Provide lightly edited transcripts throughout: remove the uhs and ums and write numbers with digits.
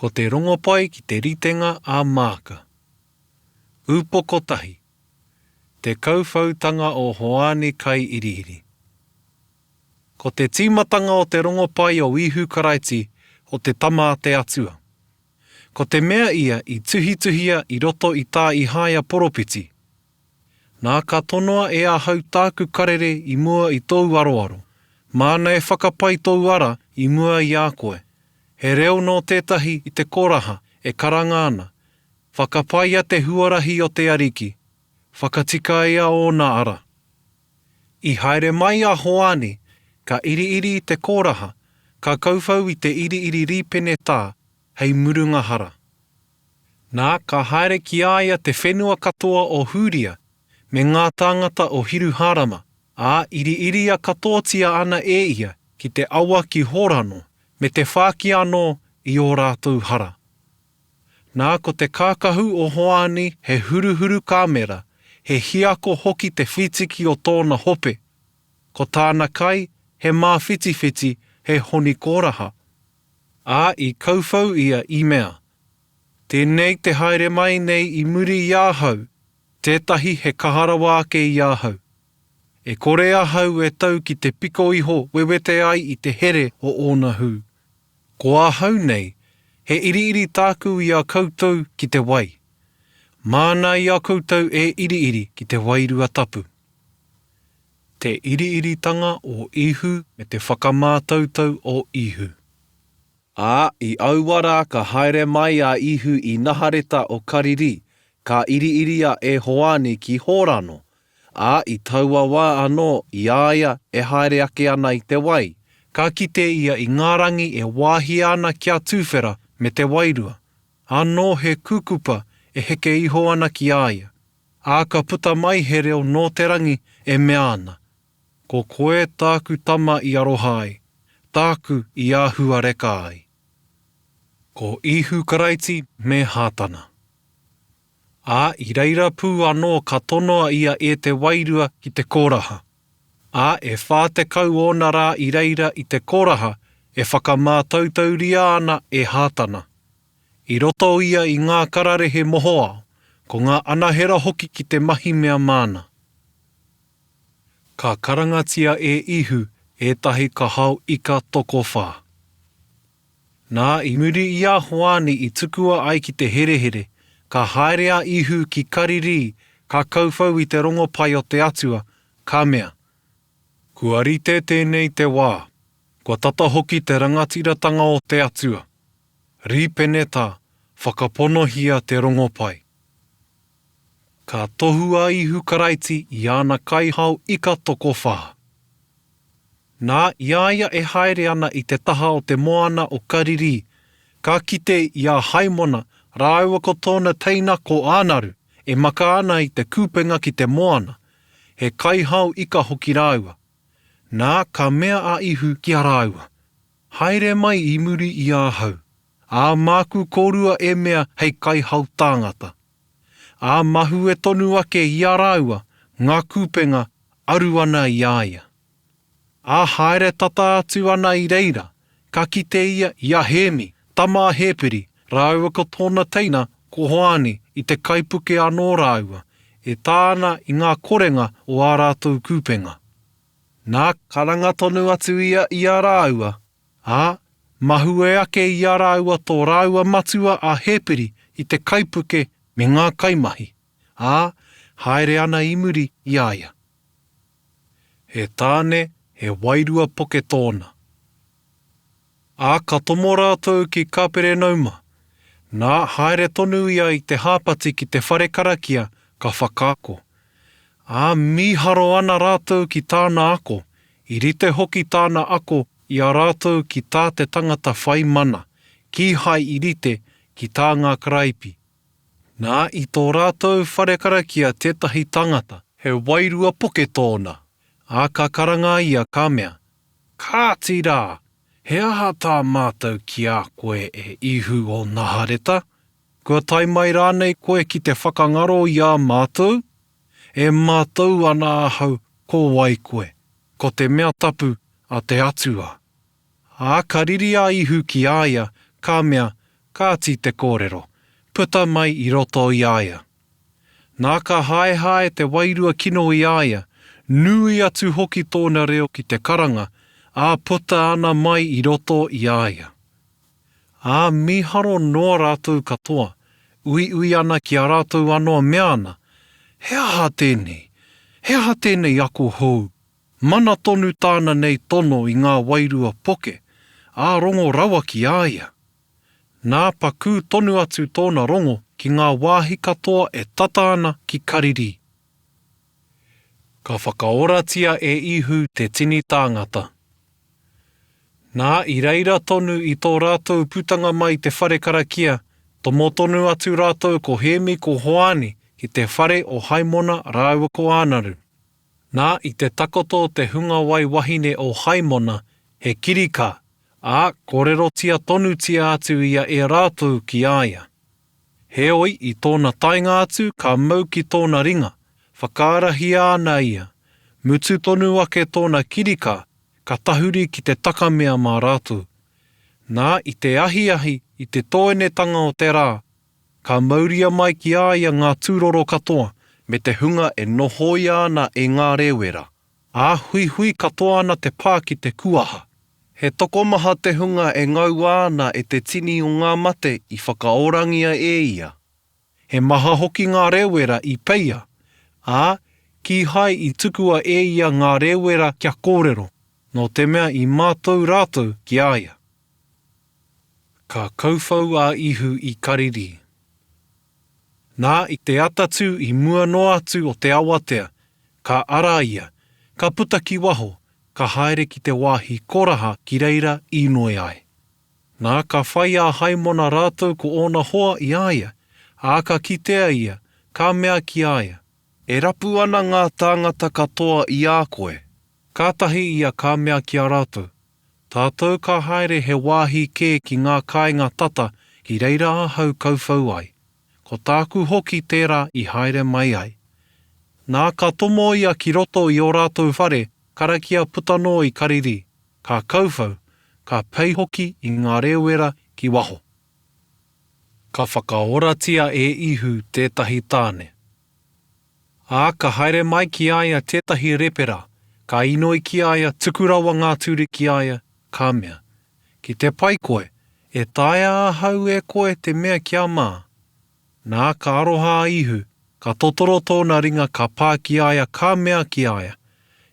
Ko te Rongopai ki te ritenga a Māka. Upoko tahi. Te kauwhautanga o Hoani Kaiiriiri. Ko te tīmatanga o te Rongopai o Ihu Karaiti, o te Tama a te Atua. Ko te mea ia i tuhituhia i roto i tā Ihaia poropiti, Nā, ka tonoa e ahau tāku karere i mua i tōu aroaro, māna e whakapai tōu ara i mua i a koe. He reo nō tētahi i te koraha e karanga ana, Whakapaia te huarahi o te Ariki, whakatikaia ōna ara. I haere mai a Hoani, ka iriiri i te koraha, ka kauwhau i te iriiri rīpenetā hei murunga hara. Nā, ka haere ki a ia te whenua katoa o Hūria, me ngā tāngata o Hiruhārama, ā, iriiria katoatia ana e ia ki te awa ki Hōrano, me te whāki anō i ō rātou hara. Nā, ko te kākahu o Hoani he huruhuru kāmera, he hiako hoki te whitiki o tōna hope, ko tāna kai he māwhitiwhiti, he honi kōraha. Ā, i kauwhau ia i mea, Tēnei te haere mai nei i muri i ahau, tētahi he kaha rawa ake i ahau. E kore ahau e tau ki te piko iho wewete ai i te here o ōna hū. Ko ahau nei, he iriiri tāku i a koutou ki te wai. Māna i a koutou e iriiri ki te Wairua Tapu. Te iriiritanga o Ihu me te whakamātautau o Ihu. Ā, i aua rā ka haere mai a Ihu i Nahareta o Karirī, ka iriiria e Hoani ki Hōrano. Ā, i taua wā anō, i a ia e haere ake ana i te wai, ka kite ia i ngā rangi e wāhia ana kia tūwhera me te Wairua, ānō he kūkupa e heke iho ana ki a ia. Ā, ka puta mai he reo nō te rangi e mea ana, Ko koe tāku Tama i aroha ai, tāku i āhuareka ai. Ko Īhu Karaiti me Hātana. Ā, i reira pū anō ka tonoa ia e te Wairua ki te koraha. Ā, e 40 ōna rā i reira i te koraha e whakamātautauria ana e Hātana. I roto ia i ngā kararehe mohoao, ko ngā anahera hoki ki te mahi mea māna. Ka karangatia e Ihu ētahi kahao ika tokowhā. Nā, i muri i a Hoani i tukua ai ki te herehere, ka haere a Ihu ki Karirī, ka kauwhau i te rongopai o te Atua, ka mea, Kua rite tēnei te wā, kua tata hoki te rangatiratanga o te Atua. Rīpenetā, whakaponohia te rongopai. Ka tohu a Ihu Karaiti i ana kaihao ika tokowhā. Nā, i a ia e haere ana i te taha o te moana o Karirī, ka kite i a Haimona rāua ko tōna teina ko Ānaru e maka ana i te kupenga ki te moana, he kaihao ika hoki rāua. Nā, ka mea a Ihu ki a rāua, Haere mai i muri i ahau, ā, māku kōrua e mea hei kaihao tāngata. Ā, mahue tonu ake i a rāua ngā kupenga aru ana i a ia. Ā, haere tata atu ana i reira, ka kite ia i a Hēmi, tama a Hēperi, rāua ko tōna teina, ko Hoani, i te kaipuke anō rāua, e tā ana i ngā korenga o ā rātou kupenga. Nā, karanga tonu atu ia i a rāua, ā, mahue ake i a rāua tō rāua matua a Hēperi i te kaipuke me ngā kaimahi, ā, haere ana i muri i a ia. He tāne, he wairua poke tōna. Ā, ka tomo rātou ki Kaperenauma. Nā, haere tonu ia i te hāpati ki te whare karakia, ka whakaako. Ā, mīharo ana rātou ki tāna ako, i rite hoki tāna ako i a rātou ki tā te tangata whai mana, kīhai i rite ki tā ngā karaipi. Nā, i tō rātou whare karakia tētahi tangata, he wairua poke tōna, ā, ka karanga ia, ka mea, Kāti rā, he aha tā mātou ki a koe e Ihu o Nahareta? Kua tae mai rānei koe ki te whakangaro i a mātou? E mātau ana ahau ko wai koe, ko te Mea Tapu a te Atua. Ā, ka riri a Ihu ki a ia, ka mea, Kāti te kōrero, puta mai i roto i a ia. Nā ka haehae te wairua kino i a ia, nui atu hoki tōna reo ki te karanga, ā puta ana mai i roto i a ia. Ā, mīharo noa rātou katoa, uiui ana ki a rātou anō mea ana, He aha tēnei? He aha tēnei ako hou? Mana tonu tāna nei tono i ngā wairua poke, ā rongo rawa ki a ia. Nā pakū tonu atu tōna rongo ki ngā wāhi katoa e tata ana ki Karirī. Ka whakaoratia e Īhu te tini tāngata. Nā, i reira tonu i tō rātou putanga mai i te whare karakia, tomo tonu atu rātou ko Hēmi ko Hoani ki te whare o Haimona rāua ko Ānaru. Nā, i te takoto te hungawai wahine o Haimona, he kirikā, ā, kōrerotia tonutia atu ia e rātou ki a ia. Heoi, i tōna taenga atu ka mau ki tōna ringa, whakaarahia ana ia, mutu tonu ake tōna kirikā, ka tahuri ki te takamea mā rātou. Nā, i te ahiahi, i te tōenetanga o te rā, ka mauria mai ki a ia ngā tūroro katoa, me te hunga e nohoia ana e ngā rēwera. Ā, huihui katoa ana te pā ki te kuaha. He tokomaha te hunga e ngaua ana e te tini o ngā mate i whakaorangia e ia. He maha hoki ngā rēwera i peia, ā, kīhai i tukua e ia ngā rēwera kia kōrero, nō te mea i mātau rātou ki a ia. Ka kauwhau a Ihu i Karirī. Nā, i te atatū i mua noa atu o te awatea, ka ara ia, ka puta ki waho, ka haere ki te wāhi koraha ki reira īnoi ai. Nā, ka whai a Haimona rātou ko ōna hoa i a ia, ā, ka kitea ia, ka mea ki a ia. E rapu ana ngā tāngata katoa i a koe. Kātahi ia ka mea ki a rātou, Tātou ka haere he wāhi kē ki ngā kāinga tata ki reira ahau kauwhau ai. Ko tāku hoki tērā i haere mai ai. Nā, ka tomo ia ki roto i ō rātou whare karakia puta noa i Karirī, ka kauwhau, ka pei hoki i ngā rēwera ki waho. Ka whakaoratia e Īhu tētahi tāne. Ā, ka haere mai ki a ia tētahi repera, ka inoi ki a ia, tuku rawa ngā turi ki a ia, ka mea, Ki te pai koe, e taea ahau e koe te mea kia mā. Nā, ka aroha a Īhu, ka totoro tōna ringa ka pā ki a ia, ka mea ki a ia,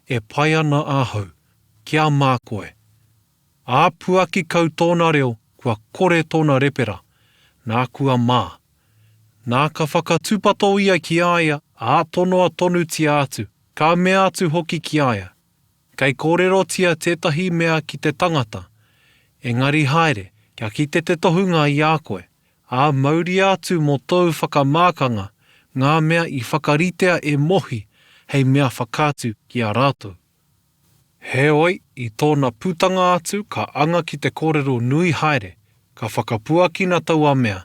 E pai ana ahau, kia mā koe. Ā, puaki kau tōna reo, kua kore tōna repera, nā kua mā. Nā, ka whakatūpato ia ki a ia, ā, tonoa tonutia atu, ka mea atu hoki ki a ia, Kei kōrerotia tētahi mea ki te tangata, engari haere, kia kite te tohunga i a koe, ā, mauria atu mō tōu whakamākanga ngā mea i whakaritea e Mohi hei mea whakaatu ki a rātou. Heoi, i tōna putanga atu ka anga ki te kōrero nui haere, ka whakapuakina taua mea,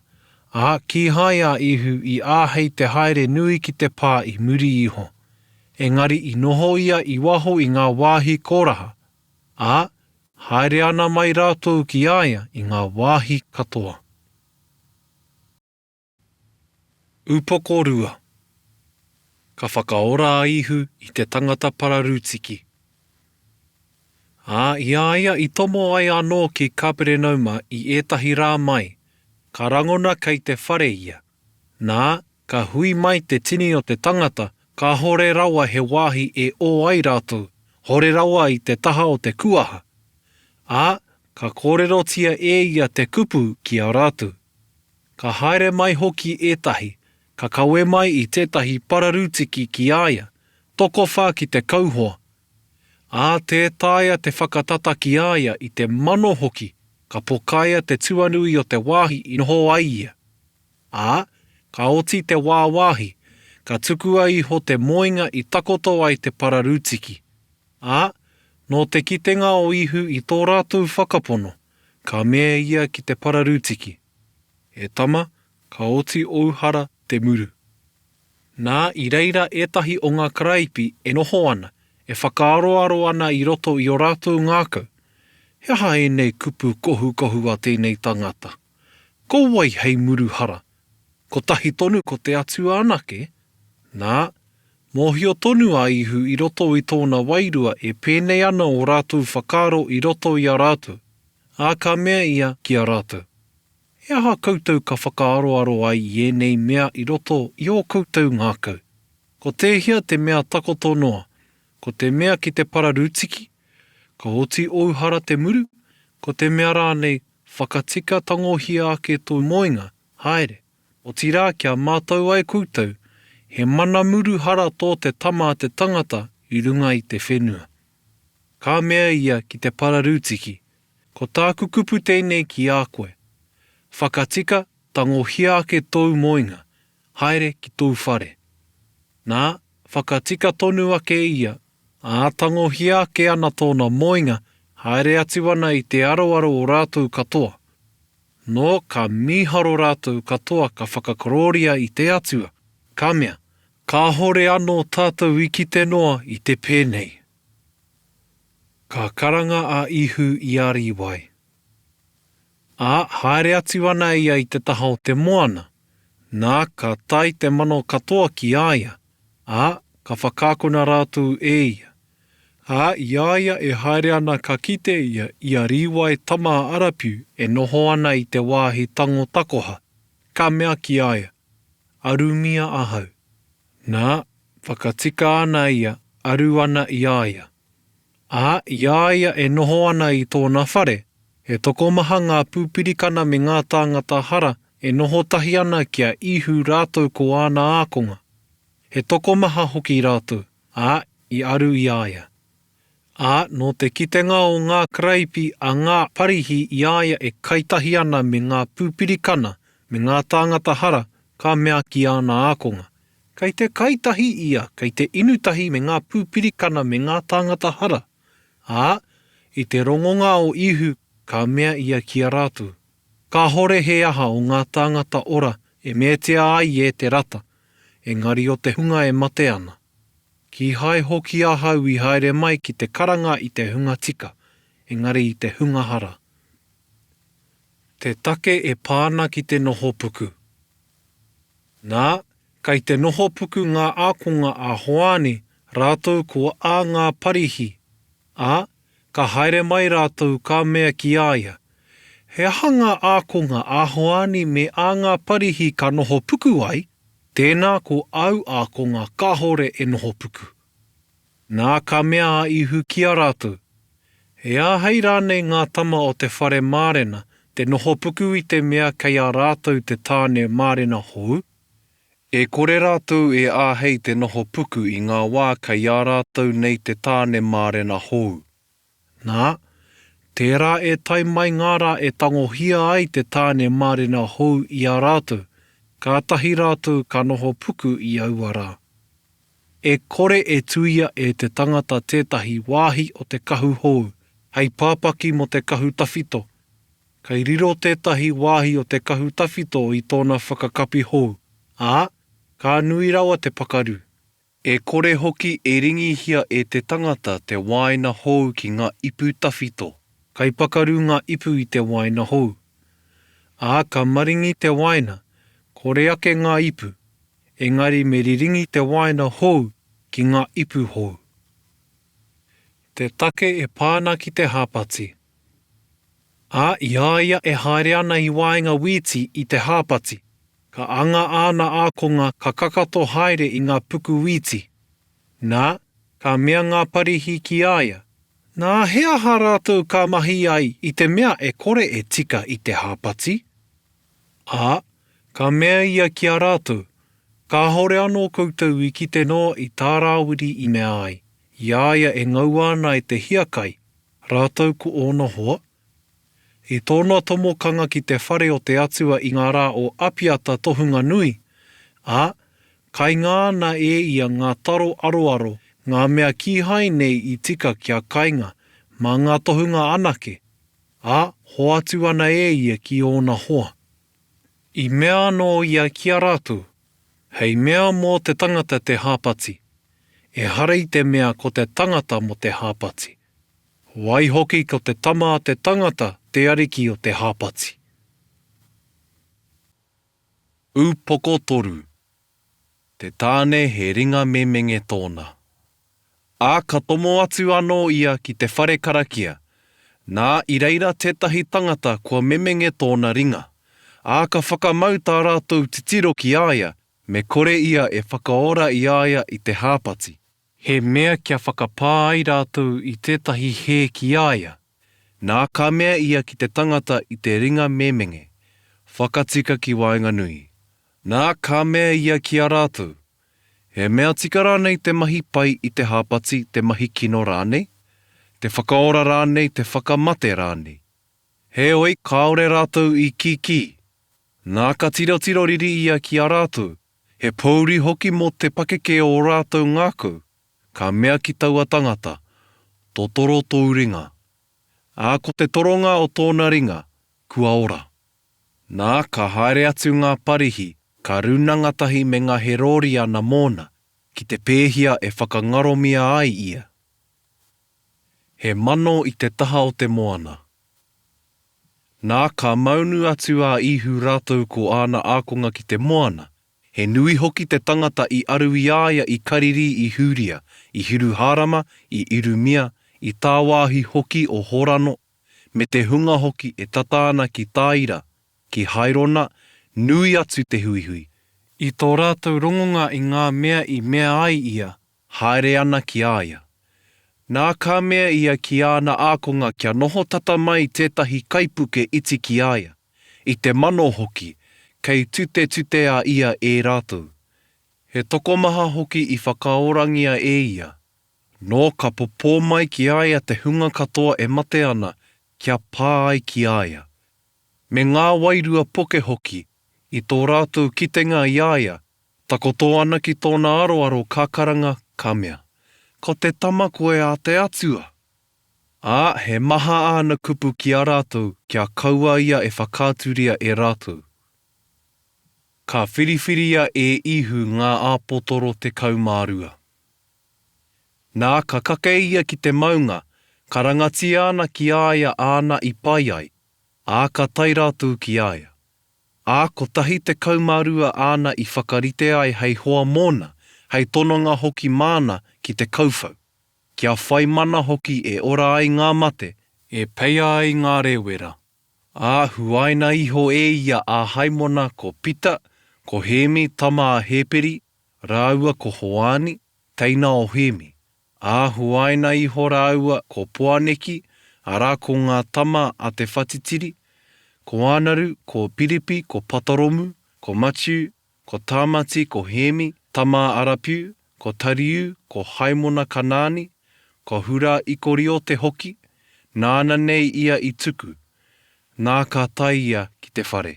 ā, kīhai a Īhu i āhei te haere nui ki te pā i muri iho. Engari i noho ia i waho i ngā wāhi koraha, ā, haere ana mai rātou ki a ia i ngā wāhi katoa. Upoko 2. Ka whakaora a Ihu i te tangata pararūtiki. Ā, i a ia i tomo ai anō ki Kaperenauma i ētahi rā mai, ka rangona kei te whare ia. Nā, ka hui mai te tini o te tangata, kāhore rawa he wāhi e ō ai rātou, hore rawa i te taha o te kuaha. Ā, ka kōrerotia e ia te kupu ki a rātou. Ka haere mai hoki ētahi, ka kawe mai i tētahi pararūtiki ki a ia, tokowhā ki te kauhoa. Ā, tē taea te whakatata ki a ia i te mano hoki, ka pokaia te tuanui o te wāhi i noho ai ia. Ā, ka oti te wāwāhi, ka tukua iho te moenga i takoto ai te pararūtiki. Ā, nō te kitenga o Īhu i tō rātou whakapono, Ka mea ia ki te pararūtiki, E tama, ka oti ōu hara te muru. Nā, i reira ētahi o ngā karaipi e noho ana, e whakaaroaro ana i roto i ō rātou ngākau, He aha ēnei kupu kohukohu a tēnei tangata? Ko wai hei muru hara? Kotahi tonu ko te Atua anake? Nā, mōhio tonu a Ihu i roto i tōna wairua e pēnei ana ō rātou whakaaro i roto i a rātou, ā, ka mea ia ki a rātou, He aha koutou ka whakaaroaro ai i ēnei mea i roto i ō koutou ngākau? Ko tēhea te mea takoto noa, ko te mea ki te pararūtiki, ka oti ōu hara te muru, ko te mea rānei, whakatika tangohia ake tō moenga, haere. Otirā kia mātau ai koutou, he mana muru hara tō te Tama a te tangata i runga i te whenua. Ka mea ia ki te pararūtiki, Ko tāku kupu tēnei ki a koe, Whakatika, tangohia ake tōu moenga, haere ki tōu whare. Nā, whakatika tonu ake ia, ā, tangohia ake ana tōna moenga, haere atu ana i te aroaro o rātou katoa. Nō, ka mīharo rātou katoa ka whakakorōria i te Atua, ka mea, Kāhore anō tātou i kite noa i te pēnei. Ka karanga a Ihu i a Rīwai. Ā, haere atu ana ia i te taha o te moana, nā, ka tae te mano katoa ki a ia, ā, ka whakaakona rātou e ia. Ā, i a ia e haere ana ka kite ia i a Rīwai tama a Arapiu e noho ana i te wāhi tango takoha, ka mea ki a ia, Arumia ahau. Nā, whakatika ana ia, aru ana i a ia. Ā, i a ia e noho ana i tōna whare, he tokomaha ngā pūpirikana me ngā tāngata hara e noho tahi ana ki a Īhu rātou ko āna ākonga. He tokomaha hoki rātou, ā, i aru i a ia. Ā, nō te kitenga o ngā karaipi a ngā Parihi i a ia e kai tahi ana me ngā pūpirikana me ngā tāngata hara, ka mea ki āna ākonga, Kei te kai tahi ia, kei te inu tahi me ngā pūpirikana me ngā tāngata hara. Ā, i te rongonga o Īhu, ka mea ia ki a rātou, Kāhore he aha o ngā tāngata ora e meatia ai e te rata, engari o te hunga e mate ana. Kīhai hoki ahau i haere mai ki te karanga i te hunga tika, engari i te hunga hara. Te take e pā ana ki te noho puku. Nā, kei te noho puku ngā ākonga a Hoani rātou ko ā ngā Parihi, ā, ka haere mai rātou ka mea ki a ia, He aha ngā ākonga a Hoani me ā ngā Parihi ka noho puku ai, tēnā ko āu ākonga kāhore e noho puku? Nā, ka mea a Īhu ki a rātou, E āhei rānei ngā tama o te whare mārena te noho puku i te mea kei a rātou te tāne mārena hou? E kore rātou e āhei te noho puku i ngā wā kei a rātou nei te tāne mārena hou. Nā, tērā e tae mai ngā rā e tangohia ai te tāne mārena hou i a rātou, kātahi rātou ka noho puku i aua rā. E kore e tuia e te tangata tētahi wāhi o te kahu hou hei pāpaki mō te kahu tawhito. Kei riro tētahi wāhi o te kahu tawhito i tōna whakakapi hou, ā, ka nui rawa te pakaru. E kore hoki e ringihia e te tangata te wāina hou ki ngā ipu tawhito. Kei pakaru ngā ipu i te wāina hou. Ā, ka maringi te wāina, kore ake ngā ipu, Engari me riringi te wāina hou ki ngā ipu hou. Te take e pā ana ki te hāpati. Ā, i a ia e haere ana i waenga wīti i te hāpati, ka anga āna ākonga ka kakato haere i ngā puku wīti. Nā, ka mea ngā Parihi ki a ia, Nā, he aha rātou ka mahi ai i te mea e kore e tika i te hāpati? Ā, ka mea ia ki a rātou, Kāhore anō koutou i kite noa i tā Rāwiri i mea ai, i a ia e ngaua ana e te hiakai, rātou ko ōna hoa? I tōna tomokanga ki te whare o te Atua i ngā rā o Apiata tohunga nui, ā, kainga ana e ia ngā taro aroaro, ngā mea kīhai nei i tika kia kainga, mā ngā tohunga anake, ā, hoatu ana e ia ki ōna hoa. I mea anō ia ki a rātou, Hei mea mō te tangata te hāpati, ehara i te mea ko te tangata mō te hāpati. Waihoki ko te Tama a te tangata te Ariki o te hāpati. Upoko toru. Te tāne he ringa memenge tōna. Ā, ka tomo atu anō ia ki te whare karakia. Nā, i reira tētahi tangata kua memenge tōna ringa. Ā, ka whakamau tā rātou titiro ki a ia, me kore ia e whakaora i a ia i te hāpati. He mea kia whakapā ai rātou i tētahi hē ki a ia. Nā, ka mea ia ki te tangata i te ringa memenge, Whakatika ki waenganui. Nā, ka mea ia ki a rātou, He mea tika rānei te mahi pai i te hāpati, te mahi kino rānei? Te whakaora rānei, te whakamate rānei? Heoi, kāore rātou i kīkī. Nā, ka tirotiro riri ia ki a rātou, he pōuri hoki mō te pakeke o ō rātou ngākau, ka mea ki taua tangata, Totoro tōu ringa. Ā, ko te toronga o tōna ringa, kua ora. Nā, ka haere atu ngā Parihi, ka rūnanga tahi me ngā Herōriana mōna, ki te pēhia e whakangaromia ai ia. He mano i te taha o te moana. Nā, ka maunu atu a Īhu rātou ko āna ākonga ki te moana, he nui hoki te tangata i aru i a ia i Karirī i Hūria, i Hiruhārama, i Irumia, i tāwāhi hoki o Horano, me te hunga hoki e tata ana ki Tāira, ki Hairona, nui atu te huihui. I tō rātou rongonga i ngā mea i mea ai ia, haere ana ki a ia. Nā ka mea ia ki āna ākonga kia noho tata mai tētahi kaipuke iti ki a ia, i te mano hoki, kei tutetute a ia e rātou. He tokomaha hoki i whakaorangia e ia. Nō ka popō mai ki a ia te hunga katoa e mate ana, kia pā ai ki a ia. Me ngā wairua poke hoki, i tō rātou kitenga i a ia, takoto ana ki tōna aroaro ka karanga, ka mea, Ko te Tama koe a te Atua! Ā, he maha āna kupu ki a rātou, kia kaua ia e whakaaturia e rātou. Ka whiriwhiria e Īhu ngā āpotoro 12. Nā, ka kake ia ki te maunga, karangatia ana ki a ia āna i pai ai, ā, ka tae rātou ki a ia. Ā, kotahi 12 āna i whakarite ai hei hoa mōna, hei tononga hoki māna ki te kauwhau, kia whai mana hoki e ora ai ngā mate, e peia ai ngā rēwera. Ā, huaina iho e ia a Haimona ko Pita, ko Hēmi tama a Hēperi, rāua ko Hoani, teina o Hēmi. Ā, huaina iho rāua ko Poaneki, arā ko ngā tama a te whatitiri, ko Ānaru, ko Piripi, ko Patoromu, ko Matiu, ko Tāmati, ko Hēmi, tama a Arapiu, ko Tariu, ko Haimona Kanaani, ko Hurā Ikoriote hoki, nāna nei ia i tuku, nā ka tae ia ki te whare.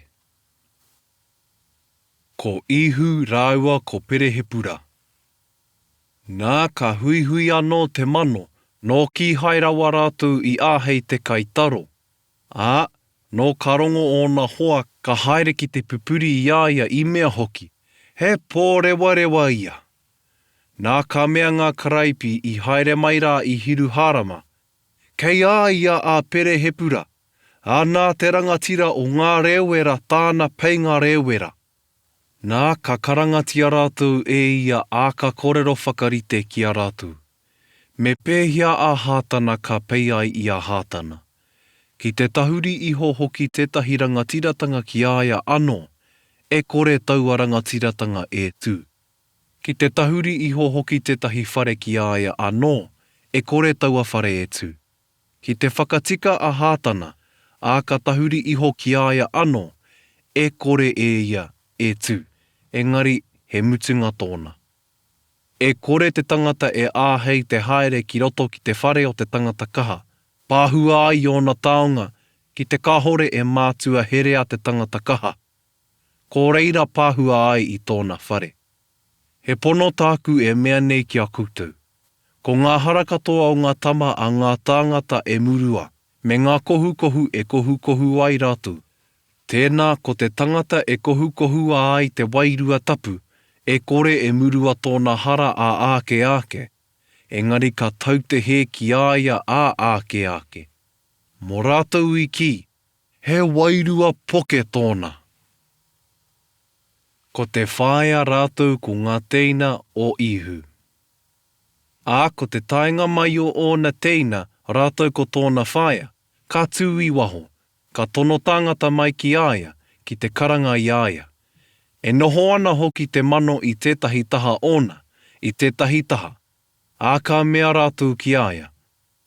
Ko Īhu rāua ko Perehepura. Nā, ka huihui anō te mano, nō kīhai rawa rātou i āhei te kai taro. Ā, nō ka rongo ōna hoa ka haere ki te pupuri i a ia i mea hoki, He pōrewarewa ia! Nā, ka mea ngā karaipi i haere mai rā i Hiruhārama, Kei a ia a Perehepura, Ā, nā te rangatira o ngā rēwera tāna peinga rēwera. Nā, ka karangatia rātou e ia ā ka kōrero whakarite ki a rātou. Me pēhea a Hātana ka pei ai i a Hātana? Ki te tahuri iho hoki tētahi rangatiratanga ki a ia anō, e kore taua rangatiratanga e tū. Ki te tahuri iho hoki tētahi whare ki a ia anō, e kore taua whare e tū. Ki te whakatika a Hātana, ā, ka tahuri iho ki a ia anō, e kore e ia e tū, engari he mutunga tōna. E kore te tangata e āhei te haere ki roto ki te whare o te tangata kaha, pāhua ai ōna taonga, ki te kāhore e mātua herea te tangata kaha, ko reira pāhua ai i tōna whare. He pono tāku e mea nei ki a koutou, Ko ngā hara katoa o ngā tama a ngā tāngata e murua, me ngā kohukohu e kohukohu ai rātou. Tēnā, ko te tangata e kohukohua ai te Wairua Tapu, e kore e murua tōna hara ā āke āke, engari ka tau te hē ki a ia ā āke āke. Mō rātou i kī, He wairua poke tōna. Ko te whaea rātou ko ngā tēina o Īhu. Ā, ko te taenga mai o ōna tēina rātou ko tōna whaea, ka tū i waho, ka tono tāngata mai ki a ia, ki te karanga i a ia. E noho ana hoki te mano i tētahi taha ōna, i tētahi taha, ā, ka mea rātou ki a ia,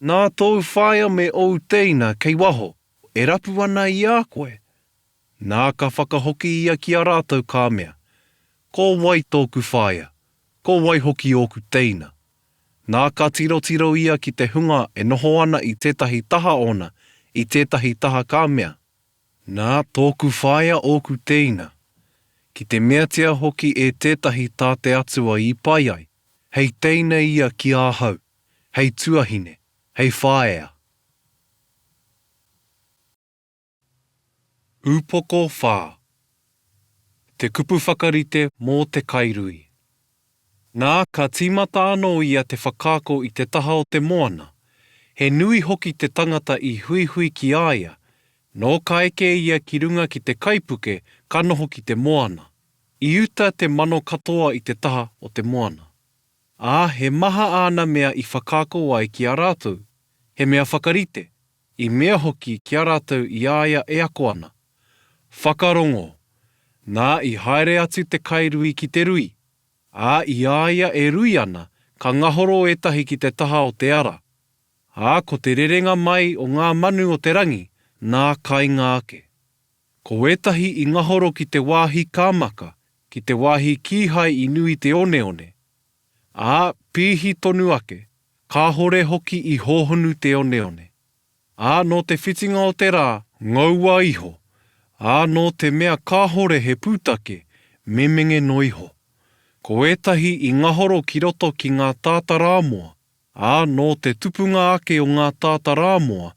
Nā tōu whaea me ōu tēina kei waho, e rapu ana i a koe. Nā, ka whakahoki ia ki a rātou ka mea, Ko wai tōku whaea, ko wai hoki ōku tēina? Nā, ka tirotiro ia ki te hunga e noho ana i tētahi taha ōna, i tētahi taha ka mea, Nā, tōku whaea ōku tēina, ki te meatia hoki e tētahi tā te Atua i pai ai, hei teina ia ki ahau, hei tuahine, hei whaea. Ūpoko wha. Te kupu whakarite mō te kairui. Nā, ka tīmata anō ia te whakaako i te taha o te moana. He nui hoki te tangata i huihui ki a ia, nō ka eke ia ki runga ki te kaipuke ka noho ki te moana. I uta te mano katoa i te taha o te moana. Ā, he maha āna mea i whakaako ai ki a rātou, he mea whakarite, I mea hoki ki a rātou i a ia e ako ana, Whakarongo! Nā, i haere atu te kairui ki te rui, ā, i a ia e rui ana, ka ngahoro ētahi ki te taha o te ara. Ā, ko te rerenga mai o ngā manu o te rangi, nā kainga ake. Ko ētahi i ngahoro ki te wāhi kāmaka, ki te wāhi kīhai i nui te oneone, Ā, pīhi tonu ake, kāhore hoki i hōhonu te oneone. Ā, nō te whitinga o te rā, ngoua iho, ā, nō te mea kāhore he pūtake, memenge noa iho. Ko ētahi i ngahoro ki roto ki ngā tātarāmoa, ā, nō te tupunga ake o ngā tātarāmoa,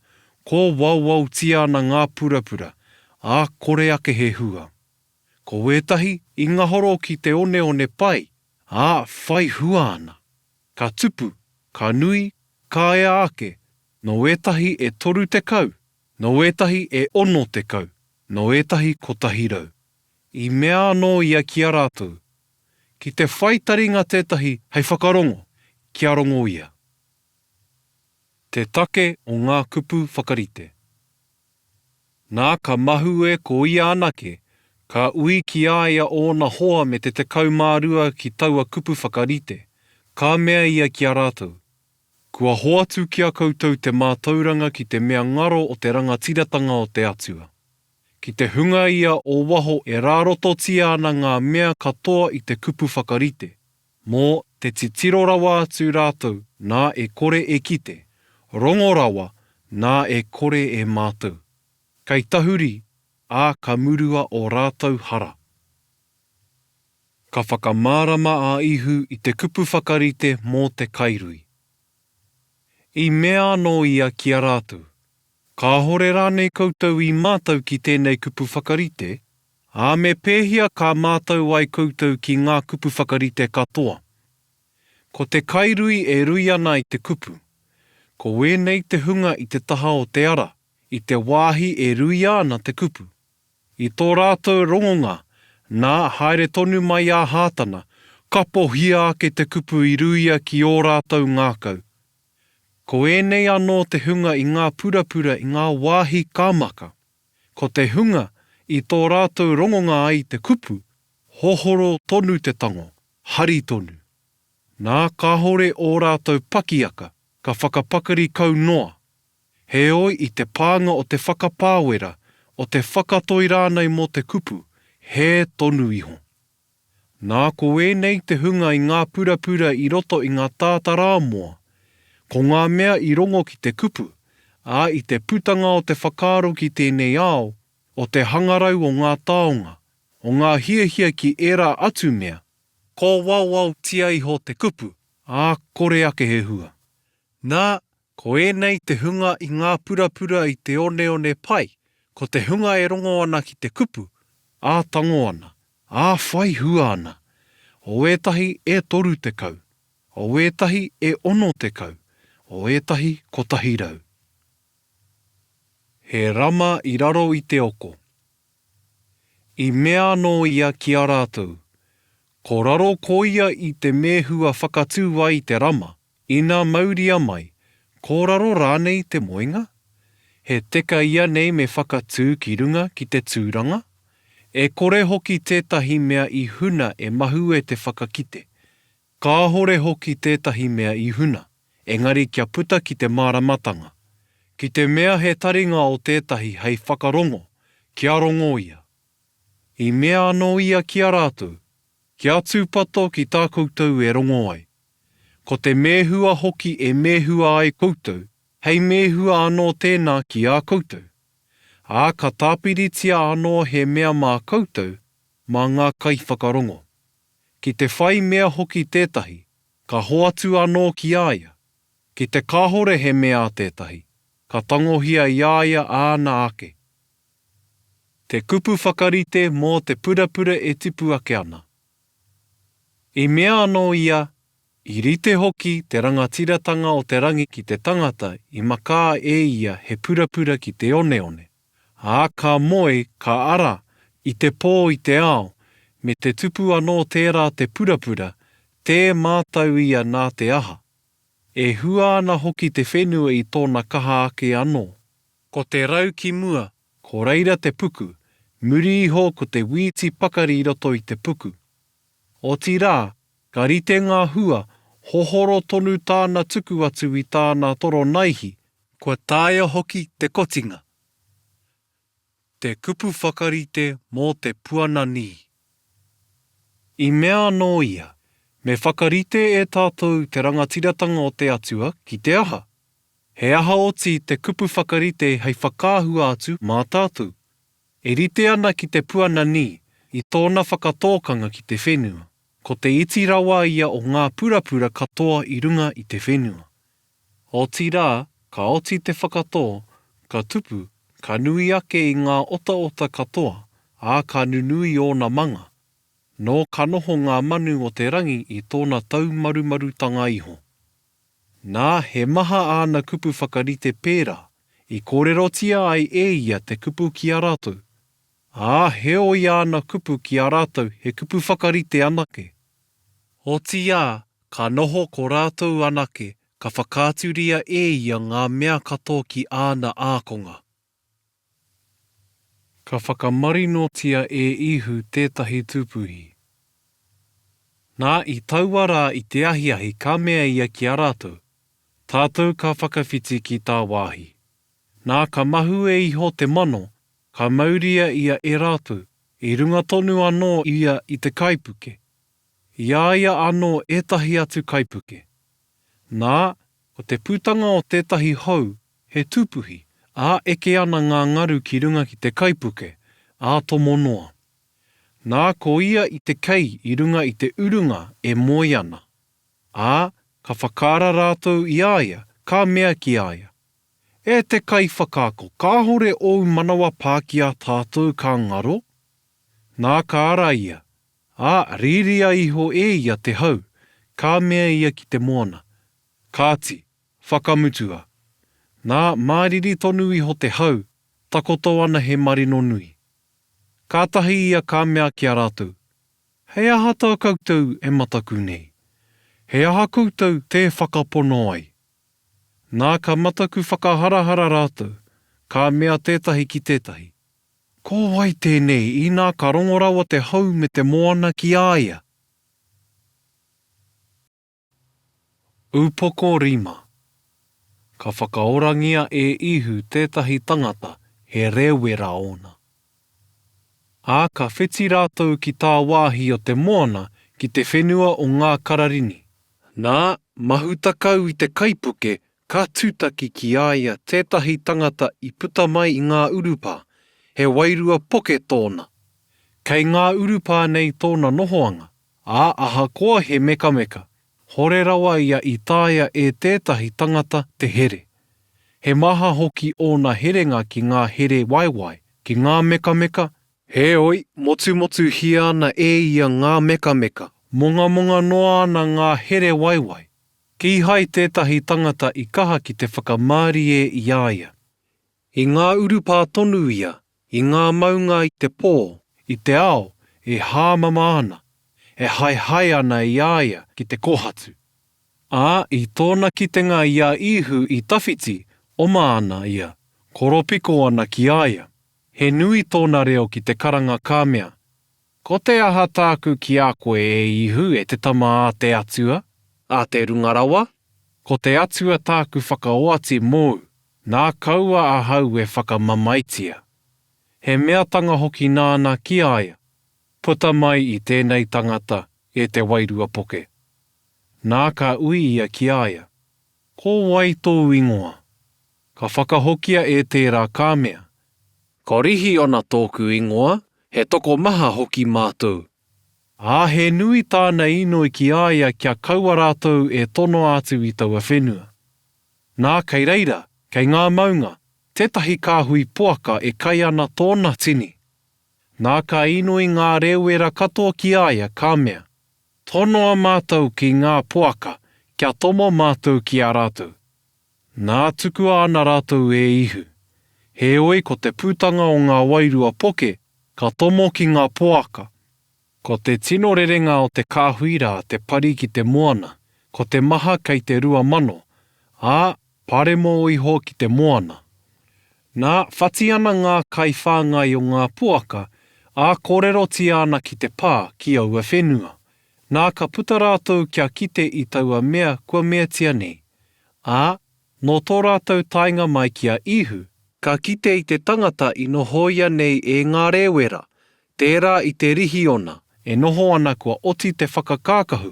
kōwaowaotia ana ngā purapura, ā, kore ake he hua. Ko ētahi i ngahoro ki te oneone pai, ā, whai hua ana. Ka tupu, ka nui, ka ea ake, nō ētahi e 30, nō ētahi e 60, nō ētahi 100. I mea anō ia ki a rātou, Ki te whai taringa tētahi hei whakarongo, kia rongo ia. Te take o ngā kupu whakarite. Nā, ka mahue ko ia anake, ka ui ki a ia ōna hoa me te 12 ki taua kupu whakarite, ka mea ia ki a rātou, Kua hoatu ki a koutou te mātauranga ki te mea ngaro o te rangatiratanga o te Atua. Ki te hunga ia o waho e rārototia ana ngā mea katoa i te kupu whakarite, mō te titiro rawa atu rātou nā e kore e kite, rongo rawa nā e kore e mātau. Kei tahuri, ā, ka murua ō rātou hara. Ka whakamārama a Ihu i te kupu whakarite mō te kairui. I mea anō ia ki a rātou, Kāhore rānei koutou i mātau ki tēnei kupu whakarite, ā, me pēhea ka mātau ai koutou ki ngā kupu whakarite katoa? Ko te kairui e rui ana i te kupu. Ko ēnei te hunga i te taha o te ara, i te wāhi e ruia ana te kupu. I tō rātou rongonga, nā, haere tonu mai a Hātana, kapohia ake te kupu i ruia ki ō rātou ngākau. Ko ēnei anō te hunga i ngā purapura i ngā wāhi kāmaka. Ko te hunga i tō rātou rongonga ai te kupu, hohoro tonu te tango, hari tonu. Nā, kāhore ō rātou pakiaka, ka whakapakari kau noa. Heoi i te pānga o te whakapāwera, o te whakatoi rānei mō te kupu, hē tonu iho. Nā, ko ēnei te hunga i ngā purapura i roto i ngā tātarāmoa, ko ngā mea i rongo ki te kupu, ā, i te putanga o te whakaaro ki tēnei ao, o te hangarau o ngā taonga, o ngā hiahia ki ērā atu mea, kōwaowaotia iho te kupu, ā, kore ake he hua. Nā, ko ēnei te hunga i ngā purapura i te oneone pai, ko te hunga e rongo ana ki te kupu, ā, tango ana, ā, whai hua ana, o ētahi e 30, o ētahi e 60, o ētahi 100. He rama i raro i te oko. I mea anō ia ki a rātou. Ko raro koia i te mēhua whakatū ai i te rama, ina mauria mai, ko raro rānei te moenga? He teka ianei me whakatū ki runga ki te tūranga? E kore hoki tētahi mea i huna e mahue te whakakite, Kāhore hoki tētahi mea i huna, engari kia puta ki te māramatanga. Ki te mea he taringa o tētahi hei whakarongo, kia rongo ia. I mea anō ia ki a rātou, Kia tūpato ki tā koutou e rongo ai. Ko te mēhua hoki e mēhua ai koutou, hei mēhua anō tēnā ki a koutou. Ā, ka tāpiritia anō he mea mā koutou, mā ngā kaiwhakarongo. Ki te whai mea hoki tētahi, ka hoatu anō ki a ia. Ki te kāhore he mea a tētahi, ka tangohia i a ia āna ake. Te kupu whakarite mō te purapura e tipu ake ana. I mea anō ia, I rite hoki te rangatiratanga o te rangi ki te tangata i makā e ia he purapura ki te oneone. Ā, ka moe, ka ara, i te pō i te ao, me te tupu anō tērā te purapura, tē mātau ia nā te aha. E hua ana hoki te whenua i tōna kaha ake anō. Ko te rau ki mua, ko reira te puku, muri iho ko te wīti pakari i roto i te puku. Otirā, ka rite ngā hua, hohoro tonu tāna tuku atu i tāna toro naihi, kua taea hoki te kotinga. Te kupu whakarite mō te puananī. I mea anō ia, Me whakarite e tātou te rangatiratanga o te Atua ki te aha? He aha oti te kupu whakarite hei whakaahua atu mā tātou? E rite ana ki te puananī i tōna whakatōkanga ki te whenua, ko te iti rawa ia o ngā purapura katoa i runga i te whenua. Otirā, ka oti te whakatō, ka tupu, ka nui ake i ngā otaota katoa, ā, ka nunui ōna manga. Nō ka noho ngā manu o te rangi i tōna taumarumarutanga iho. Nā, he maha āna kupu whakarite pērā, i kōrerotia ai e ia te kupu ki a rātou. Ā, heoi āna kupu ki a rātou he kupu whakarite anake. Otiia, ka noho ko rātou anake, ka whakaaturia e ia ngā mea katoa ki āna ākonga. Ka whakamarinotia e Īhu tētahi tūpuhi. Nā, i taua rā i te ahiahi ka mea ia ki a rātou, Tātou ka whakawhiti ki tāwāhi. Nā, ka mahue iho te mano, ka mauria ia e rātou, i runga tonu anō ia i te kaipuke. I a ia anō ētahi atu kaipuke. Nā, ko te putanga o tētahi hou, he tūpuhi, ā, eke ana ngā ngaru ki runga ki te kaipuke, ā tomo noa. Nā, ko ia i te kei i runga i te urunga e moe ana. Ā, ka whakaara rātou i a ia, ka mea ki a ia, E te Kaiwhakaako, kāhore ōu manawa pā ki a tātou ka ngaro? Nā, ka ara ia, Ā, rīria iho e ia te hau, ka mea ia ki te moana, Kāti, whakamutua. Nā, māriri tonu iho te hau, takoto ana he marino nui. Kātahi ia ka mea ki a rātou, Hei aha tā koutou e mataku nei? He aha koutou tē whakapono ai? Nā, ka mataku whakaharahara rātou, ka mea tētahi ki tētahi, Ko wai tēnei inā ka rongo rawa te hau me te moana ki a ia? Upoko rima. Ka whakaorangia e Ihu tētahi tangata he rēwera ōna. Ā, ka whiti rātou ki tāwāhi o te moana ki te whenua o ngā Kararini. Nā, mahuta kau i te kaipuke Ka tūtaki ki a ia tētahi tangata i puta mai i ngā urupā, he wairua poke tōna. Kei ngā urupā nei tōna nohoanga, ā, ahakoa he mekameka, hore rawa ia i taea e tētahi tangata te here. He maha hoki ōna herenga ki ngā here waewae, ki ngā mekameka, heoi, motumotuhia ana e ia ngā mekameka, mongamonga noa ana ngā here waewae. Kīhai tētahi tangata i kaha ki te whakamārie i a ia. I ngā urupā tonu ia, i ngā maunga i te pō, i te ao, e hāmama ana. e haehae ana i a ia ki te kōhatu. Ā, i tōna kitenga i a Īhu i tawhiti, oma ana ia, koropiko ana ki a ia. He nui tōna reo ki te karanga ka mea, Ko te aha tāku ki a koe, e Īhu, e te Tama a te Atua, a te Runga Rawa? Ko te Atua tāku whakaoati mōu, nā kaua ahau e whakamamaetia. He meatanga hoki nāna ki a ia, Puta mai i tēnei tangata, e te wairua poke. Nā ka ui ia ki a ia, Ko wai tōu ingoa? Ka whakahokia e tērā ka mea, Ko Rihiona tōku ingoa, he tokomaha hoki mātou. Ā, he nui tāna inoi ki a ia kia kaua rātou e tonoa atu i taua whenua. Nā, kei reira, kei ngā maunga, tētahi kāhui poaka e kai ana tōna tini. Nā, ka inoi ngā rēwera katoa ki a ia, ka mea, Tonoa mātou ki ngā poaka, kia tomo mātou ki a rātou. Nā tukua ana rātou e Ihu. Heoi ko te putanga o ngā wairua poke, ka tomo ki ngā poaka. Ko te tino rerenga o te kāhui rā te pari ki te moana, ko te maha kei te 2000, ā, paremo iho ki te moana. Nā, whati ana ngā kaiwhāngai o ngā poaka, ā, kōrerotia ana ki te pā, ki aua whenua. Nā, ka puta rātou kia kite i taua mea kua meatia nei. Ā, nō tō rātou taenga mai ki a Īhu, ka kite i te tangata i nohoia nei e ngā rēwera, tērā i te rihiona, e noho ana kua oti te whakakākahu,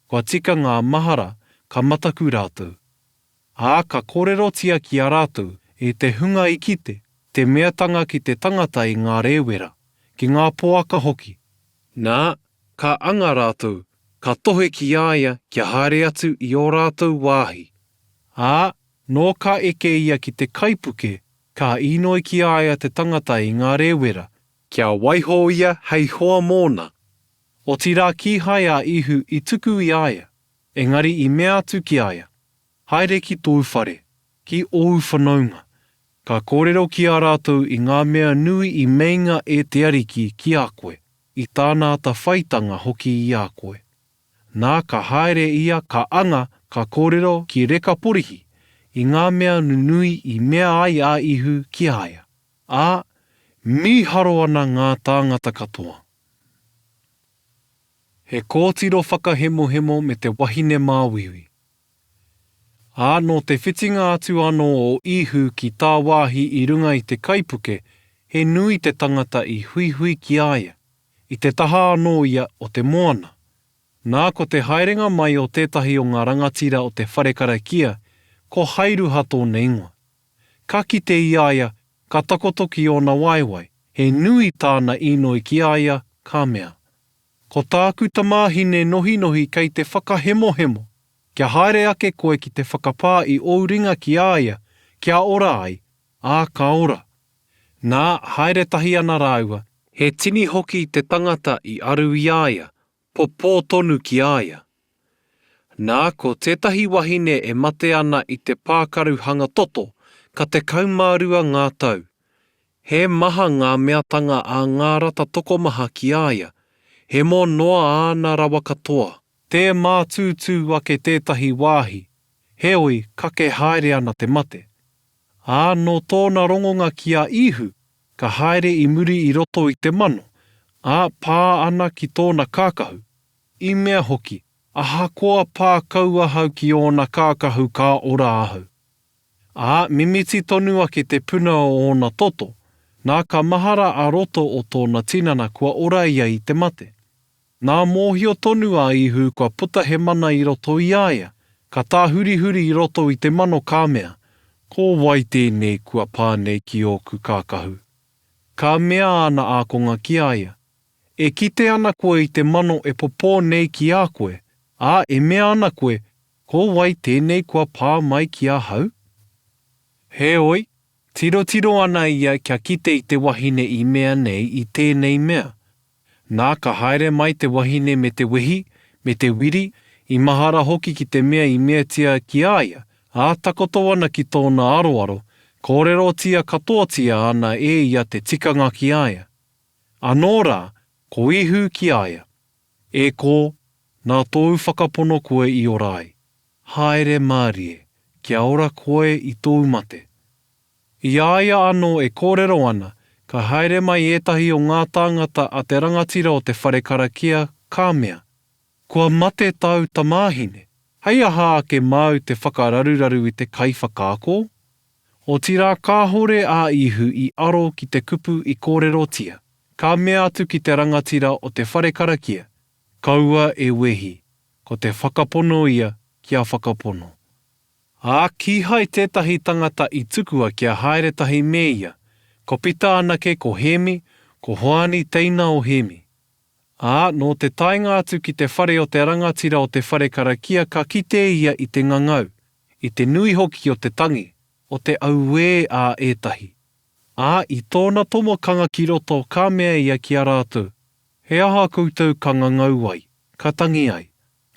kua tika ngā mahara, ka mataku rātou. Ā, ka kōrerotia ki a rātou, e te hunga i kite, te meatanga ki te tangata i ngā rēwera, ki ngā poaka hoki. Nā, ka anga rātou, ka tohe ki a ia kia haere atu i ō rātou wāhi. Ā, nō ka eke ia ki te kaipuke, ka īnoi ki a ia te tangata i ngā rēwera, kia waiho ia hei hoa mōna. Otirā kīhai a Īhu i tuku i a ia, engari i mea atu ki a ia, Haere ki tōu whare, ki ōu whanaunga, ka kōrero ki a rātou i ngā mea nui i meinga e te Ariki ki a koe, i tāna atawhaitanga hoki i a koe. Nā, ka haere ia, ka anga, ka kōrero ki Rekaporihi, i ngā mea nunui i mea ai a Ihu ki a ia. Ā, mīharo ana ngā tāngata katoa. He kōtiro whakahemohemo me te wahine māuiui. Ā, nō te whitinga atu anō o Īhu ki tāwāhi i runga i te kaipuke, he nui te tangata i huihui ki a ia, i te taha anō ia o te moana. Nā, ko te haerenga mai o tētahi o ngā rangatira o te whare karakia, ko Hairuha tōna ingoa. Ka kite i a ia, ka takoto ki ōna waewae, he nui tāna īnoi ki a ia, ka mea, Ko tāku tamāhine nohinohi kei te whakahemohemo, kia haere ake koe ki te whakapā i ōu ringa ki a ia, kia ora ai, ā, ka ora. Nā, haere tahi ana rāua, he tini hoki te tangata i aru i a ia, popō tonu ki a ia. Nā, ko tētahi wahine e mate ana i te pākaru hanga toto, ka 12 ngā tau. He maha ngā meatanga a ngā rata tokomaha ki a ia, hemo noa āna rawa katoa. Tē mātūtū ake tētahi wāhi, heoi kake haere ana te mate. Ā, nō tōna rongonga ki a Īhu, ka haere i muri i roto i te mano, ā, pā ana ki tōna kākahu. I mea hoki, Ahakoa pā kau ahau ki ōna kākahu ka ora ahau. Ā, mimiti tonu ake te puna o ōna toto, nā ka mahara a roto o tōna tinana kua ora ia i te mate. Nā mōhio tonu a Īhu kua puta he mana i roto i a ia, ka tāhurihuri i roto i te mano ka mea, Ko wai tēnei kua pā nei ki ōku kākahu? Ka mea āna ākonga ki a ia, E kite ana koe i te mano e popō nei ki a koe, ā, e mea ana koe, Ko wai tēnei kua pā mai ki ahau? Heoi, tirotiro ana ia kia kite i te wahine i mea nei i tēnei mea. Nā, ka haere mai te wahine me te wehi, me te wiri, i mahara hoki ki te mea i meatia ki a ia, ā, takoto ana ki tōna aroaro, kōrerotia katoatia ana e ia te tikanga ki a ia. Anō rā, ko Īhu ki a ia. E kō, nā tōu whakapono koe i ora ai. Haere mārie, kia ora koe i tōu mate. I a ia anō e kōrero ana, ka haere mai ētahi o ngā tāngata a te rangatira o te whare karakia, ka mea, Kua mate tāu tamāhine, hei aha ake māu te whakararuraru i te kaiwhakaako? Otirā kāhore a Īhu i aro ki te kupu i kōrerotia, ka mea atu ki te rangatira o te whare karakia, Kaua e wehi, ko te whakapono ia kia whakapono. Ā, kīhai tētahi tangata i tukua kia haere tahi me ia, ko Pita anake ko Hēmi, ko Hoani teina o Hēmi. Ā, nō te taenga atu ki te whare o te rangatira o te whare karakia ka kite ia i te ngangau, i te nui hoki o te tangi, o te auē a ētahi. Ā, i tōna tomokanga ki roto ka mea ia ki a rātou, He aha koutou ka ngangau ai, ka tangi ai?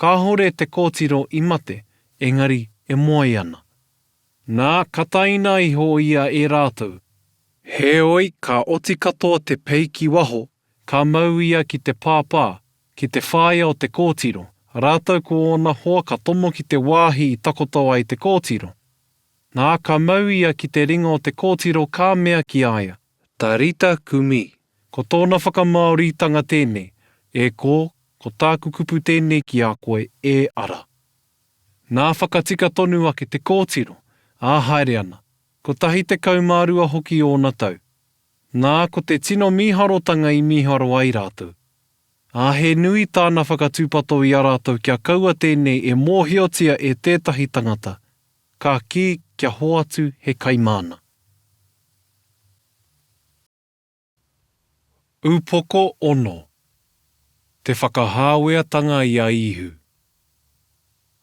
Kāhore te kōtiro i mate, engari e moe ana. Nā, kataina iho ia e rātou. Heoi, ka oti katoa te pei ki waho, ka mau ia ki te pāpā, ki te whāia o te kōtiro, rātou ko ōna hoa ka tomo ki te wāhi i takoto ai te kōtiro. Nā, ka mau ia ki te ringa o te kōtiro ka mea ki a ia, Tarita kumi. Ko tōna whakamāoritanga tēnei, E kō, ko tāku kupu tēnei ki a koe, e ara. Nā whakatika tonu ake te kōtiro, ā haere ana. Kotahi 12 hoki ōna tau. Nā, ko te tino mīharotanga i mīharo ai rātou. Ā, he nui tāna whakatūpato i a rātou kia kaua tēnei e mōhiotia e tētahi tangata, ka kī kia hoatu he kai māna. Upoko ono. Te whakahāweatanga i a Īhu.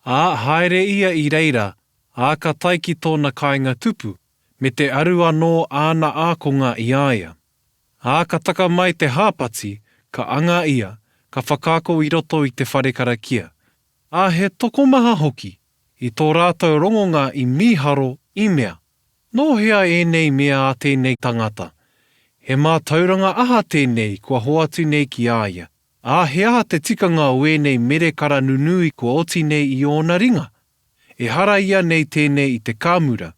Ā, haere ia i reira, ā, ka tae ki tōna kāinga tupu, me te aru anō āna ākonga i a ia. Ā, ka taka mai te hāpati, ka anga ia, ka whakaako i roto i te whare karakia. Ā, he tokomaha hoki, i tō rātou rongonga i mīharo, i mea, Nō hea ēnei mea a tēnei tangata? He mātauranga aha tēnei kua hoatu nei ki a ia? Ā, he aha te tikanga o ēnei merekara nunui kua oti nei i ōna ringa? Ehara ia nei tēnei i te kāmura,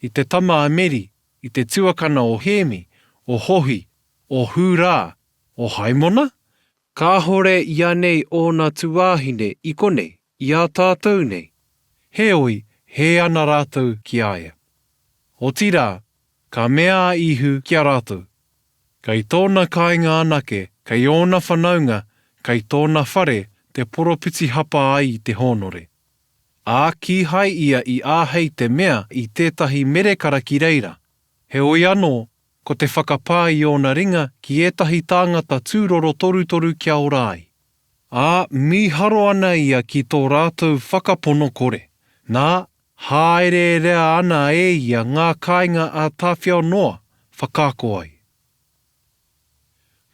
i te tama a Meri, i te tuakana o Hēmi, o Hohi, o Hūrā, o Haimona? Kāhore ianei ōna tūāhine i konei, i a tātou nei? Heoi, hē ana rātou ki a ia. Otirā, ka mea a Īhu ki a rātou, Kei tōna kāinga anake, kei ōna whanaunga, kei tōna whare te poropiti hapa ai i te hōnore. Ā, kīhai ia i āhei te mea i tētahi merekara ki reira. Heoi anō, ko te whakapā i ōna ringa ki ētahi tāngata tūroro torutoru kia ora ai. Ā, mīharo ana ia ki tō rātou whakapono kore. Nā, hāereerea ana e ia ngā kāinga ā tāwhiao noa, whakaako ai.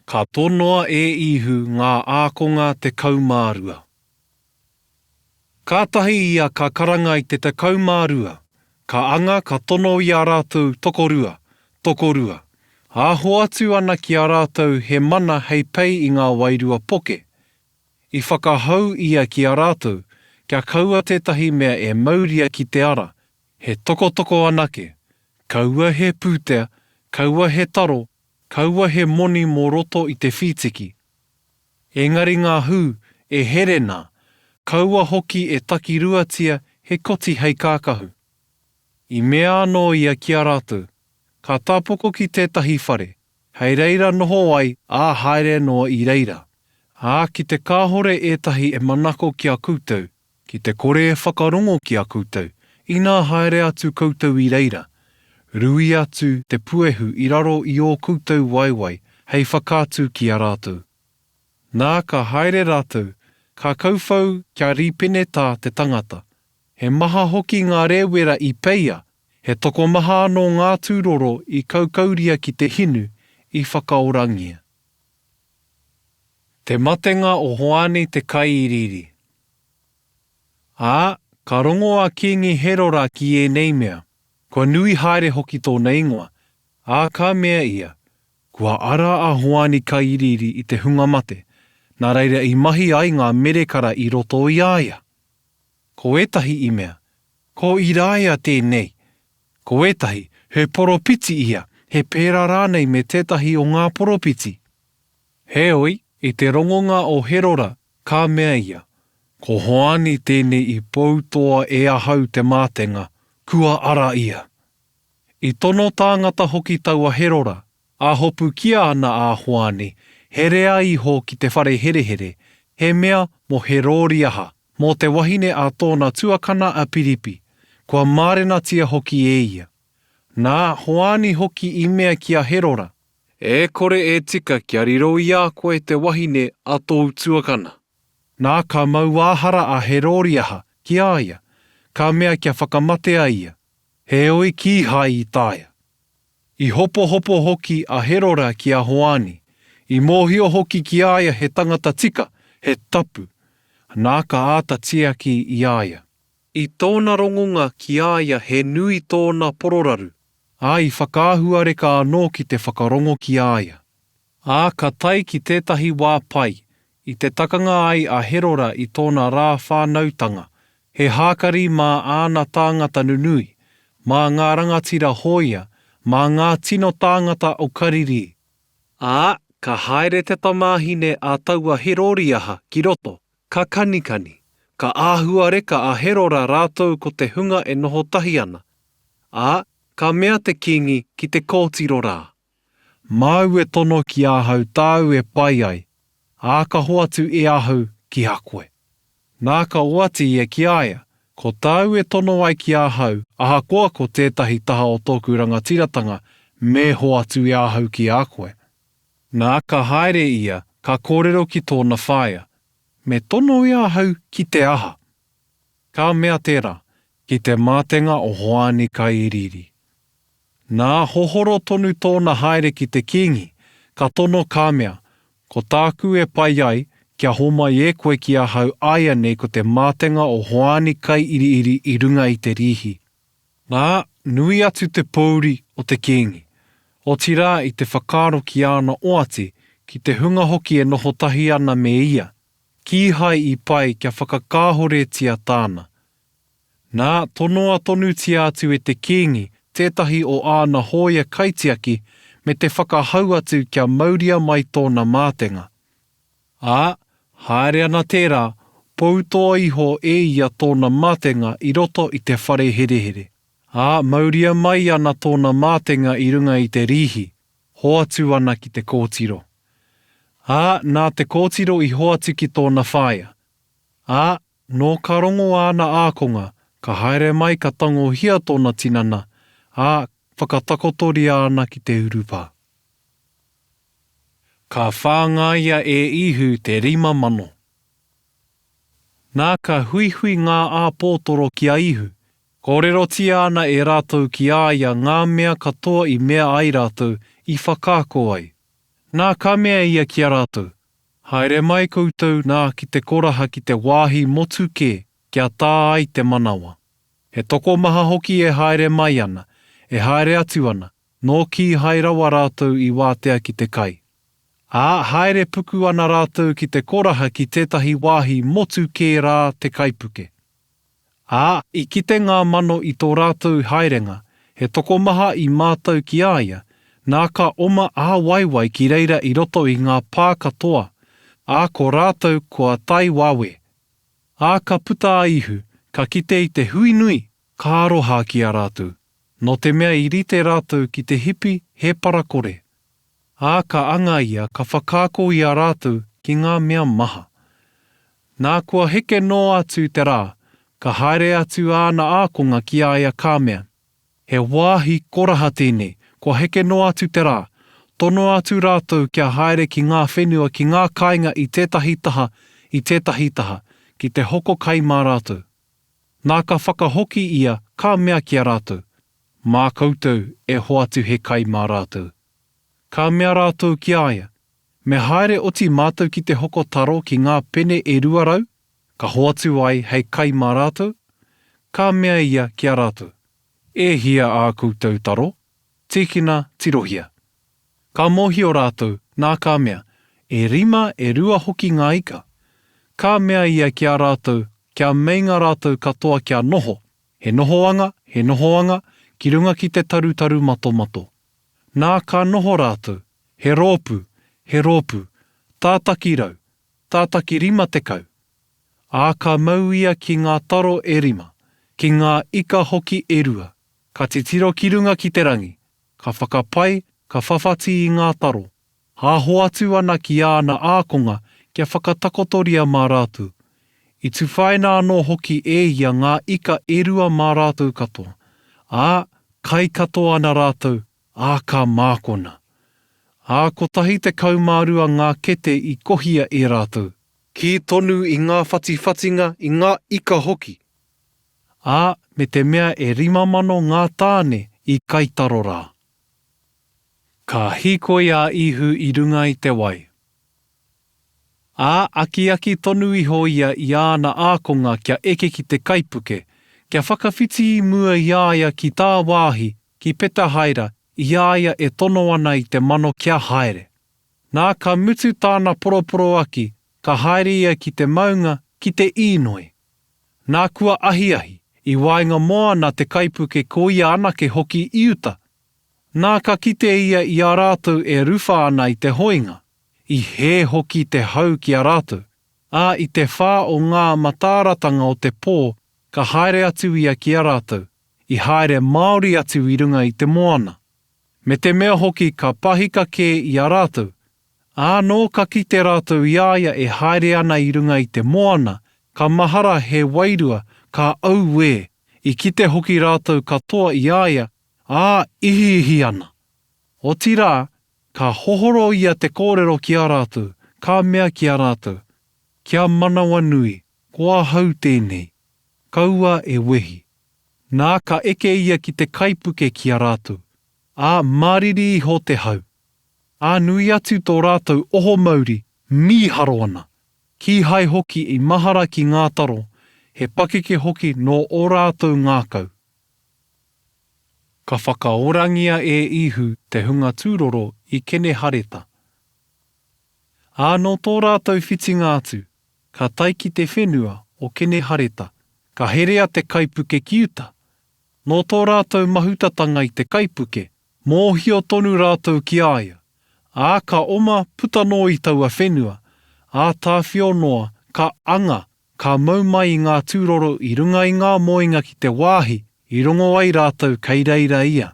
Ka tonoa e Īhu ngā ākonga 12. Kātahi ia ka karanga i te 12, ka anga ka tono i a rātou tokorua, tokorua, ā, hoatu ana ki a rātou he mana hei pei i ngā wairua poke. I whakahau ia ki a rātou, kia kaua tētahi mea e mauria ki te ara, he tokotoko anake, kaua he pūtea, kaua he taro, kaua he moni mō roto i te whītiki. Engari ngā hū, e here nā, kaua hoki e takiruatia he koti hei kākahu. I mea anō ia ki a rātou, Ka tapoko ki tētahi whare, hei reira noho ai, ā, haere noa i reira. Ā, ki te kāhore ētahi e manako ki a koutou, ki te kore e whakarongo ki a koutou, inā haere atu koutou i reira, rui atu te puehu i raro i ō koutou waewae hei whakaatu ki a rātou. Nā, ka haere rātou, ka kauwhau kia rīpenetā te tangata. He maha hoki ngā rēwera i peia, he tokomaha anō ngā tūroro i kaukauria ki te hinu i whakaorangia. Te matenga o Hoani te Kaiiriiri. Ā, ka rongo a Kīngi Herora ki ēnei mea, kua nui haere hoki tōna ingoa, ā, ka mea ia, Kua ara a Hoani Kaiiriiri i te hunga mate, Nā reira i mahi ai ngā merekara i roto i a ia. Ko ētahi i mea, Ko Iraia tēnei. Ko ētahi, He poropiti ia, he pērā rānei me tētahi o ngā poropiti. Heoi, i te rongonga o Herora, ka mea ia, Ko Hoani tēnei i poutoa e ahau te mātenga, kua ara ia. I tono tāngata hoki taua Herora, ā hopukia ana a Hoani, herea iho ki te whare herehere, he mea mō Herōriaha, mō te wahine a tōna tuakana a Piripi, kua mārenatia hoki e ia. Nā, Hoani hoki i mea ki a Herora, E kore e tika kia riro i a koe te wahine a tōu tuakana. Nā, ka mauāhara a Herōriaha ki a ia, ka mea kia whakamatea ia, heoi kīhai i taea. I hopohopo hoki a Herora ki a Hoani, i mōhio hoki ki a ia he tangata tika, he tapu, nā ka āta tiaki i a ia. I tōna rongonga ki a ia he nui tōna pororaru, ā, i whakaahuareka anō ki te whakarongo ki a ia. Ā, ka tae ki tētahi wā pai, i te takanga ai a Herora i tōna rā whānautanga, he hākari mā āna tāngata nunui, mā ngā rangatira hōia, mā ngā tino tāngata o Karirī. Ā, ka haere te tamāhine a taua Heroriaha ki roto, ka kanikani, ka āhuareka a Herora rātou ko te hunga e noho tahi ana, Ā, ka mea te kīngi ki te kōtiro rā. Māu e tono ki ahau tāu e pai ai, ā, ka hoatu e ahau ki a koe. Nā ka oati ia ki a ia, Ko tāu e tono ai ki ahau, ahakoa ko tētahi taha o tōku rangatiratanga, me hoatu e ahau ki a koe. Nā, ka haere ia, ka kōrero ki tōna whaea, Me tono e ahau ki te aha? Ka mea tērā, Ki te mātenga o Hoani Kaiiriiri. Nā, hohoro tonu tōna haere ki te kīngi, ka tono ka mea, Ko tāku e pai ai, kia homai e koe ki ahau āianei ko te mātenga o Hoani Kaiiriiri i runga i te rīhi. Nā, nui atu te pōuri o te kīngi, otirā i te whakaaro ki āna oati, ki te hunga hoki e noho tahi ana me ia, kīhai i pai kia whakakāhoretia tāna. Nā, tonoa tonutia atu e te kīngi tētahi o āna hōia kaitiaki me te whakahau atu kia mauria mai tōna mātenga. Ā, haere ana tērā, poutoa iho e ia tōna mātenga i roto i te whare herehere. Ā, mauria mai ana tōna mātenga i runga i te rīhi, hoatu ana ki te kōtiro. Ā, nā te kōtiro i hoatu ki tōna whaea. Ā, nō ka rongo āna ākonga, ka haere mai ka tangohia tōna tinana, ā, whakatakotoria ana ki te urupā. Ka whāngaia e Īhu te 5000. Nā ka huihui ngā āpōtoro ki a Īhu, kōrerotia ana e rātou ki a ia ngā mea katoa i mea ai rātou, i whakaako ai. Nā ka mea ia ki a rātou, Haere mai koutou nā ki te koraha ki te wāhi motu kē kia tā ai te manawa. He tokomaha hoki e haere mai ana, e haere atu ana, nō kīhai rawa rātou i wātea ki te kai. Ā, haere puku ana rātou ki te koraha ki tētahi wāhi motu kē rā te kaipuke. Ā, i kite ngā mano i tō rātou haerenga, he tokomaha i mātau ki a ia, nā ka oma ā-waewae ki reira i roto i ngā pā katoa, ā, ko rātou kua tae wawe. Ā, ka puta a Ihu, ka kite i te hui nui, ka aroha ki a rātou, nō te mea i rite rātou ki te hipi he parakore. Ā, ka anga ia, ka whakaako i a rātou ki ngā mea maha. Nā, kua heke noa atu te rā, ka haere atu āna ākonga ki a ia ka mea, He wāhi koraha tēnei, kua heke noa atu te rā, tonoa atu rātou kia haere ki ngā whenua ki ngā kāinga i tētahi taha, i tētahi taha, ki te hoko kai mā rātou. Nā ka whakahoki ia ka mea ki a rātou, Mā koutou e hoatu he kai mā rātou. Ka mea rātou ki a ia, Me haere oti mātou ki te hoko taro ki ngā pene e 200, ka hoatu ai hei kai mā rātou? Ka mea ia ki a rātou, E hia ā koutou taro? Tīkina, tirohia. Ka mōhio rātou, nā ka mea, e rima e rua hoki ngā ika. Ka mea ia ki a rātou kia meinga rātou katoa kia noho, he nohoanga, he nohoanga, ki runga ki te tarutaru matomato. Nā ka noho rātou, he rōpū, he rōpū, tātaki rau, tātaki 50. Ā, ka mau ia ki ngā taro e rima, ki ngā ika hoki e rua, ka titiro ki runga ki te rangi, ka whakapai, ka whawhati i ngā taro, ā, hoatu ana ki āna ākonga kia whakatakotoria mā rātou. I tuwhaina anō hoki e ia ngā ika e rua mā rātou katoa, ā, kai katoa ana rātou, ā, ka mākona. Ā, 12 ngā kete i kohia e rātou. Kī tonu i ngā whatiwhatinga, i ngā ika hoki. Ā, me te mea e 5000 ngā tāne i kai taro rā. Ka hīkoi a Īhu i runga i te wai. Ā, akiaki tonu iho ia i āna ākonga kia eke ki te kaipuke, kia whakawhiti i mua i a ia ki tāwāhi, ki Petahaira, i a ia e tono ana i te mano kia haere. Nā, ka mutu tāna poroporoaki, ka haere ia ki te maunga, ki te īnoi. Nā, kua ahiahi, i waenga moana te kaipuke ko ia anake hoki i uta. Nā, ka kite ia i a rātou e ruwha ana i te hoinga, i hē hoki te hau ki a rātou, ā, i te whā o ngā matāratanga o te pō ka haere atu ia ki a rātou, i haere māori atu i runga i te moana. Me te mea hoki ka pahika kē i a rātou. Ā, nō ka kite rātou i a ia e haere ana i runga i te moana, ka mahara he wairua, ka auē, i kite hoki rātou katoa i a ia, ā, ihiihi ana. Otirā, ka hohoro ia te kōrero ki a rātou, ka mea ki a rātou, Kia manawanui, ko ahau tēnei. Kaua e wehi. Nā, ka eke ia ki te kaipuke ki a rātou, ā, māriri iho te hau. Ā, nui atu tō rātou oho mauri, mīharo ana. Kīhai hoki i mahara ki ngā taro, he pakeke hoki nō ō rātou ngākau. Ka whakaorangia e Īhu te hunga tūroro i Kenehareta. Ā, nō tō rātou whitinga atu, ka tae ki te whenua o Kenehareta, ka herea te kaipuke ki uta. Nō tō rātou mahutatanga i te kaipuke, mōhio tonu rātou ki a ia. Ā, ka oma puta noa i taua whenua, ā tāwhio noa, ka anga, ka mau mai i ngā tūroro i runga i ngā moenga ki te wāhi i rongo ai rātou kei reira ia.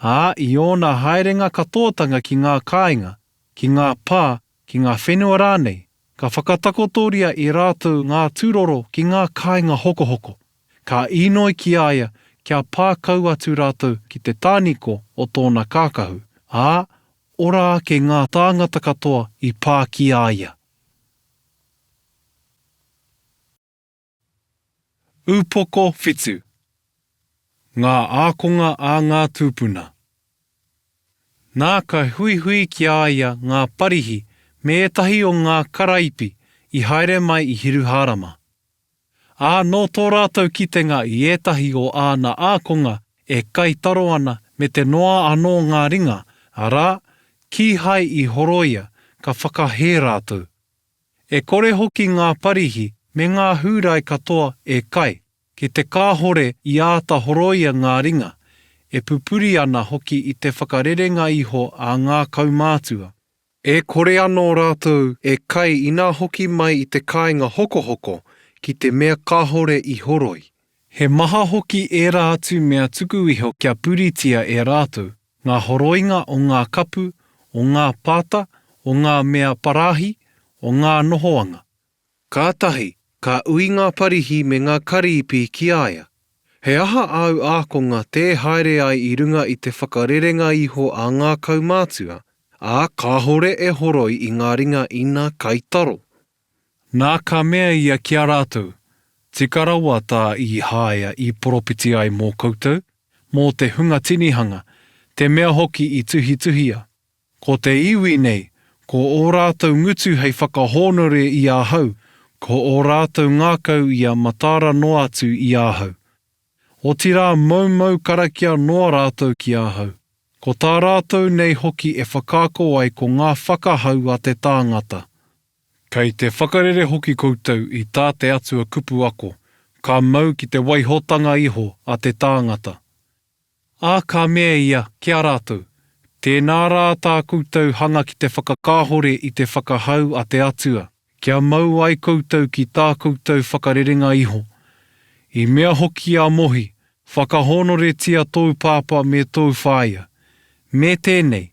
Ā, i ōna haerenga katoatanga ki ngā kāinga, ki ngā pā, ki ngā whenua rānei, ka whakatakotoria e rātou ngā tūroro ki ngā kāinga hokohoko, ka īnoi ki a ia kia pā kau atu rātou ki te tāniko o tōna kākahu, ā, ora ake ngā tāngata katoa i pā ki a ia. Ūpoko whitu. Ngā ākonga a ngā tūpuna. Nā ka huihui ki a ia ngā Parihi me ētahi o ngā karaipi i haere mai i Hiruhārama. Ā, nō tō rātou kitenga i ētahi o āna ākonga e kai taro ana me te noa anō ngā ringa, arā, kīhai i horoia, ka whakahē rātou. E kore hoki ngā Parihi me ngā Hūrai katoa e kai, ki te kāhore i āta horoia ngā ringa, e pupuri ana hoki i te whakarerenga iho a ngā kaumātua. E kore anō rātou e kai ina hoki mai i te kāinga hokohoko, ki te mea kāhore i horoi. He maha hoki ērā atu mea tuku iho kia puritia e rātou, ngā horoinga o ngā kapu, o ngā pāta, o ngā mea parāhi, o ngā nohoanga. Kātahi, ka ui ngā Parihi me ngā Karīpi ki a ia, He aha āu ākonga tē haere ai i runga i te whakarerenga iho a ngā kaumātua, ā, kāhore e horoi i ngā ringa ina kai taro? Nā ka mea ia ki a rātou, Tika rawa tā Īhāia i poropiti ai mō koutou, mō te hunga tinihanga, te mea hoki i tuhituhia, Ko te iwi nei, ko ō rātou ngutu hei whakahōnore i ahau, ko ō rātou ngākau ia mataara noa atu i ahau. Otirā moumou karakia noa rātou ki ahau. Ko tā rātou nei hoki e whakaako ai ko ngā whakahau a te tāngata. Kei te whakarere hoki koutou i tā te Atua kupu ako, ka mau ki te waihotanga iho a te tāngata. Ā, ka mea ia ki a rātou, Tēnā rā tā koutou hanga ki te whakakāhore i te whakahau a te Atua, kia mau ai koutou ki tā koutou whakarerenga iho. I mea hoki a Mohi, Whakahōnoretia tōu pāpā me tōu whaea. Me tēnei,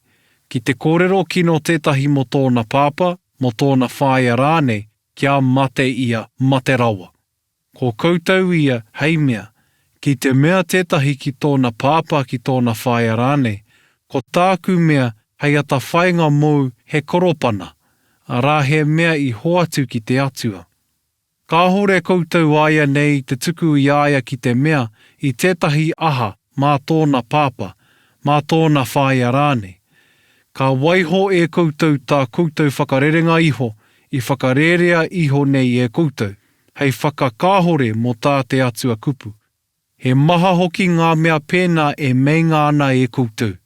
ki te kōrero kino tētahi mō tōna pāpā, mō tōna whaea rānei, kia mate ia, mate rawa. Ko koutou ia hei mea, ki te mea tētahi ki tōna pāpā ki tōna whaea rānei, ko tāku mea hei atawhainga mōu he koropana, arā he mea i hoatu ki te Atua. Kāhore koutou āianei te tuku i a ia ki te mea i tētahi aha mā tōna pāpā, mā tōna whaea rānei. Ka waiho e koutou tā koutou whakarerenga iho i whakarērea iho nei e koutou, hei whakakāhore mō tā te Atua kupu. He maha hoki ngā mea pēnā e meinga ana e koutou.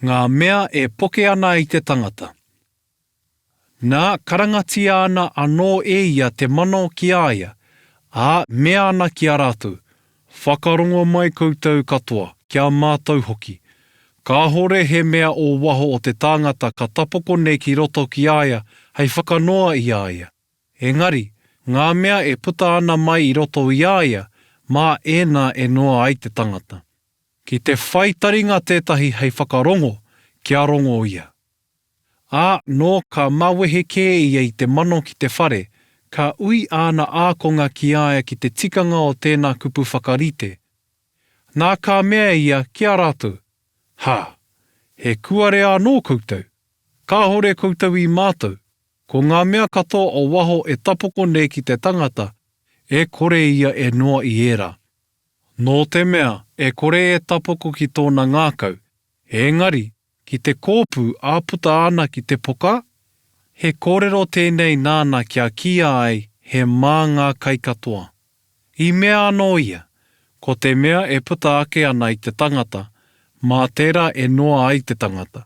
Ngā mea e poke ana i te tangata. Nā, karangatia ana anō e ia te mano ki a ia, ā, mea ana ki a rātou, Whakarongo mai koutou katoa, ki a mātou hoki. Kāhore he mea o waho o te tāngata ka tapoko nei ki roto ki a ia hei whakanoa i a ia. Engari, ngā mea e puta ana mai i roto i a ia, mā ēnā e noa ai te tangata. Ki te whai taringa tētahi hei whakarongo, kia rongo ia. Ā, nō ka mawehe kē ia i te mano ki te whare, ka ui āna ākonga ki a ia ki te tikanga o tēnā kupu whakarite. Nā ka mea ia ki a rātou, Ha! He kuare anō koutou! Kāhore koutou i mātau, ko ngā mea katoa o waho e tapoko nei ki te tangata, e kore ia e noa i ērā. Nō te mea e kore e tapoko ki tōna ngākau, engari, Ki te kōpū ā puta ana ki te poka? He kōrero tēnei nāna kia kīia ai he mā ngā kai katoa. I mea anō ia, ko te mea e puta ake ana i te tangata, mā tērā e noa ai te tangata.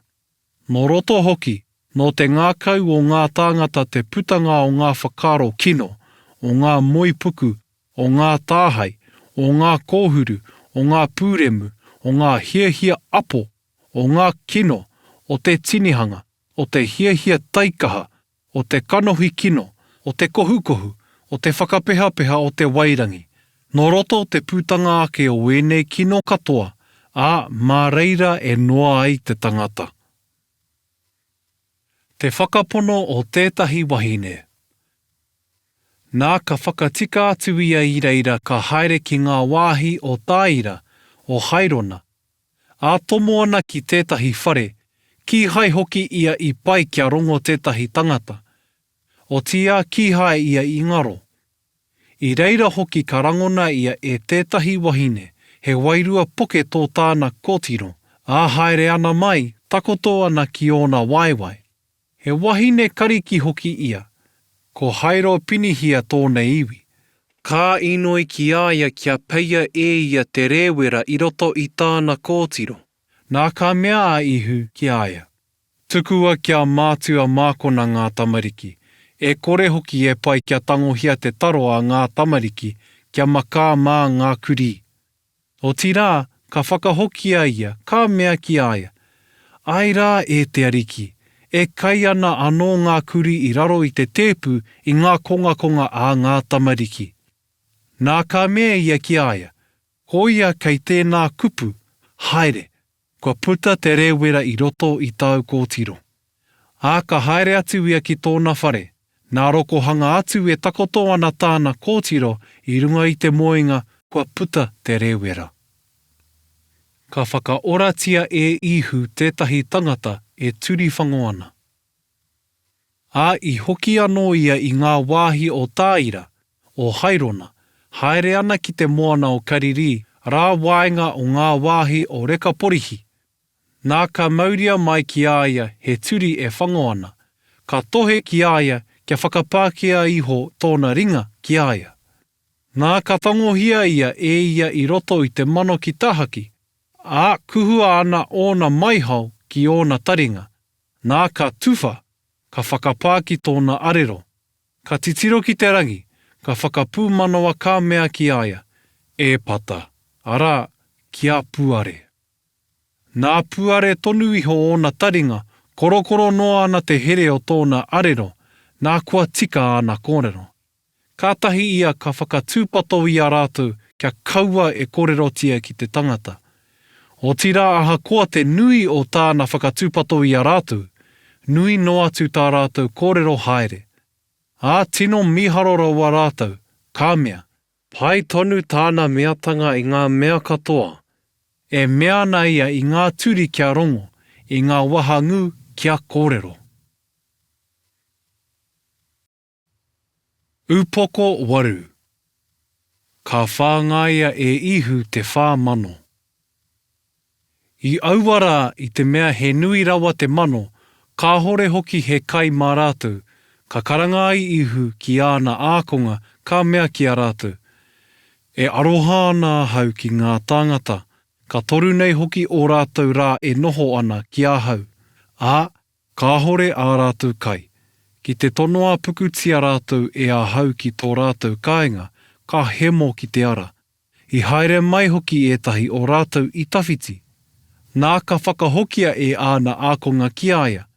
Nō roto hoki, nō te ngākau o ngā tāngata te putanga o ngā whakaaro kino, o ngā moepuku, o ngā tāhae, o ngā kōhuru, o ngā pūremu, o ngā hiahia apo, o ngā kino, o te tinihanga, o te hiahia taikaha, o te kanohi kino, o te kohukohu, o te whakapehapeha o te wairangi. Nō roto te putanga ake o ēnei kino katoa, ā, mā reira e noa ai te tangata. Te whakapono o tētahi wahine. Nā ka whakatika atu ia i reira ka haere ki ngā wāhi o Tāira, o Hairona, Ā, tomo ana ki tētahi whare, kīhai hoki ia i pai kia rongo tētahi tangata. Otiia kīhai ia i ngaro. I reira hoki ka rangona ia e tētahi wahine, he wairua poke tō tāna kōtiro, ā, haere ana mai, takoto ana ki ōna waewae. He wahine kariki hoki ia. Ko Haero Pinihia tōna iwi. Ka inoi ki a ia kia peia e ia te rēwera i roto i tāna kōtiro. Nā ka mea a Ihu ki a ia, Tukua kia mātua mākona ngā tamariki, e kore hoki e pai kia tangohia te taro a ngā tamariki kia makā mā ngā kurī. Otirā, ka whakahokia ia, ka mea ki a ia, Āe rā, e te Ariki, e kai ana anō ngā kurī i raro i te tēpu i ngā kongakonga a ngā tamariki. Nā ka mea ia ki a ia, Koia kei tēnā kupu, haere, kua puta te rēwera i roto i tāu kōtiro. Ā, ka haere atu ia ki tōna whare, nā rokohanga atu e takoto ana tāna kōtiro i runga i te moenga kua puta te rēwera. Ka whakaoratia e Īhu tētahi tangata e turiwhango ana. Ā, i hoki anō ia i ngā wāhi o Tāira, o Hairona, haere ana ki te moana o Karirī, rā waenga o ngā wāhi o Rekaporihi, Nā ka mauria mai ki a ia he turi e whango ana, ka tohe ki a ia kia whakapākia iho tōna ringa ki a ia. Nā ka tangohia ia e ia i roto i te mano ki tahaki, Ā, kuhua ana ōna maihao ki ōna taringa, nā ka tuwha, ka whakapā ki tōna arero. Ka titiro ki te rangi, ka whakapūmanawa ka mea ki a ia, E Pata, arā, kia puare. Nā puare tonu iho ōna taringa, korokoro noa ana te here o tōna arero, nā kua tika āna kōrero. Kātahi ia ka whakatūpato i a rātou kia kaua e kōrerotia ki te tangata. Otirā ahakoa te nui o tāna whakatūpato i a rātou, nui noa atu tā rātou kōrero haere. Ā, tino mīharo rawa rātou, ka mea. Pai tonu tāna meatanga i ngā mea katoa. E mea ana ia i ngā turi kia rongo, i ngā wahangū kia kōrero. Upoko 8. Ka whāngaia e Ihu te 4000. I aua rā, i te mea he nui rawa te mano, kāhore hoki he kai mā rātou, ka karanga ai Ihu ki āna ākonga, ka mea ki a rātou, E aroha ana ahau ki ngā tāngata, ka toru nei hoki ō rātou rā e noho ana ki ahau, ā, Kāhore ā rātou kai. Ki te tonoa pukutia rātou e ahau ki tō rātou kāinga, ka hemo ki te ara. I haere mai hoki ētahi o rātou i tawhiti. Nā ka whakahokia e āna ākonga ki a ia,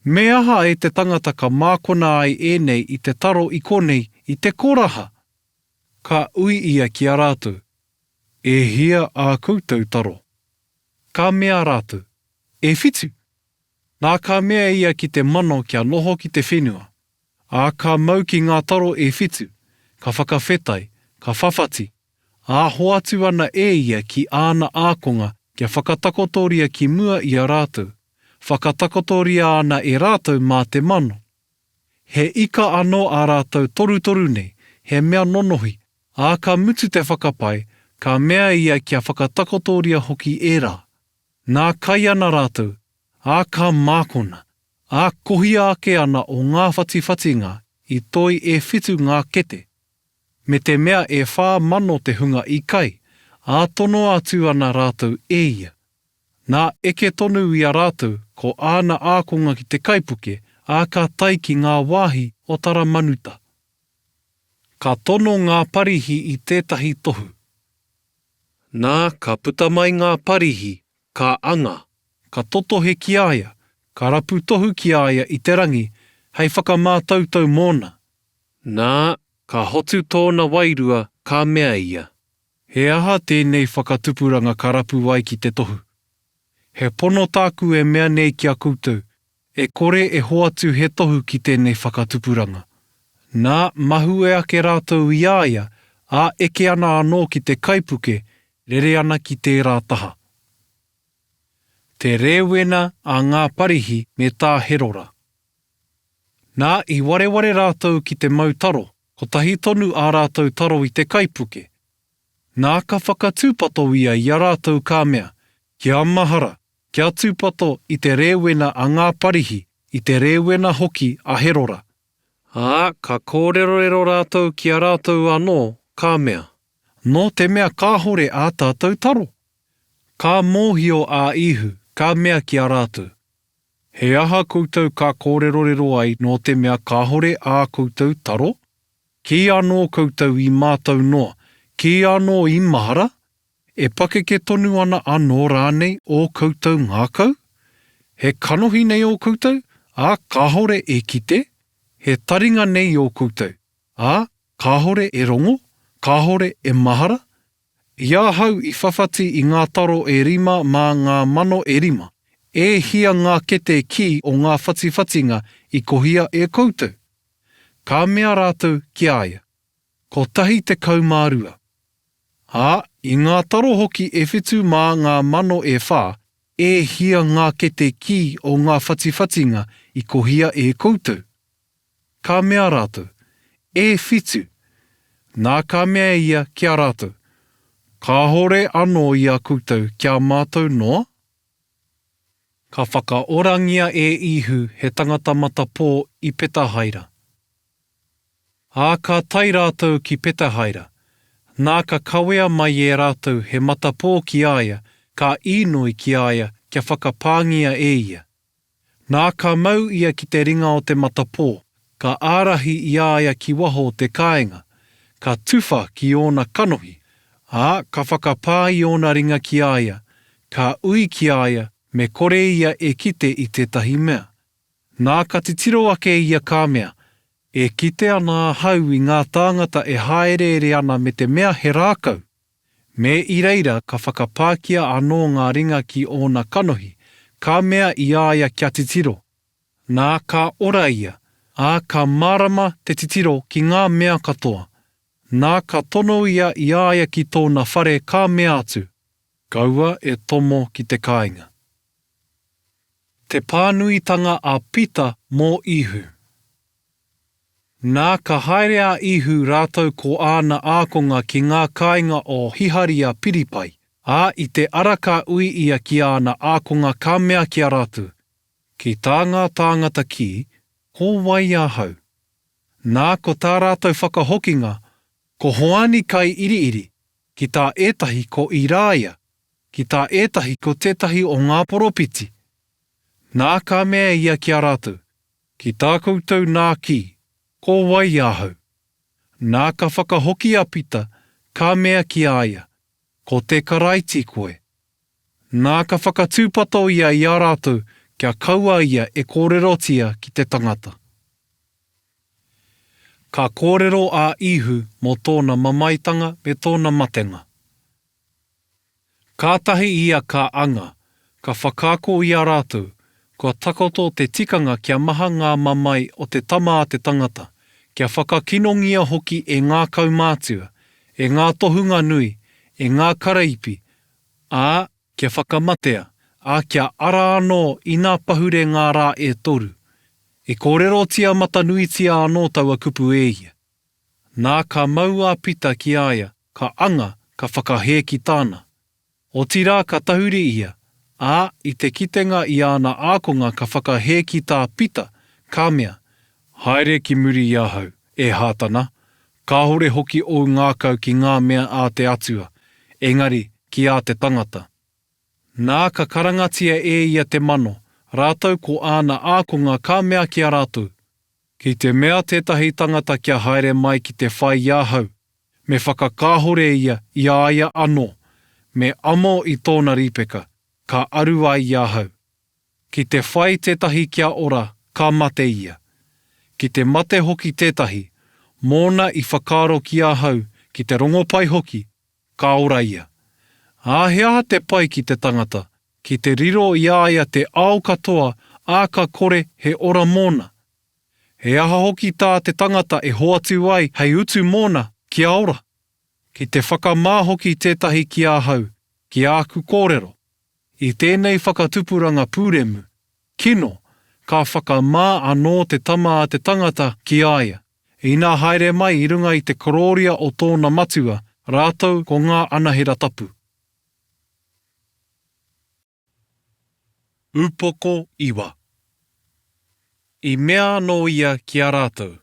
Me aha e te tangata ka mākona ai ēnei i te taro i konei, i te koraha? Ka ui ia ki a rātou, E hia ā koutou taro? Ka mea rātou, E whitu. Nā ka mea ia ki te mano kia noho ki te whenua, ā, ka mau ki ngā taro e whitu, ka whakawhetai, ka whawhati, ā, hoatu ana e ia ki āna ākonga kia whakatakotoria ki mua i a rātou, whakatakotoria ana e rātou mā te mano. He ika anō ā rātou torutoru nei, he mea nonohi, ā, ka mutu te whakapai, ka mea ia kia whakatakotoria hoki ērā. Nā kai ana rātou, ā, ka mākona, ā, kohia ake ana o ngā whatiwhatinga i toi e whitu ngā kete, me te mea e 4000 te hunga i kai, ā, tonoa atu ana rātou e ia. Nā, eke tonu i a rātou ko āna ākonga ki te kaipuke, ā, ka tae ki ngā wāhi o Taramanuta. Ka tono ngā Parihi i tētahi tohu. Nā, ka puta mai ngā Parihi, ka anga, ka totohe ki a ia, ka rapu tohu ki a ia i te rangi hei whakamātautau mōna. Nā, ka hotu tōna wairua, ka mea ia. He aha tēnei whakatupuranga ka rapu ai ki te tohu? He pono tāku e mea nei ki a koutou, E kore e hoatu he tohu ki tēnei whakatupuranga. Nā, mahue ake rātou i a ia, ā, eke ana anō ki te kaipuke, rere ana ki tērā taha. Te rēwena a ngā Parihi me tā Herora. Nā, i wareware rātou ki te mau taro, kotahi tonu ā rātou taro i te kaipuke. Nā, ka whakatūpato ia i a rātou ka mea, Kia mahara, Kia tūpato i te rēwena a ngā Parihi, i te rēwena hoki a Herora. Ā, ka kōrerorero rātou ki a rātou anō, ka mea. Nō te mea kāhore ā tātou taro. Ka mōhio a Īhu, ka mea ki a rātou, He aha koutou ka kōrerorero ai nō te mea kāhore ā koutou taro? Kīanō koutou i mātau noa, kīanō i mahara? E pakeke tonu ana anō rānei ō koutou ngākau? He kanohi nei ō koutou, ā, kāhore e kite? He taringa nei ō koutou, ā, kāhore e rongo, kāhore e mahara? I ahau i whawhati i ngā taro e rima mā ngā mano e rima, e hia ngā kete kī o ngā whatiwhatinga i kohia e koutou? Ka mea rātou ki a ia, Kotahi 12. Ā, i ngā taro hoki e whitu mā ngā mano e whā, e hia ngā kete kī o ngā whatiwhatinga i kohia e koutou? Ka mea rātou, E whitu. Nā ka mea ia ki a rātou, Kāhore anō i a koutou kia mātau noa? Ka whakaorangia e Īhu he tangata matapō i Petahaira. Ā, ka tae rātou ki Petahaira. Nā ka kawea mai e rātou he matapō ki a ia, ka īnoi ki a ia kia whakapāngia e ia. Nā ka mau ia ki te ringa o te matapō, ka ārahi i a ia ki waho o te kāinga, ka tuwha ki ōna kanohi, ā, ka whakapā i ōna ringa ki a ia, ka ui ki a ia me kore ia e kite i tētahi mea. Nā ka titiro ake ia ka mea, E kite ana ahau i ngā tāngata e hāereere ana me te mea he rākau. Me i reira ka whakapākia anō ngā ringa ki ōna kanohi, ka mea i a ia kia titiro. Nā, ka ora ia, ā, ka mārama te titiro ki ngā mea katoa. Nā, ka tono ia i a ia ki tōna whare ka mea atu, Kaua e tomo ki te kāinga. Te pānuitanga a Pita mō Īhu. Nā, ka haere a Īhu rātou ko āna ākonga ki ngā kāinga o Hiharia Piripai, ā, i te ara ka ui ia ki āna ākonga ka mea ki a rātou, Ki tā ngā tāngata kī, Ko wai ahau? Nā, ko tā rātou whakahokinga, Ko Hoani Kaiiriiri, ki tā ētahi ko Irāia, ki tā ētahi ko tētahi o ngā poropiti. Nā, ka mea ia ki a rātou, Ki tā koutou nā kī, Ko wai ahau? Nā ka whakahoki a Pita, ka mea ki a ia, Ko te Karaiti koe. Nā ka whakatūpato ia i a rātou kia kaua ia e kōrerotia ki te tangata. Ka kōrero a Īhu mō tōna mamaetanga me tōna matenga. Kātahi ia ka anga, ka whakaako i a rātou, kua takoto te tikanga kia maha ngā mamae o te Tama a te tangata, kia whakakinongia hoki e ngā kaumātua, e ngā tohunga nui, e ngā karaipi, ā, kia whakamatea, ā, kia ara anō ina pahure ngā rā e toru. I kōrerotia matanuitia anō taua kupu e ia. Nā ka mau a Pita ki a ia, ka anga, ka whakahē ki tāna. Otirā ka tahuri ia, ā, i te kitenga i āna ākonga ka whakahē ki tā Pita, ka mea, Haere ki muri i ahau, e Hātana, kāhore hoki ōu ngākau ki ngā mea a te Atua, engari ki ā te tangata. Nā ka karangatia e ia te mano, rātou ko āna ākonga ka mea ki a rātou, Ki te mea tētahi tangata kia haere mai ki te whai i ahau, me whakakāhore ia i a ia anō, me amo i tōna rīpeka, ka aru ai i ahau. Ki te whai tētahi kia ora, ka mate ia. Ki te mate hoki tētahi, mōna i whakaaro ki ahau, ki te rongopai hoki, ka ora ia. Ā, he aha te pai ki te tangata, ki te riro i a ia te ao katoa, ā, ka kore he ora mōna? He aha hoki tā te tangata e hoatu ai hei utu mōna kia ora? Ki te whakamā hoki tētahi ki ahau, ki āku kōrero, i tēnei whakatupuranga pūremu, kino, ka whakamā anō te Tama a te Tangata ki a ia, ina haere mai i runga i te korōria o tōna Matua rātou ko ngā anahera tapu. Upoko iwa. I mea anō ia ki a rātou,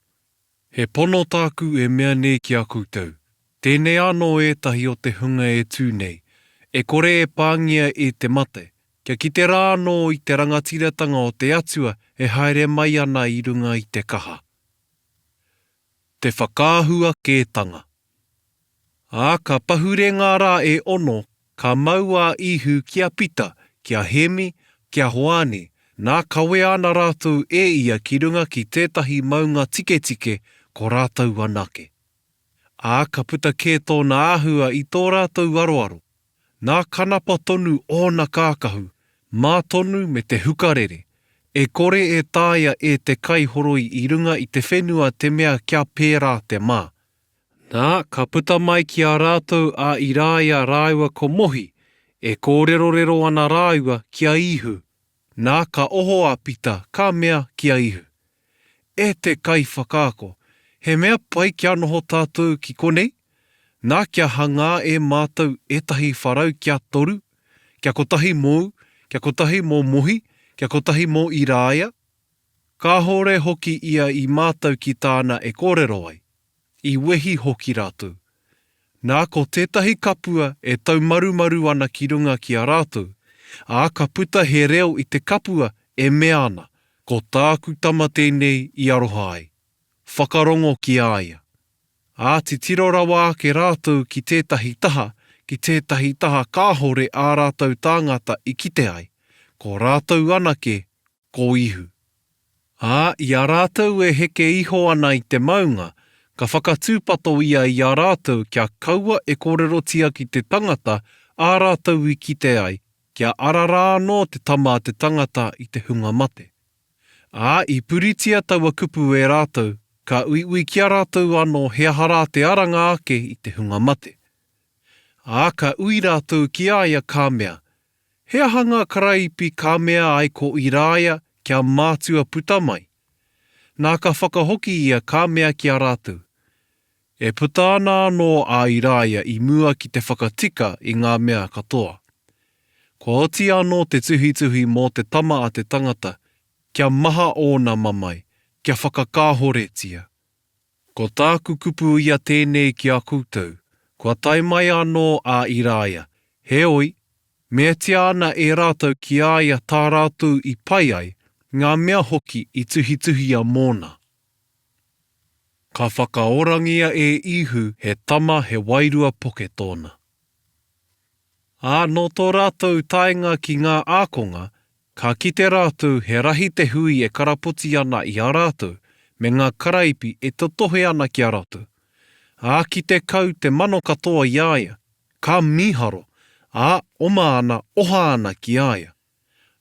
He pono tāku e mea nei ki a koutou, tēnei anō ētahi o te hunga e tū nei, e kore e pāngia e te mate, kia kite rā anō i te rangatiratanga o te Atua e haere mai ana i runga i te kaha. Te whakaahua kētanga. Ā, ka pahure ngā rā e ono, ka mau a Īhu ki a Pita, ki a Hēmi, ki a Hoani, nā, kawea ana rātou e ia ki runga ki tētahi maunga tiketike, ko rātou anake. Ā, ka puta kē tōna āhua i tō rātou aroaro. Nā kanapa tonu ōna kākahu, mā tonu me te hukarere, e kore e taea e te kaihoroi i runga i te whenua te mea kia pērā te mā. Nā, ka puta mai ki a rātou a Irāia rāua ko Mohi, e kōrerorero ana rāua ki a Īhu. Nā, ka oho a Pita, ka mea ki a Īhu, E te Kaiwhakaako, he mea pai kia noho tātou ki konei? Nā, kia hangā e mātou ētahi wharau kia toru, kia kotahi mōu, kia kotahi mō Mohi, kia kotahi mō Irāia. Kāhore hoki ia i mātau ki tāna e kōrero ai. I wehi hoki rātou. Nā, ko tētahi kapua e taumarumaru ana ki runga ki a rātou, ā, ka puta he reo i te kapua e mea ana, Ko tāku tama tēnei i aroha ai. Whakarongo ki a ia. Ā, titiro rawa ake rātou ki tētahi taha, ki tētahi taha kāhore ā rātou tāngata i kite ai, ko rātou anake ko Ihu. Ā, i a rātou e heke iho ana i te maunga, ka whakatūpato ia i a rātou kia kaua e kōrerotia ki te tangata ā rātou i kite ai, kia ara rā anō te Tama a te tangata i te hunga mate. Ā, i puritia taua kupu e rātou, ka uiui ki a rātou anō he aha rā te aranga ake i te hunga mate. Ā, ka ui rātou ki a ia ka mea, He aha ngā karaipi ka mea ai ko Irāia kia mātua puta mai? Nā ka whakahoki ia ka mea ki a rātou, E puta ana anō a Irāia i mua ki te whakatika i ngā mea katoa. Kua oti anō te tuhituhi mō te Tama a te tangata, kia maha ōna mamae, kia whakakāhoretia. Ko tāku kupu ia tēnei ki a koutou, kua tae mai anō a Irāia, heoi, meatia ana e rātou ki a ia tā rātou i pai ai, ngā mea hoki i tuhituhia mōna. Ka whakaorangia e Īhu he tama he wairua poke tōna. Ā, nō tō rātou taenga ki ngā ākonga, ka kite rātou he rahi te hui e karapoti ana i a rātou, me ngā karaipi e totohe ana ki a rātou. Ā, kite kau te mano katoa i a ia, ka mīharo, ā, oma ana, oha ana ki a ia.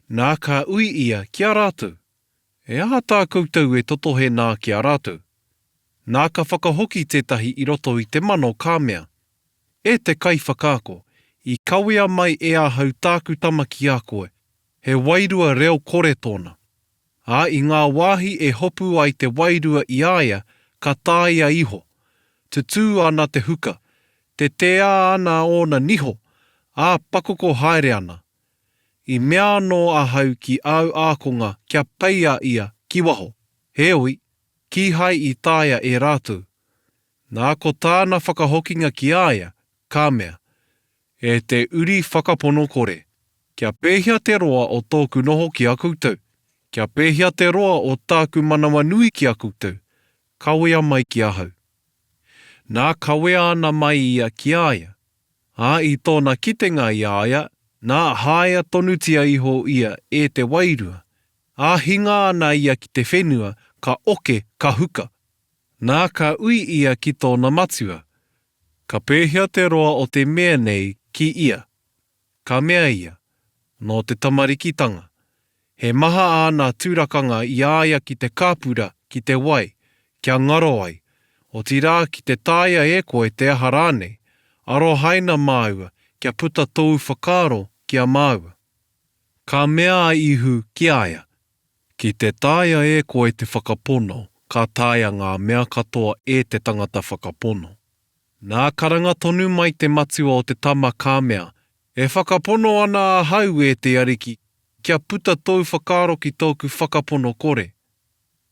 Nā, ka ui ia ki a rātou, E aha tā koutou e totohe nā ki a rātou? Nā ka whakahoki tētahi i roto i te mano ka mea, E te Kaiwhakaako, i kawea mai e ahau tāku tama ki a koe, he wairua reo kore tōna. Ā, i ngā wāhi e hopu ai te wairua i a ia, ka tāia iho. Tutū ana te huka, tetēā ana ōna niho, ā, pakoko haere ana. I mea anō ahau ki āu ākonga kia peia ia ki waho, heoi, kīhai i taea e rātou. Nā ko tāna whakahokinga ki a ia, ka mea, E te uri whakapono kore, kia pēhea te roa o tōku noho ki a koutou? Kia pēhea te roa o tāku manawanui ki a koutou? Kawea mai ki ahau. Nā kawea ana mai ia ki a ia. Ā, i tōna kitenga i a ia, nā, haea tonutia iho ia e te Wairua, ā, hinga ana ia ki te whenua, ka oke, ka huka. Nā, ka ui ia ki tōna matua, Ka pēhea te roa o te mea nei ki ia? Ka mea ia, Nō te tamarikitanga. He maha āna tūrakanga i a ia ki te kāpura, ki te wai, kia ngaro ai, otirā ki te taea e koe te aha rānei, arohaina māua kia puta tōu whakaaro ki a māua. Ka mea a Ihu ki a ia, Ki te taea e koe te whakapono, ka taea ngā mea katoa e te tangata whakapono. Nā karanga tonu mai te matua o te tama ka mea, E whakapono ana ahau, e te Ariki, kia puta tōu whakaaro ki tōku whakapono kore.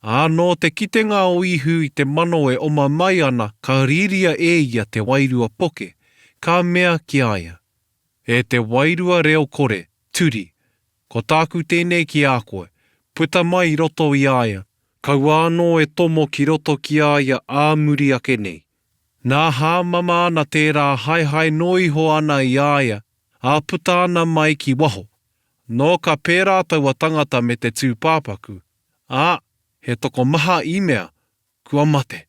Ā, nō te kitenga o Īhu i te mano e oma mai ana ka rīria e ia te wairua poke, ka mea ki a ia, E te wairua reo kore, turi, ko tāku tēnei ki a koe, puta mai i roto i a ia, kaua anō e tomo ki roto ki a ia ā muri ake nei. Nā, hāmama ana tērā haehae noa iho ana i a ia, ā, puta ana mai ki waho. Nō ka pērā taua tangata me te tūpāpaku, ā, he tokomaha i mea, kua mate.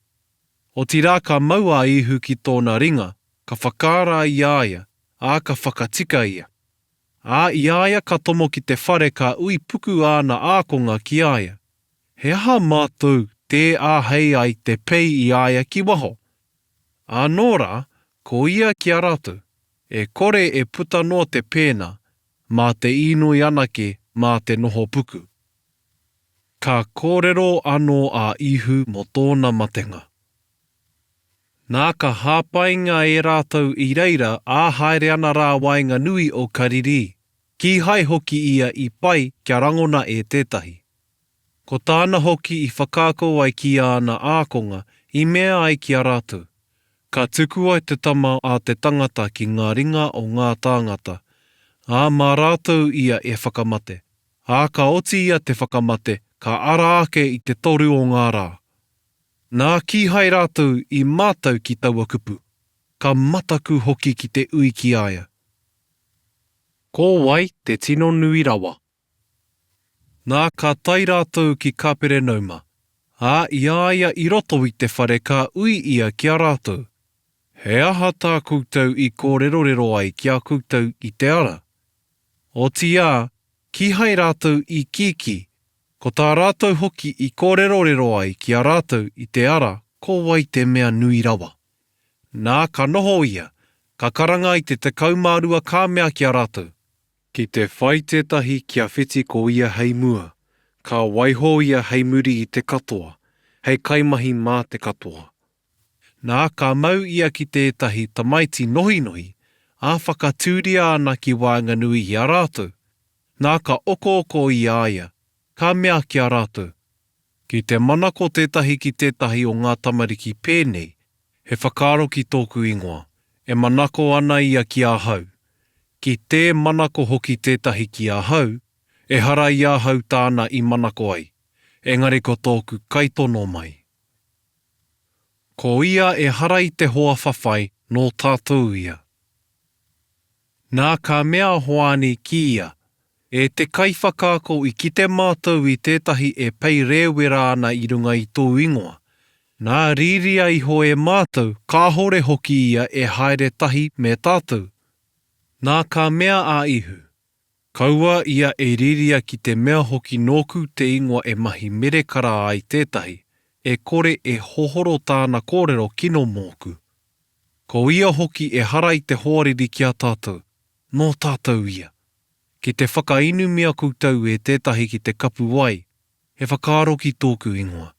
Otirā ka mau a Īhu ki tōna ringa, ka whakaara i a ia, ā, ka whakatika ia. Ā, i a ia ka tomo ki te whare ka ui puku āna ākonga ki a ia, He aha mātou tē āhei ai te pei i a ia ki waho? Anō rā, ko ia ki a rātou, E kore e puta noa te pēnā, mā te īnoi anake mā te noho puku. Ka kōrero anō a Īhu mō tōna matenga. Nā ka hāpainga e rātou i reira ā haere ana rā waenganui o Karirī, kīhai hoki ia i pai kia rangona e tētahi. Ko tāna hoki i whakaako ai ki āna ākonga, i mea ai ki a rātou. Ka tukua te Tama a te tangata ki ngā ringa o ngā tāngata, ā, mā rātou ia e whakamate. Ā, ka oti ia te whakamate, ka ara ake i te toru o ngā rā. Nā, kīhai rātou i mātau ki taua kupu, ka mataku hoki ki te ui ki a ia. Ko wai te tino nui rawa? Nā, ka tae rātou ki Kaperenauma, ā, i a ia i roto i te whare ka ui ia ki a rātou, He aha tā koutou i kōrerorero ai ki a koutou i te ara? Otiia, kīhai rātou i kīkī, ko tā rātou hoki i kōrerorero ai ki a rātou i te ara ko wai te mea nui rawa. Nā, ka noho ia, ka karanga i te 12 ka mea ki a rātou, Ki te whai tētahi kia whiti ko ia hei mua, ka waiho ia hei muri i te katoa, hei kaimahi mā te katoa. Nā, ka mau ia ki tētahi tamaiti nohinohi, ā, whakatūria ana ki waenganui i a rātou. Nā, ka okooko i a ia, ka mea ki a rātou, Ki te manako tētahi ki tētahi o ngā tamariki pēnei, he whakaaro ki tōku ingoa, e manako ana ia ki ahau. Ki tē manako hoki tētahi ki ahau, ehara i ahau tāna i manako ai, engari ko tōku kaitono mai. Ko ia ehara i te hoa whawhai nō tātou ia. Nā ka mea a Hoani ki ia, E te Kaiwhakaako i kite mātou i tētahi e pei rēwera ana i runga i tōu ingoa. Nā, rīria iho e mātou, kāhore hoki ia e haere tahi me tātou. Nā ka mea a Ihu, Kaua ia e rīria ki te mea hoki nōku te ingoa e mahi merekara ai tētahi, e kore e hohoro tāna kōrero kino mōku. Ko ia hoki ehara i te hoariri ki a tātou, nō tātou ia. Ki te whakainumia koutou e tētahi ki te kapu wai, he whakaaro ki tōku ingoa,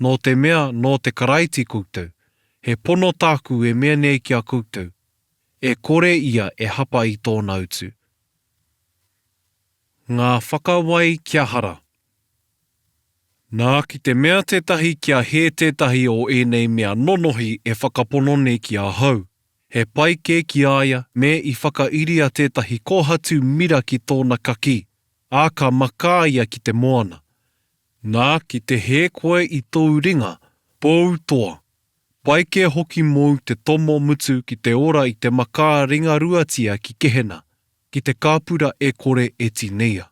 nō te mea nō te Karaiti koutou, he pono tāku e mea nei ki a koutou, e kore ia e hapa i tōna utu. Ngā whakawai kia hara. Nā, ki te mea tētahi kia hē tētahi o ēnei mea nonohi e whakapono nei ki ahau, he pai kē ki a ia me i whakairia tētahi kōhatu mira ki tōna kakī, ā, ka makā ia ki te moana. Nā, ki te hē koe i tōu ringa, pōu toa. Pai kē hoki mōu te tomo mutu ki te ora i te makā ringaruatia ki Kehena, ki te kāpura e kore e tineia.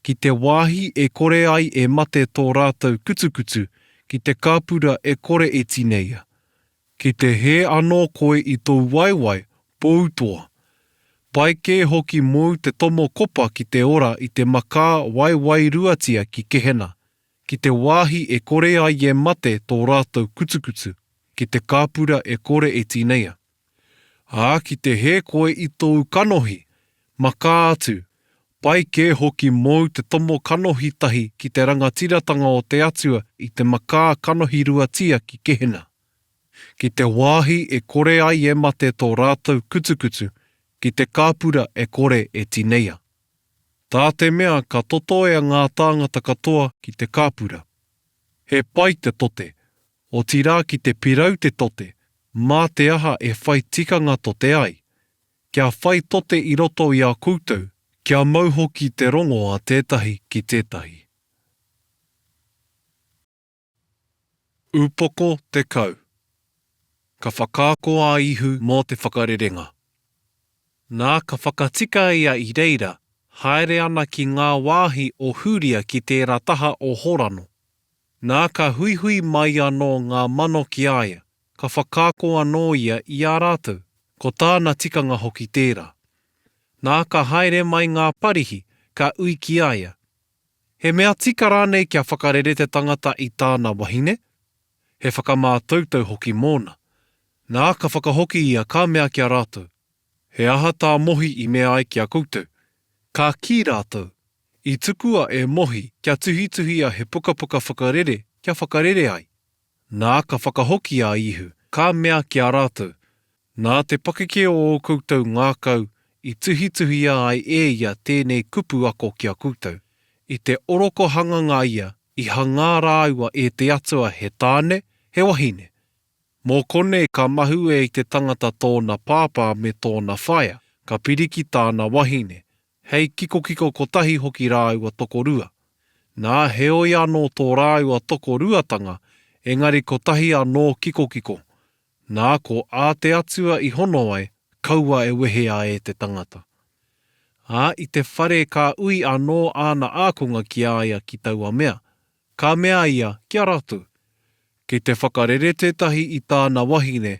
Ki te wāhi e kore ai e mate tō rātou kutukutu, ki te kāpura e kore e tineia. Ki te hē anō koe i tōu waewae, pōu toa. Pai kē hoki mōu te tomo kopa ki te ora i te makā waewaeruatia ki Kehena, ki te wāhi e kore ai e mate tō rātou kutukutu, ki te kāpura e kore e tineia. Ā, ki te hē koe i tōu kanohi, makā atu, pai kē hoki mōu te tomo kanohi tahi ki te rangatiratanga o te Atua i te makā kanohi ruatia ki Kehena, ki te wāhi e kore ai e mate tō rātou kutukutu, ki te kāpura e kore e tineia. Tā te mea ka totoea ngā tāngata katoa ki te kāpura. He pai te tote, Otirā ki te pirau te tote, mā te aha e whai tikanga tote ai? Kia whai tote i roto i a koutou, kia mau hoki te rongo a tētahi ki tētahi. Upoko 10. Ka whakaako a Ihu mō te whakarerenga. Nā, ka whakatika ia i reira, haere ana ki ngā wāhi o Hūria ki tērā taha o Horano. Nā, ka huihui mai anō ngā mano ki a ia, ka whakaako anō ia i a rātou, ko tāna tikanga hoki tērā. Nā, ka haere mai ngā Parihi, ka ui ki a ia, He mea tika rānei kia whakarere te tangata i tāna wahine? He whakamātautau hoki mōna. Nā, ka whakahoki ia, ka mea ki a rātou, He aha tā Mohi i mea ai ki a koutou? Ka kī rātou, I tukua e Mohi kia tuhituhia he pukapuka whakarere kia whakarere ai. Nā, ka whakahoki a Īhu, ka mea ki a rātou, Nā te pakeke o ō koutou ngākau i tuhituhia ai e ia tēnei kupu ako ki a koutou. I te orokohanganga ia i hangā rāua e te Atua he tāne, he wahine. Mō konei ka mahue i te tangata tōna pāpā me tōna whaea, ka piri ki tāna wahine, hei kikokiko kotahi hoki rāua tokorua. Nā, heoi anō tō rāua tokoruatanga, engari kotahi anō kikokiko. Nā, ko ā te Atua i hono ai, kaua e wehea e te tangata. Ā, i te whare ka ui anō āna ākonga ki a ia ki taua mea. Ka mea ia ki a ratou, Kei te whakarere tētahi i tāna wahine,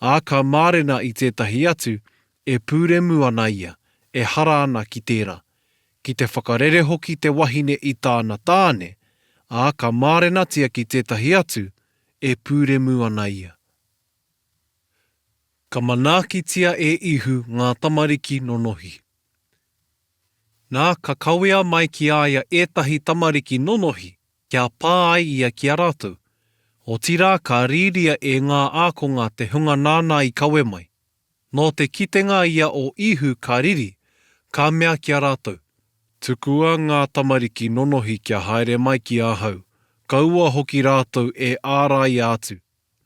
ā, ka mārena i tētahi atu, e pūremu ana ia, e hara ana ki tērā. Ki te whakarere hoki te wahine i tāna tāne, ā, ka mārenatia ki tētahi atu, e pūremu ana ia. Ka manaakitia e Ihu ngā tamariki nonohi. Nā, ka kawea mai ki a ia ētahi tamariki nonohi, kia pā ai ia ki a rātou. Otirā ka rīria e ngā ākonga te hunga nāna i kawe mai. Nō te kitenga ia o Īhu ka riri, ka mea ki a rātou, Tukua ngā tamariki nonohi kia haere mai ki ahau, kaua hoki rātou e āraia atu,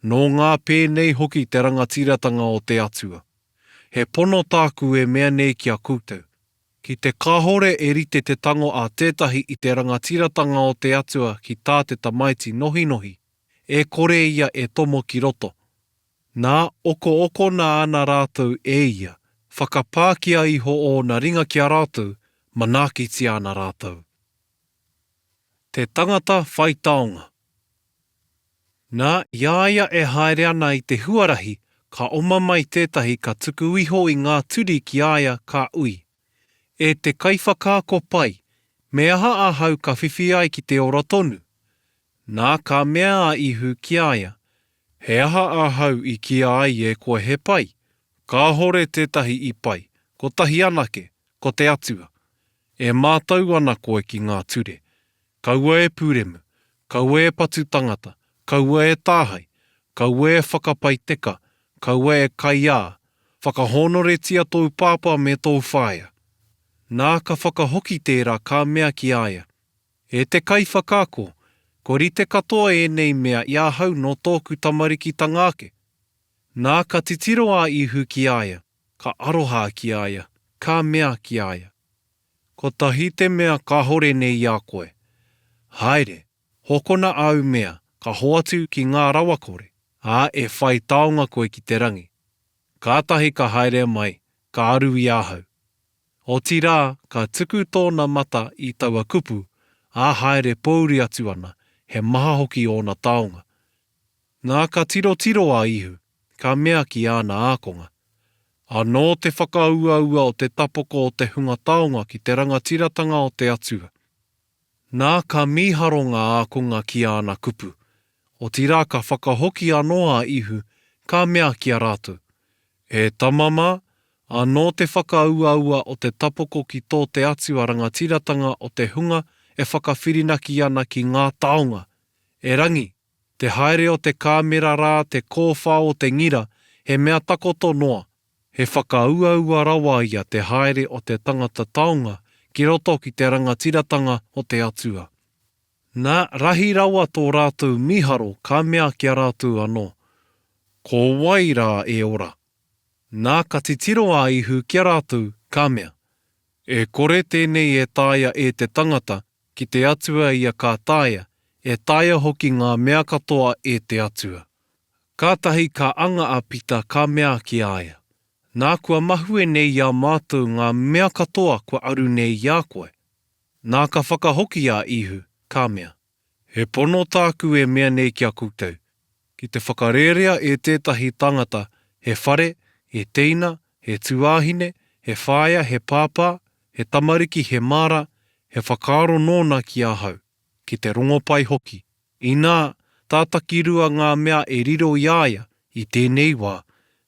nō ngā pēnei hoki te rangatiratanga o te Atua. He pono tāku e mea nei ki a koutou, ki te kāhore e rite te tango a tētahi i te rangatiratanga o te Atua ki tā te tamaiti nohinohi, e kore ia e tomo ki roto. Nā, okookona ana rātou e ia, whakapākia iho ōna ringa ki a rātou, manaakitia ana rātou. Te tangata whai taonga. Nā, i a ia e haere ana i te huarahi, ka oma mai tētahi ka tuku iho i ngā turi ki a ia ka ui, E te Kaiwhakaako pai, me aha ahau ka whiwhi ai ki te ora tonu? Nā, ka mea a Ihu ki a ia, He aha ahau i kīa ai e koe he pai? Kāhore tētahi i pai, kotahi anake, ko te Atua. E mātau ana koe ki ngā ture. Kaua e pūremu, kaua e patu tangata, kaua e tāhae, kaua e whakapai teka, kaua e kaiā, whakahōnoretia tōu pāpā me tōu whaea. Nā ka whakahoki tērā ka mea ki a ia, E te Kaiwhakaako, kua rite katoa ēnei mea i ahau nō tōku tamarikitanga ake. Nā ka titiro a Īhu ki a ia, ka aroha ki a ia, ka mea ki a ia, Kotahi te mea kāhore nei i a koe. Haere, hokona āu mea, ka hoatu ki ngā rawakore, ā, e whai taonga koe ki te rangi. Kātahi ka haere mai, ka aru i ahau. Otirā, ka tuku tōna mata i taua kupu, ā, haere pōuri atu ana, he maha hoki ōna taonga. Nā ka tirotiro a Ihu, ka mea ki āna ākonga, Anō te whakauaua o te tapoko o te hunga taonga ki te rangatiratanga o te Atua. Nā ka mīharo ngā ākonga ki āna kupu. Otirā ka whakahoki anō a Ihu, ka mea ki a rātou, E tama mā, anō te whakauaua o te tapoko ki tō te Atua rangatiratanga o te hunga e whakawhirinaki ana ki ngā taonga, erangi, Te haere o te kāmera rā te kōwhao o te ngira he mea takoto noa, he whakauaua rawa ia te haere o te tangata taonga ki roto ki te rangatiratanga o te Atua. Na, rahi rawa tō rātou mīharo ka mea ki a rātou anō, Ko wai rā e ora? Na, ka titiro a Ihu ki a rātou, ka mea, E kore tēnei e taea e te tangata, Ki te Atua ia ka taea, e taea hoki ngā mea katoa e te Atua. Kātahi ka anga a Pita ka mea ki a ia, Nā kua mahue nei i a mātou ngā mea katoa kua aru nei i a koe. Nā ka whakahoki a Īhu, ka mea, He pono tāku e mea nei ki a koutou, ki te whakarērea e tētahi tangata he whare, he teina, he tuāhine, he whaea, he pāpā, he tamariki, he māra, he whakaaro nōna ki ahau, ki te rongopai hoki, inā, tātakirua ngā mea e riro i a ia i tēnei wā,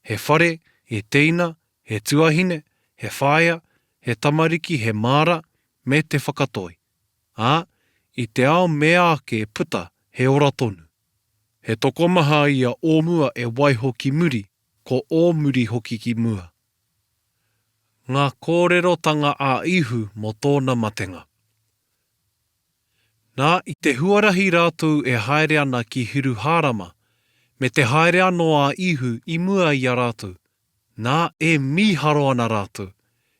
he whare, he teina, he tuahine, he whaea, he tamariki, he māra, me te whakatoi. Ā, i te ao meāke puta he ora tonu. He tokomaha ia ō mua e waiho ki muri, ko ō muri hoki ki mua. Ngā kōrerotanga a Ihu mō tōna matenga. Nā, i te huarahi rātou e haere ana ki Hiruhārama, Me te haere anō a Īhu i mua i a rātou, nā, e mīharo ana rātou,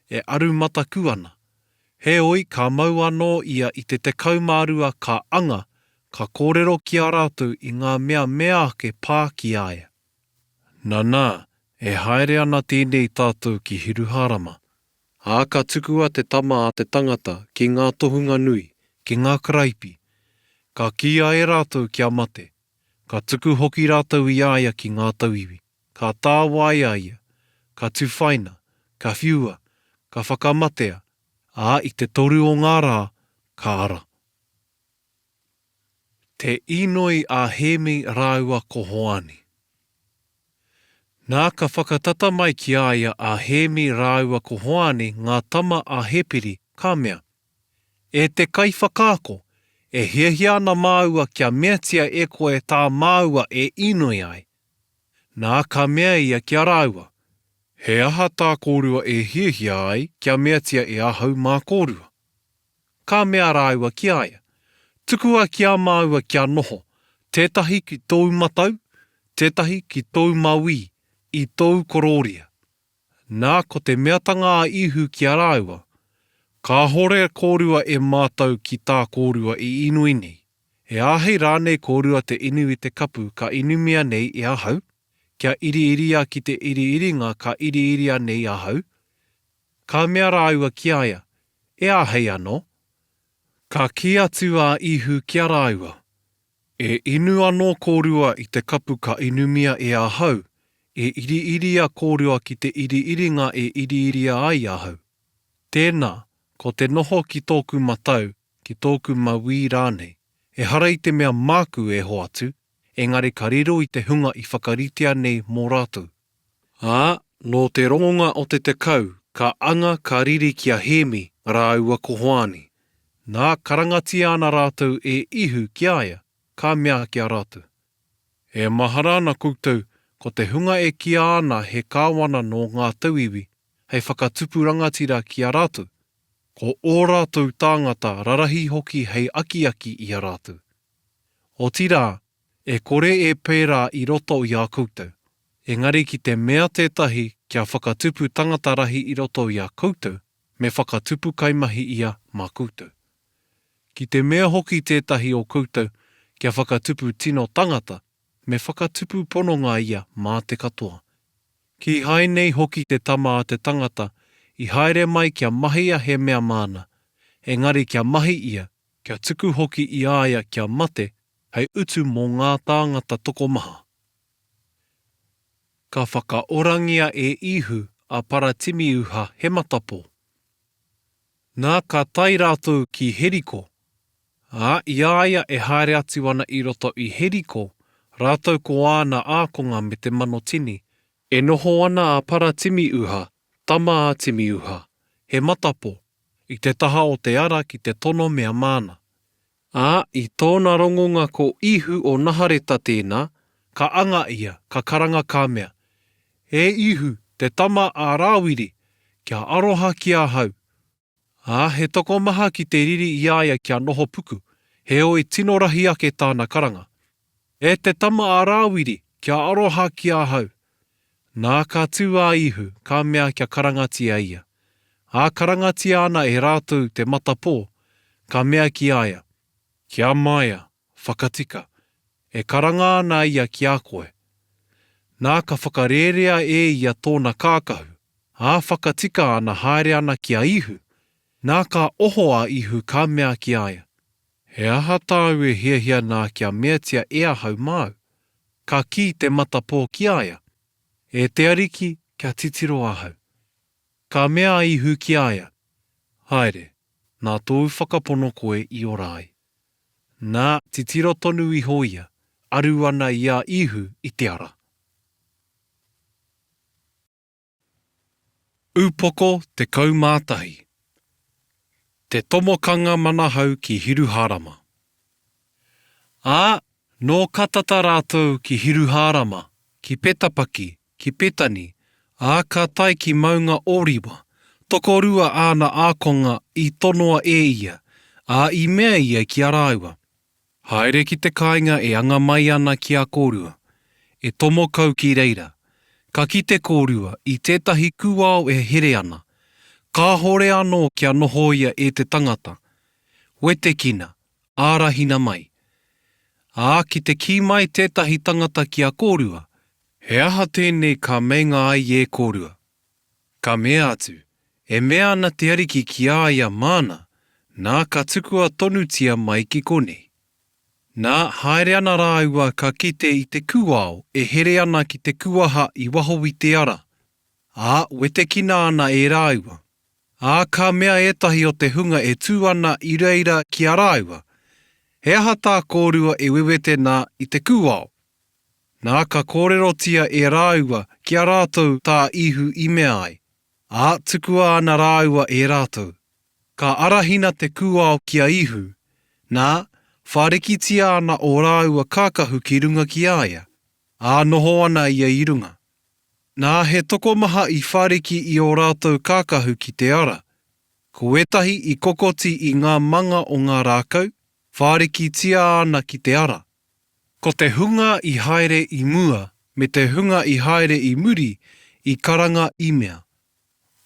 e aru mataku ana. Heoi, ka mau anō ia i te 12 ka anga, ka kōrero ki a rātou i ngā mea meāke pā ki a ia. Nanā, e haere ana tēnei tātou ki Hiruhārama. Ā, ka tukua te Tama a te tangata ki ngā tohunga nui, ki ngā karaipi, ka kīia e rātou kia mate, ka tuku hoki rātou i a ia ki ngā tauiwi, ka tāwaia ia, ka tuwhaina, ka whiua, ka whakamatea, ā, i te toru o ngā rā, ka ara. Te inoi a Hēmi rāua ko Hoani. Nā, ka whakatata mai ki a ia a Hēmi rāua ko Hoani ngā tama a Hepiri, ka mea, E te Kaiwhakaako, e hiahia ana māua kia meatia e koe tā māua e inoi ai. Nā, ka mea ia ki a rāua, He aha tā kōrua e hiahia ai kia meatia e ahau mā kōrua? Ka mea rāua ki a ia, Tukua ki a māua kia noho, tētahi ki tōu matau, tētahi ki tōu mauī, i tōu korōria. Nā, ko te meatanga a Īhu ki a rāua, Kāhore kōrua e mātau ki tā kōrua i inoi nei. E āhei rānei kōrua te inu i te kapu ka inumia nei e ahau, kia iriiria ki te iriiringa ka iriiria nei ahau? Ka mea rāua ki a ia, E āhei anō? Ka kī atu a Īhu ki a rāua, E inu anō kōrua i te kapu ka inumia e ahau, e iriiria kōrua ki te iriiringa e iriiria ai ahau. Tēnā, ko te noho ki tōku matau, ki tōku mauī rānei, ehara i te mea māku e hoatu, engari ka riro i te hunga i whakaritea nei mō rātou. Ā, nō te rongonga o te tekau, ka anga ka riri ki a Hēmi rāua ko Hoani. Nā, karangatia ana rātou e Ihu ki a ia, ka mea ki a rātou, E mahara ana koutou, ko te hunga e kīa ana he kāwana nō ngā tauiwi, hei whakatupu rangatira ki a rātou, ko ō rātou tāngata rarahi hoki hei akiaki i a rātou. Otirā, E kore e pērā i roto i a koutou. Engari ki te mea tētahi kia whakatupu tangata rahi i roto i a koutou, me whakatupu kaimahi ia mā koutou. Ki te mea hoki tētahi o koutou kia whakatupu tino tangata, me whakatupu pononga ia mā te katoa. Kīhai nei hoki te Tama a te tangata i haere mai kia mahia he mea māna, engari kia mahi ia, kia tuku hoki i a ia kia mate hei utu mō ngā tāngata tokomaha. Ka whakaorangia e Īhu a Paratimiuha he matapō. Nā ka tae rātou ki Heriko. Ā, i a ia e haere atu ana i roto i Heriko, rātou ko āna ākonga me te manotini, e noho ana a Paratimiuha, tama a Timiuha, he matapo, i te taha o te ara ki te tono mea māna. Ā, i tōna rongonga ko Īhu o Nahareta tēnā, ka anga ia, ka karanga ka mea, E Īhu, te tama a Rāwiri, kia aroha ki ahau! Ā, he tokomaha ki te riri i a ia kia noho puku, heoi tino rahi ake tāna karanga, E te tama a Rāwiri, kia aroha ki ahau! Nā, ka tū a Īhu, ka mea kia karangatia ia. Ā, karangatia ana e rātou te matapō, ka mea ki a ia, Kia maia, whakatika, e karanga ana ia ki a koe. Nā, ka whakarērea e ia tōna kākahu, ā, whakatika ana haere ana ki a Īhu. Nā, ka oho a Īhu ka mea ki a ia, He aha tāu e hiahia nā kia meatia e ahau māu? Ka kī te matapō ki a ia, E te Ariki, kia titiro ahau. Ka mea a Īhu ki a ia, Haere, nā tōu whakapono koe i ora ai. Nā, titiro tonu iho ia, aru ana i a Īhu i te ara. Upoko 11. Te tomokanga manahau ki Hiruhārama. Ā, nō ka tata rātou ki Hiruhārama, ki Petapaki, ki Petani, ā, ka tae ki Maunga Ōriwa, tokorua āna ākonga i tonoa e ia, ā, i mea ia ki a rāua, Haere ki te kāinga e anga mai ana ki a kōrua. E tomo kau ki reira, ka kite kōrua i tētahi kūao e here ana, kāhore anō kia nohoia e te tangata. Wetekina, ārahina mai. Ā, ki te kī mai tētahi tangata ki a kōrua, He aha tēnei ka meinga ai e kōrua? Ka mea atu, E mea ana te Ariki ki a ia māna, nā ka tukua tonutia mai ki konei. Nā, haere ana rāua ka kite i te kūao e here ana ki te kuaha i waho i te ara, ā, wetekina ana e rāua. Ā, ka mea ētahi o te hunga e tū ana i reira ki a rāua, He aha tā kōrua e wewete nā i te kūao? Nā, ka kōrerotia e rāua ki a rātou tā Īhu i mea ai, ā, tukua ana rāua e rātou. Ka arahina te kūao ki a Īhu, nā, whārikitia ana ō rāua kākahu ki runga ki a ia, ā, noho ana ia i runga. Nā, he tokomaha i whāriki i ō rātou kākahu ki te ara. Ko ētahi i kokoti i ngā manga o ngā rākau, whārikitia ana ki te ara. Ko te hunga i haere i mua me te hunga i haere i muri i karanga i mea,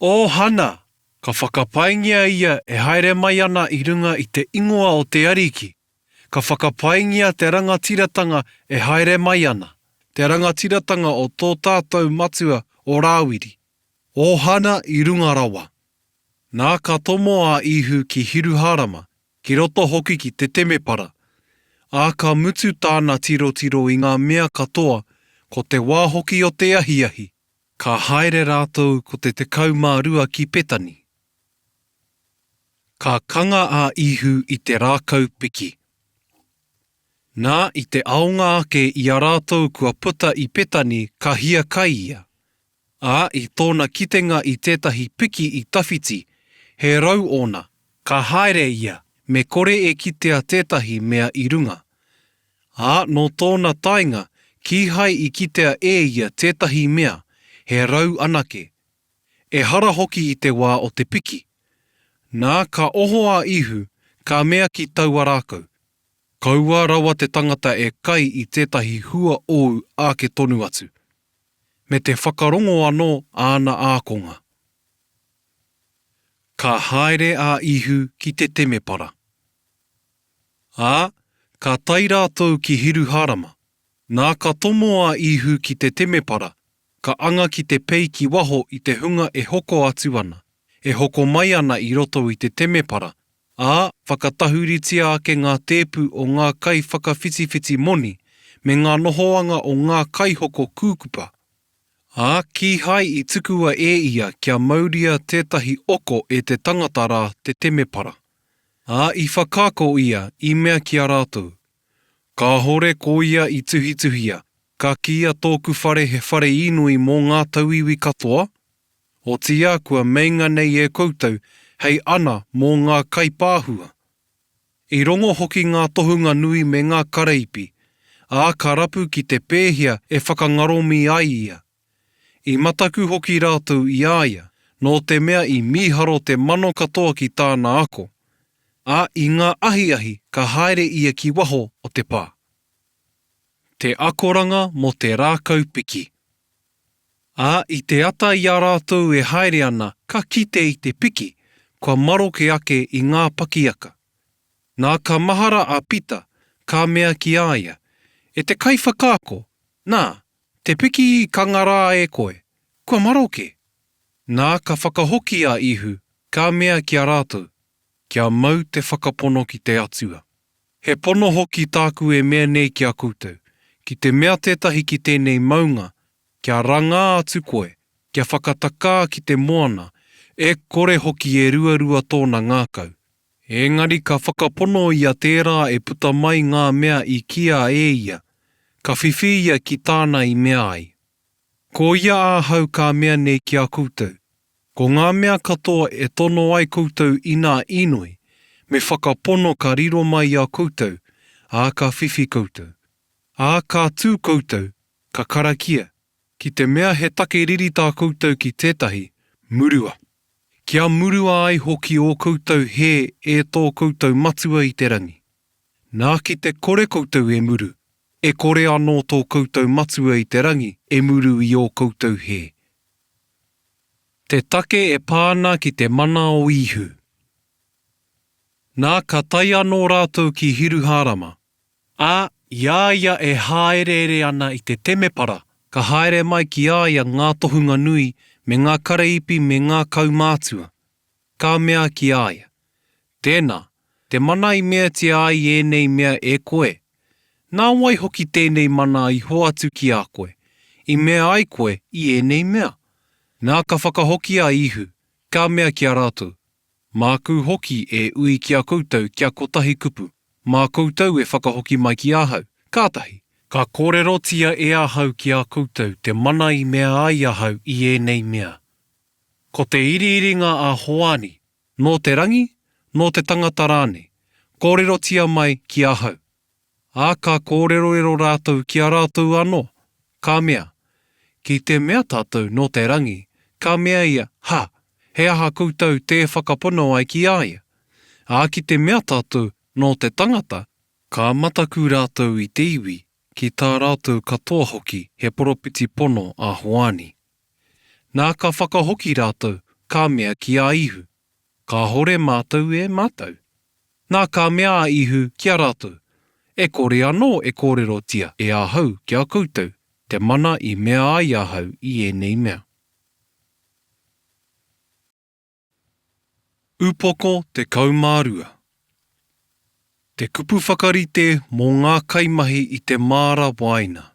O Hana! Ka whakapaingia ia e haere mai ana i runga i te ingoa o te Ariki. Ka whakapaingia te rangatiratanga e haere mai ana, te rangatiratanga o tō tātou matua o Rāwiri. O Hana i runga rawa! Nā ka tomo a Īhu ki Hiruhārama, ki roto hoki ki te temepara. Ā, ka mutu tāna tirotiro i ngā mea katoa, ko te wā hoki o te ahiahi, Ka haere rātou ko te 12 ki Petani. Ka kanga a Īhu i te rākau piki. Nā, i te aonga ake i a rātou kua puta i Petani ka hiakai ia. Ā, i tōna kitenga i tētahi piki i tawhiti, he rau ōna, ka haere ia, me kore e kitea tētahi mea i runga. Ā, nō tōna taenga, kīhai i kitea e ia tētahi mea, he rau anake. Ehara hoki i te wā o te piki. Nā, ka oho a Īhu, ka mea ki taua rākau, Kaua rawa te tangata e kai i tētahi hua ōu āke tonu atu. Me te whakarongo anō āna ākonga. Ka haere a Īhu ki te temepara. Ā, ka tae rātou ki Hiruhārama. Nā, ka tomo a Īhu ki te temepara, ka anga ki te pei ki waho i te hunga e hoko atu ana, e hoko mai ana i roto i te temepara, ā, whakatahuritia ake ngā tēpu o ngā kaiwhakawhitiwhiti moni, me ngā nohoanga o ngā kaihoko kūkupa. Ā, kīhai i tukua e ia kia mauria tētahi oko e te tangata rā te temepara. Ā, i whakaako ia, i mea ki a rātou, Kāhore ko ia i tuhituhia, ka kīia tōku whare he whare īnoi mō ngā tauiwi katoa? Otiia kua meinga nei e koutou hei ana mō ngā kaipāhua. I rongo hoki ngā tohunga nui me ngā kareipi, ā, ka rapu ki te pēhea e whakangaromi ai ia. I mataku hoki rātou i a ia, nō te mea i mīharo te mano katoa ki tāna ako. Ā, i ngā ahiahi ka haere ia ki waho o te pā. Te akoranga mō te rākau piki. Ā, i te ata i a rātou e haere ana ka kite i te piki, kua maroke ake i ngā pakiaka. Nā ka mahara a Pita, ka mea ki a ia, E te Kaiwhakaako, nā, Te piki i kanga rā e koe, kua maroke! Nā ka whakahoki a Ihu, ka mea ki a rātou, Kia mau te whakapono ki te Atua. He pono hoki tāku e mea nei ki a koutou, ki te mea tētahi ki tēnei maunga, Kia rangā atu koe, kia whakatakā ki te moana, e kore hoki e ruarua tōna ngākau, Engari ka whakapono ia tērā e puta mai ngā mea i kīa e ia, ka whiwhi ia ki tāna i mea ai. Ko ia ahau ka mea nei ki a koutou, ko ngā mea katoa e tono ai koutou inā īnoi, me whakapono ka riro mai i a koutou, ā, ka whiwhi koutou. Ā, ka tū koutou, ka karakia, ki te mea he take riri tā koutou ki tētahi, murua. Kia murua ai hoki ō koutou hē e tō koutou Matua i te rangi. Nā ki te kore koutou e muru, E kore anō tō koutou Matua i te rangi e muru i ō koutou hē. Te take e pā ana ki te mana o Īhu. Nā, ka tae anō rātou ki Hiruhārama. Ā, i a ia e hāereere ana i te temepara, ka haere mai ki a ia ngā tohunga nui, me ngā kareipi me ngā kaumātua. Ka mea ki a ia, Tēnā, te mana i meatia ai ēnei mea e koe? Nā wai hoki tēnei mana i hoatu ki a koe, i mea ai koe i ēnei mea? Nā ka whakahoki a Īhu, ka mea ki a rātou, Māku hoki e ui ki a koutou kia kotahi kupu, mā koutou e whakahoki mai ki ahau, kātahi, ka kōrerotia e ahau ki a koutou te mana i mea ai ahau i ēnei mea. Ko te iriiringa a Hoani, nō te rangi, nō te tangata rānei, kōrerotia mai ki ahau. Ā, ka kōrerorero rātou ki a rātou anō, ka mea, Ki te mea tātou nō te rangi, ka mea ia, Ha! He aha koutou tē whakapono ai ki a ia? Ā, ki te mea tātou nō te tangata, ka mataku rātou i te iwi, ki tā rātou katoa hoki he poropiti pono a Hoani. Nā ka whakahoki rātou, ka mea ki a Īhu, Kāhore mātou e mātau. Nā ka mea a Īhu ki a rātou, E kore anō e kōrerotia e ahau ki a koutou te mana i mea ai ahau i ēnei mea. Upoko 12. Te kupu whakarite mō ngā kaimahi i te māra wāina.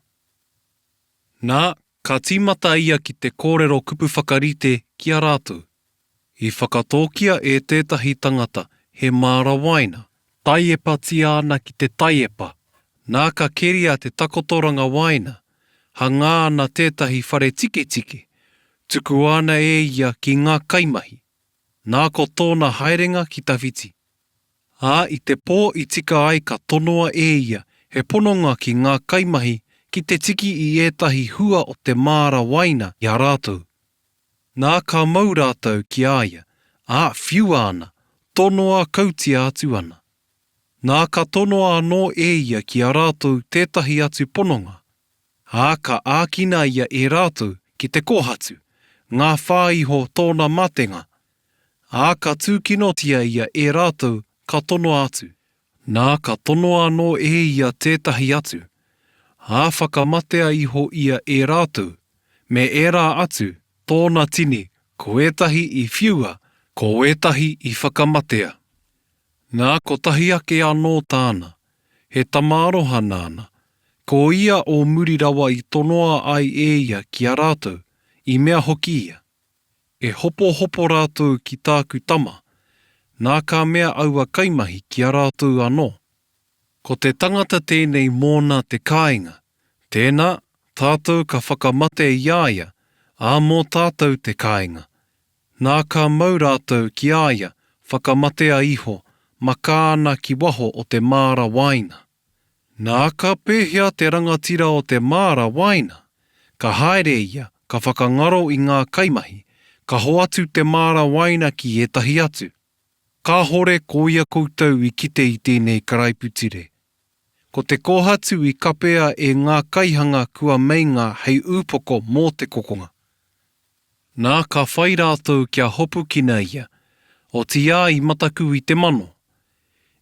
Nā, ka tīmata ia ki te kōrero kupu whakarite ki a rātou. I whakatōkia e tētahi tangata he māra wāina, taiepatia ana ki te taiepa, nā ka keria te takotoranga wāina, hangā ana tētahi whare tiketike, tukua ana e ia ki ngā kaimahi, nā ko tōna haerenga ki tawhiti. Ā, i te pō i tika ai ka tonoa e ia he pononga ki ngā kaimahi ki te tiki i ētahi hua o te māra waina i a rātou. Nā ka mau rātou ki a ia, ā, whiua ana, tonoa kautia atu ana. Nā ka tonoa anō e ia ki a rātou tētahi atu pononga, ā, ka ākina ia e rātou ki te kōhatu, ngāwhā iho tōna matenga, ā, ka tūkinotia ia e rātou ka tonoa atu. Nā, ka tonoa anō e ia tētahi atu, ā, whakamatea iho ia e rātou, me ērā atu, tōna tini, ko ētahi i whiua, ko ētahi i whakamatea. Nā, kotahi ake anō tāna, he tama aroha nāna, ko ia o muri rawa i tonoa ai e ia ki a rātou, i mea hoki ia, E hopohopo rātou ki tāku tama, nā ka mea aua kaimahi ki a rātou anō, Ko te tangata tēnei mōna te kāinga, tēnā, tātou ka whakamate i a ia, ā mō tātou te kāinga. Nā ka mau rātou ki a ia, whakamatea iho, makā ana ki waho o te māra wāina. Nā, ka pēhea te rangatira o te māra wāina? Ka haere ia, ka whakangaro i ngā kaimahi, ka hoatu te māra wāina ki ētahi atu. Kāhore koia koutou i kite i tēnei karaipiture. Ko te kōhatu i kapea e ngā kaihanga kua meinga hei ūpoko mō te kokonga. Nā, ka whai rātou kia hopukina ia, otiia i mataku i te mano.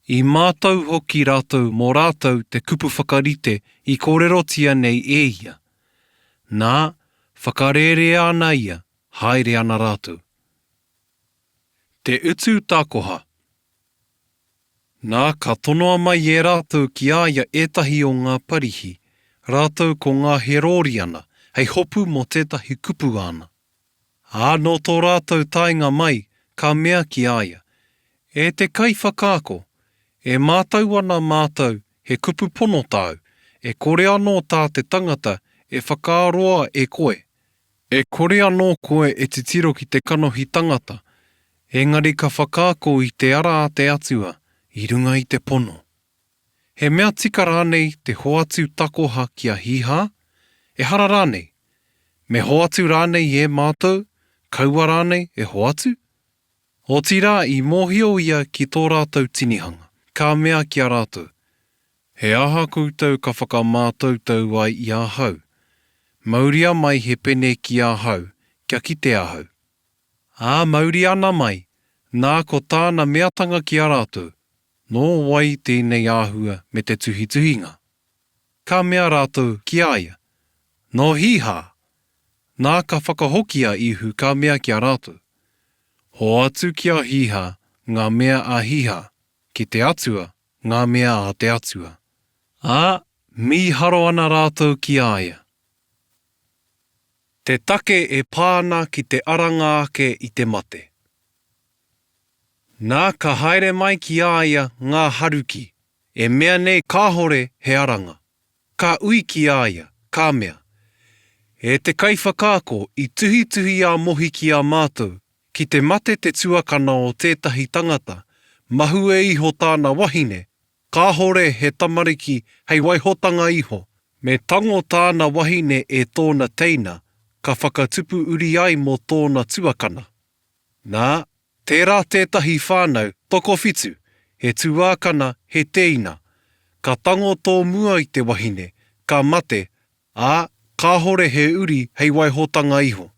I mātau hoki rātou mō rātou te kupu whakarite i kōrerotia nei e ia. Nā, whakarērea ana ia, haere ana rātou. Te utu takoha. Nā, ka tonoa mai e rātou ki a ia ētahi o ngā Parihi, rātou ko ngā Herōriana, hei hopu mō tētahi kupu āna. Ā, nō tō rātou taenga mai, ka mea ki a ia, E te Kaiwhakaako, e mātau ana mātou he kupu pono tāu, e kore anō tā te tangata e whakaaroa e koe, E kore anō koe e titiro ki te kanohi tangata, engari ka whakaako i te ara a te Atua i runga i te pono. He mea tika rānei te hoatu takoha ki a Hīhā? Ehara rānei? Me hoatu rānei e mātou, kaua rānei e hoatu? Otirā i mōhio ia ki tō rātou tinihanga, ka mea ki a rātou, He aha koutou ka whakamātautau ai i ahau? Mauria mai he pene ki ahau, kia kite ahau. Ā, mauria ana mai, nā ko tāna meatanga ki a rātou, Nō wai tēnei āhua me te tuhituhinga? Ka mea rātou ki a ia, Nō Hīhā! Nā ka whakahoki a Īhu ka mea ki a rātou, Hoatu ki a Hīhā ngā mea a Hīhā, ki te Atua ngā mea a te Atua. Ā, mīharo ana rātou ki a ia. Te take e pā ana ki te aranga ake i te mate. Nā, ka haere mai ki a ia ngā Haruki, e mea nei kāhore he aranga. Ka ui ki a ia, ka mea, E te Kaiwhakaako, i tuhituhi a Mohi ki a mātou, ki te mate te tuakana o tētahi tangata, mahue iho tāna wahine, kāhore he tamariki hei waihotanga iho, me tango tāna wahine e tōna teina, ka whakatupu uri ai mō tōna tuakana. Nā, tērā tētahi whānau, tokowhitu, he tuākana, he tēina. Ka tango tō mua i te wahine, ka mate, ā, kāhore he uri hei waihotanga iho.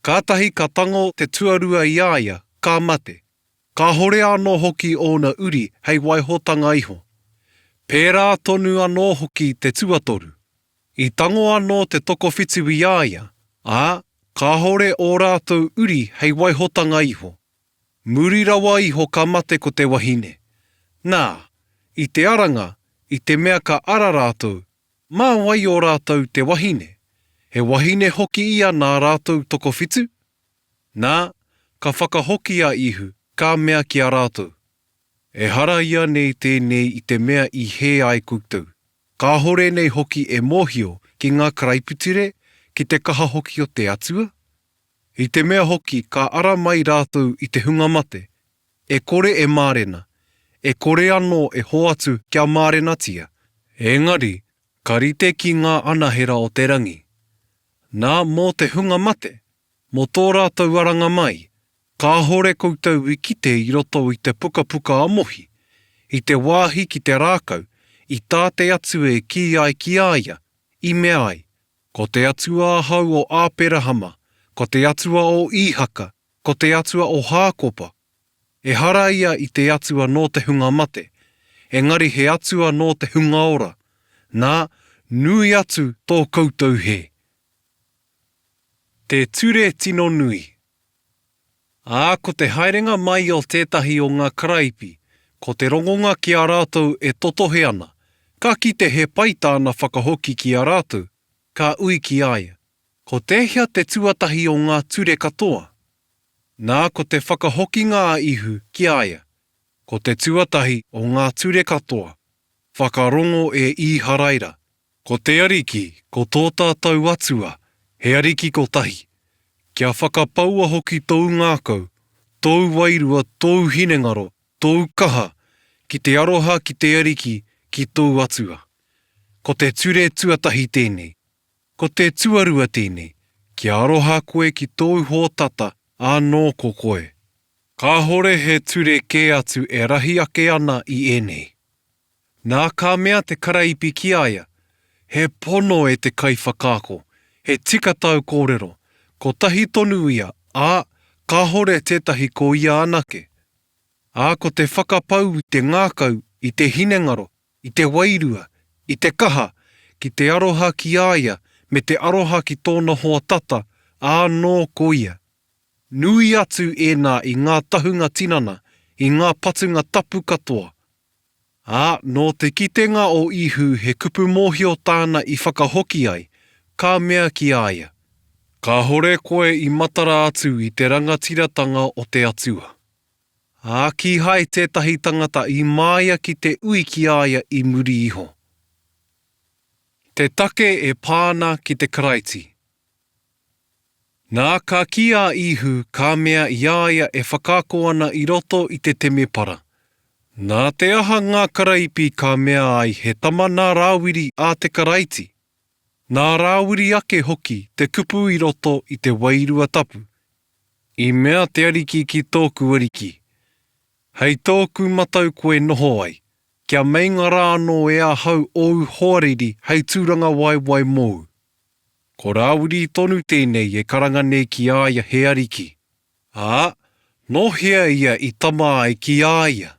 Kātahi ka tango te tuarua i a ia, ka mate. Kāhore anō hoki ōna uri hei waihotanga iho. Pērā tonu anō hoki te tuatoru. I tango anō te tokowhitu i a ia, ā, kāhore ō rātou uri hei waihotanga iho. Muri rawa iho ka mate ko te wahine. Nā, i te aranga, i te mea ka ara rātou, Mā wai o rātou te wahine? He wahine hoki ia nā rātou tokowhitu? Nā, ka whakahoki a Īhu, ka mea ki a rātou, Ehara ianei tēnei i te mea i hē ai koutou, kāhore nei hoki e mōhio ki ngā karaipiture, ki te kaha hoki o te Atua? I te mea hoki ka ara mai rātou i te hunga mate, e kore e mārena, e kore anō e hoatu kia mārenatia, engari ka rite ki ngā anahera o te rangi. Nā, mō te hunga mate, mō tō rātou aranga mai, kāhore koutou i kite i roto i te pukapuka a Mohi, i te wāhi ki te rākau, i tā te Atua e kī ai ki a ia, i mea ai, Ko te Atua ahau o Āperahama, ko te Atua o Īhaka, ko te Atua o Hākopa. Ehara ia i te Atua nō te hunga mate, engari he Atua nō te hunga ora, nā, nui atu tō koutou hē. Te ture tino nui. Ā, ko te haerenga mai o tētahi o ngā karaipi, ko te rongonga ki a rātou e totohe ana, ka kite he pai tāna whakahoki ki a rātou, ka ui ki a ia, Ko tēhea te tuatahi o ngā ture katoa? Nā, ko te whakahokinga a Ihu ki a ia, ko te tuatahi o ngā ture katoa, Whakarongo e Īharaira, ko te Ariki, ko tō tātou Atua, he Ariki kotahi. Kia whakapaua hoki tōu ngākau, tōu wairua, tōu hinengaro, tōu kaha, ki te aroha ki te Ariki, ki tōu Atua. Ko te ture tuatahi tēnei. Ko te tuarua tēnei, kia aroha koe ki tōu hoa tata ānō ko koe. Kāhore he ture kē atu e rahi ake ana i ēnei. Nā ka mea te karaipi ki a ia, He pono e te kaiwhakaako, he tika tāu kōrero, kotahi tonu ia, ā, kāhore tētahi ko ia anake. Ā, ko te whakapau i te ngākau, i te hinengaro, i te wairua, i te kaha, ki te aroha ki a ia me te aroha ki tōna hoa tata, ānō ko ia. Nui atu ēnā i ngā tahunga tinana, i ngā patunga tapu katoa. Ā, nō te kitenga o Īhu he kupu mōhio tāna i whakahoki ai, ka mea ki a ia, Kāhore koe i matara atu i te rangatiratanga o te Atua. Ā, kīhai tētahi tangata i māia ki te ui ki a ia i muri iho. Te take e pā ana ki te Karaiti. Nā, ka kī a Īhu, ka mea i a ia e whakaako ana i roto i te temepara, Nā te aha ngā karaipi ka mea ai he tama nā Rāwiri a te Karaiti? Nā Rāwiri ake hoki te kupu i roto i te Wairua Tapu, I mea te Ariki ki tōku Ariki, Hei tōku matau koe noho ai, Kia meinga rā anō e ahau ōu hoariri hei tūrangawaewae mōu. Ko Rāwiri tonu tēnei e karanga nei ki a ia he ariki. Ā, nō hea ia i tama ai ki a ia?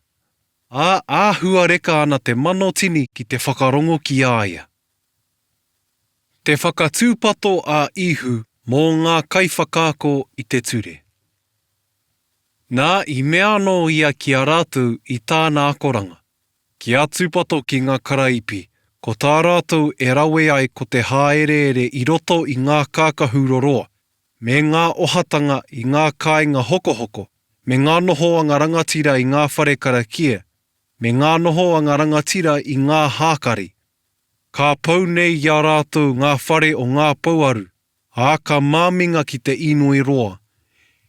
Ā, āhuareka ana te manotini ki te whakarongo ki a ia. Te whakatūpato a Īhu mō ngā kaiwhakaako i te ture. Nā, i mea anō ia ki a rātou i tāna akoranga, Kia tūpato ki ngā karaipi, ko tā rātou e rawe ai ko te hāereere i roto i ngā kākahu roroa, me ngā ohatanga i ngā kāinga hokohoko, me ngā nohoanga rangatira i ngā whare karakia, me ngā nohoanga rangatira i ngā hākari. Ka pau nei i a rātou ngā whare o ngā pouaru, ā, ka māminga ki te inoi roa.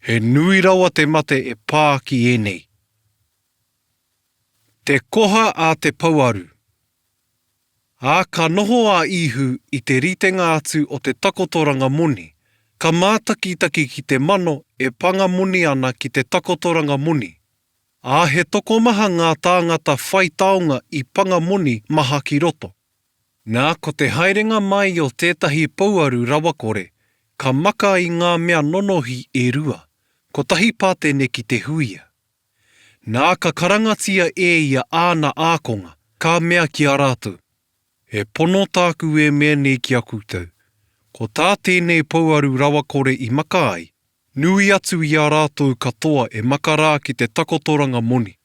He nui rawa te mate e pā ki ēnei. Te koha a te pouaru. Ā, ka noho a Īhu i te ritenga atu o te takotoranga moni, ka mātakitaki ki te mano e panga moni ana ki te takotoranga moni. Ā, he tokomaha ngā tāngata whai taonga i panga moni maha ki roto. Nā, ko te haerenga mai o tētahi pouaru rawakore, ka maka i ngā mea nonohi e rua, kotahi pātene ki te huia. Nā, ka karangatia e ia āna ākonga, ka mea ki a rātou, E pono tāku e mea nei ki a koutou, ko tā tēnei pouaru rawakore i maka ai, Nui atu i a rātou katoa e maka rā ki te takotoranga moni.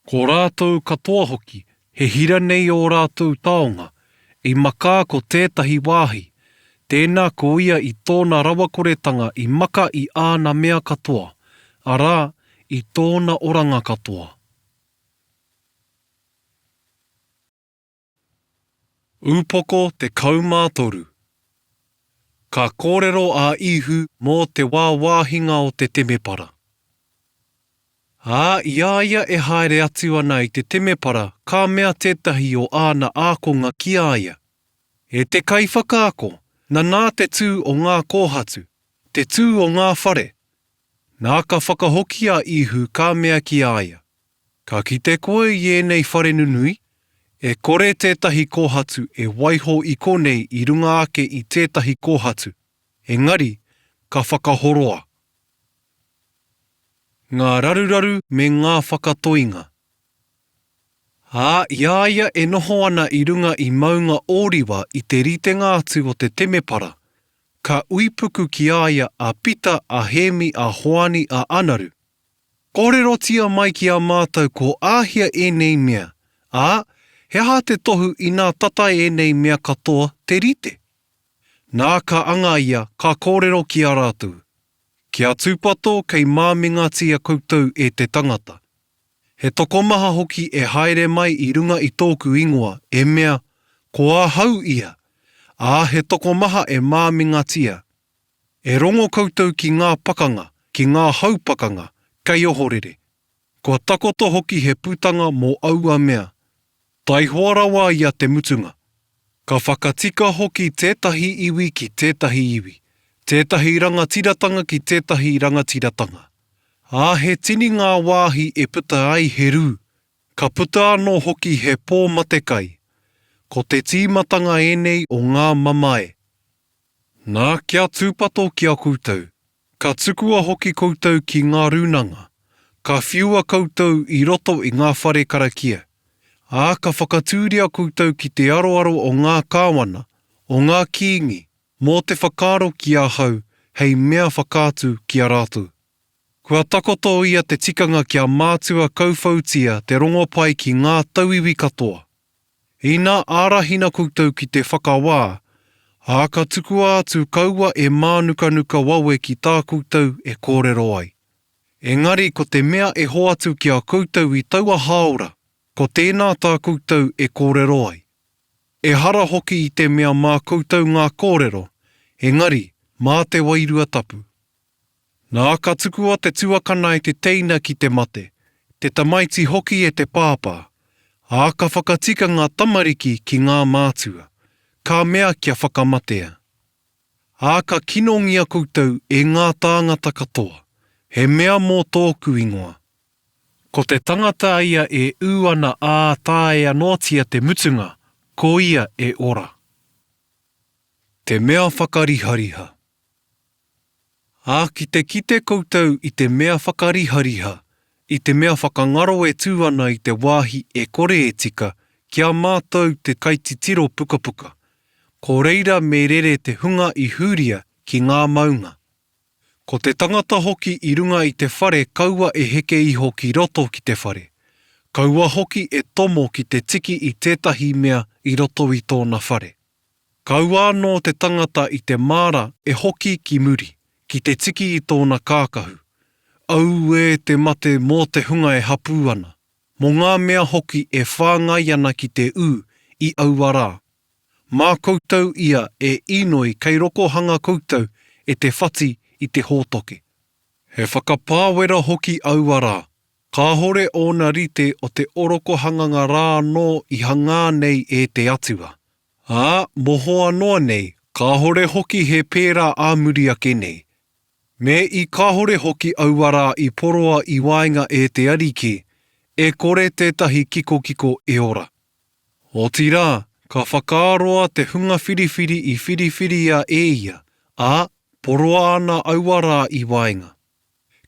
Ko rātou katoa hoki, he hira nei ō rātou taonga, i makā ko tētahi wāhi, tēnā ko ia i tōna rawakoretanga i maka i āna mea katoa, arā, i tōna oranga katoa. Ūpoko 13 Ka kōrero a Īhu mō te wāwāhinga o te temepara. Ā, i a ia e haere atu ana i te temepara ka mea tētahi o āna ākonga ki a ia, E te Kaiwhakaako, nanā te tū o ngā kōhatu, te tū o ngā whare! Nā ka whakahoki a Īhu ka mea ki a ia, Ka kite koe i ēnei whare nunui? E kore tētahi kōhatu e waiho i konei i runga ake i tētahi kōhatu, engari ka whakahoroa. Ngā raruraru me ngā whakatoinga. Ā, i a ia e noho ana i runga i Maunga Ōriwa i te ritenga atu o te temepara, ka uipuku ki a ia a Pita, a Hēmi, a Hoani, a Anaru, Kōrerotia mai ki a mātou ko āhea ēnei mea, ā, he aha te tohu inā tata ēnei mea katoa te rite? Nā ka anga ia, ka kōrero ki a rātou, Kia tūpato kei māmingatia koutou e te tangata. He tokomaha hoki e haere mai i runga i tōku ingoa, e mea, Ko ahau ia! Ā, he tokomaha e māmingatia. E rongo koutou ki ngā pakanga, ki ngā hau pakanga, kei ohorere. Kua takoto hoki he putanga mō aua mea. Taihoa rawa ia te mutunga. Ka whakatika hoki tētahi iwi ki tētahi iwi, tētahi rangatiratanga ki tētahi rangatiratanga. Ā, he tini ngā wāhi e puta ai he rū, ka puta anō hoki he pō matekai. Ko te tīmatanga ēnei o ngā mamae. Nā, kia tūpato ki a koutou, ka tukua hoki koutou ki ngā rūnanga, ka whiua koutou i roto i ngā whare karakia, ā, ka whakatūria koutou ki te aroaro o ngā kāwana, o ngā kīngi, mō te whakaaro ki ahau hei mea whakaatu ki a rātou. Kua takoto ia te tikanga kia mātua kauwhautia te rongopai ki ngā tauiwi katoa. Ina ārahina koutou ki te whakawā, ā, ka tukua atu kaua e mānukanuka wawe ki tā koutou e kōrero ai. Engari ko te mea e hoatu ki a koutou i taua hāora, ko tēnā tā koutou e kōrero ai. Ehara hoki i te mea mā koutou ngā kōrero, engari mā te Wairua Tapu. Nā, ka tukua te tuakana e te teina ki te mate, te tamaiti hoki e te pāpā, ā, ka whakatika ngā tamariki ki ngā mātua, ka mea kia whakamatea. Ā, ka kinongia koutou e ngā tāngata katoa, he mea mō tōku ingoa. Ko te tangata ia e ū ana ā taea noatia te mutunga, ko ia e ora. Te mea whakarihariha. Ā, ki te kite koutou i te mea whakarihariha, i te mea whakangaro e tū ana i te wāhi e kore e tika, ki a mātou te kaititiro pukapuka, ko reira me rere te hunga i Hūria ki ngā maunga. Ko te tangata hoki i runga i te whare kaua e heke iho ki roto ki te whare, kaua hoki e tomo ki te tiki i tētahi mea i roto i tōna whare. Kaua anō te tangata i te māra e hoki ki muri, ki te tiki i tōna kākahu. Auē te mate mō te hunga e hapū ana, mō ngā mea hoki e whāngai ana ki te ū i aua rā! Mā koutou ia e inoi kei rokohanga koutou e te whati i te hōtoke. He whakapāwera hoki aua rā, kāhore ōna rite o te orokohanganga rā anō i hangā nei e te Atua. Ā, mohoa noa nei, kāhore hoki he pērā ā muri ake nei. Me i kāhore hoki aua rā i poroa i waenga e te Ariki, e kore tētahi kikokiko e ora. Otirā, ka whakaaroa te hunga whiriwhiri i whiriwhiria e ia, ā, poroa ana aua rā i waenga.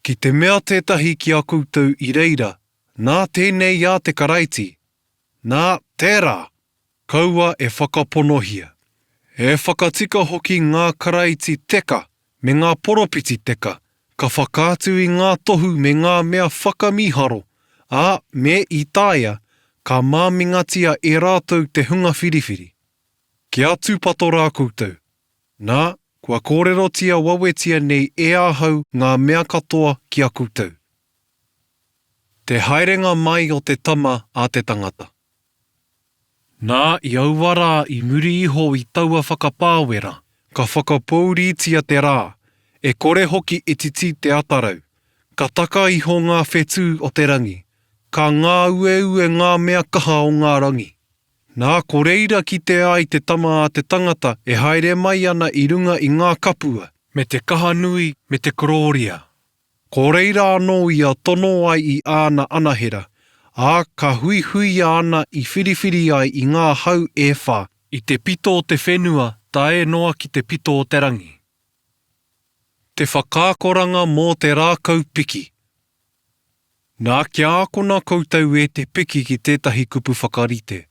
Ki te mea tētahi ki a koutou i reira, Nā tēnei a te Karaiti, nā, tērā! Kaua e whakaponohia. E whakatika hoki ngā karaiti teka me ngā poropiti teka, ka whakaatu i ngā tohu me ngā mea whakamīharo, ā, me i taea, ka māmingatia e rātou te hunga whiriwhiri. Kia tūpato rā koutou. Nā, kua kōrerotia wawetia nei e ahau ngā mea katoa ki a koutou. Te haerenga mai o te Tama a te tangata. Nā, i aua rā i muri iho i taua whakapāwera, ka whakapōuritia te rā, e kore hoki e titi te atarau, ka taka iho ngā whetū o te rangi, ka ngāueue ngā mea kaha o ngā rangi. Nā, ko reira kite ai te Tama a te tangata e haere mai ana i runga i ngā kapua, me te kaha nui me te korōria. Ko reira anō ia tono ai i āna anahera, ā, ka huihuia ana i whiriwhiri ai i ngā hau e whā. I te pito o te whenua tae noa ki te pito o te rangi. Te whakaakoranga mō te rākau piki. Nā, kia ākona koutou e te piki ki tētahi kupu whakarite.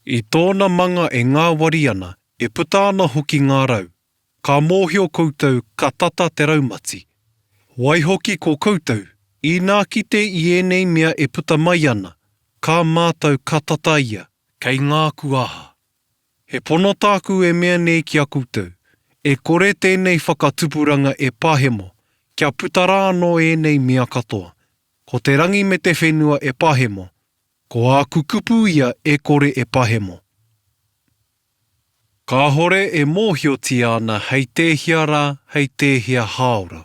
I tōna manga e ngāwari ana, e puta ana hoki ngā rau. Ka mōhio koutou ka tata te raumati. Waihoki ko koutou, inā kite i ēnei mea e puta mai ana, ka mātau ka tata ia, kei ngā kuaha. He pono tāku e mea nei ki a koutou, e kore tēnei whakatupuranga e pahemo, kia puta rā anō ēnei mea katoa. Ko te rangi me te whenua e pahemo, ko āku kupu ia e kore e pahemo. Kāhore e mōhiotia ana hei tēhea rā, hei tēhea hāora.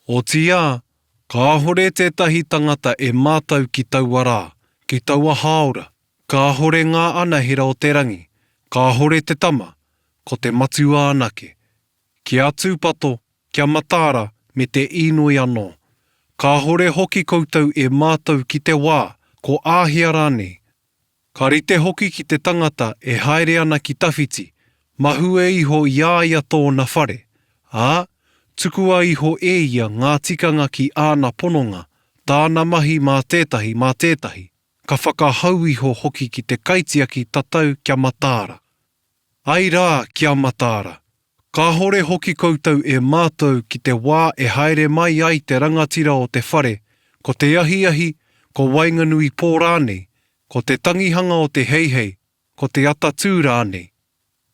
Otiia, kāhore tētahi tangata e mātau ki taua rā, ki taua hāora, kāhore ngā anahera o te rangi, kāhore te Tama, ko te Matua anake. Kia tūpato, kia mataara, me te īnoi anō. Kāhore hoki koutou e mātau ki te wā, ko āhea rānei, Ka rite hoki ki te tangata e haere ana ki tawhiti, mahue iho i a ia tōna whare, ā, tukua iho e ia ngā tikanga ki āna pononga, tāna mahi mā tētahi, mā tētahi, ka whakahau iho hoki ki te kaitiaki tatau kia mataara. Ai rā, kia mataara! Kāhore hoki koutou e mātau ki te wā e haere mai ai te rangatira o te whare, ko te ahiahi, ko waenganui pō rānei, ko te tangihanga o te heihei, ko te atatū rānei.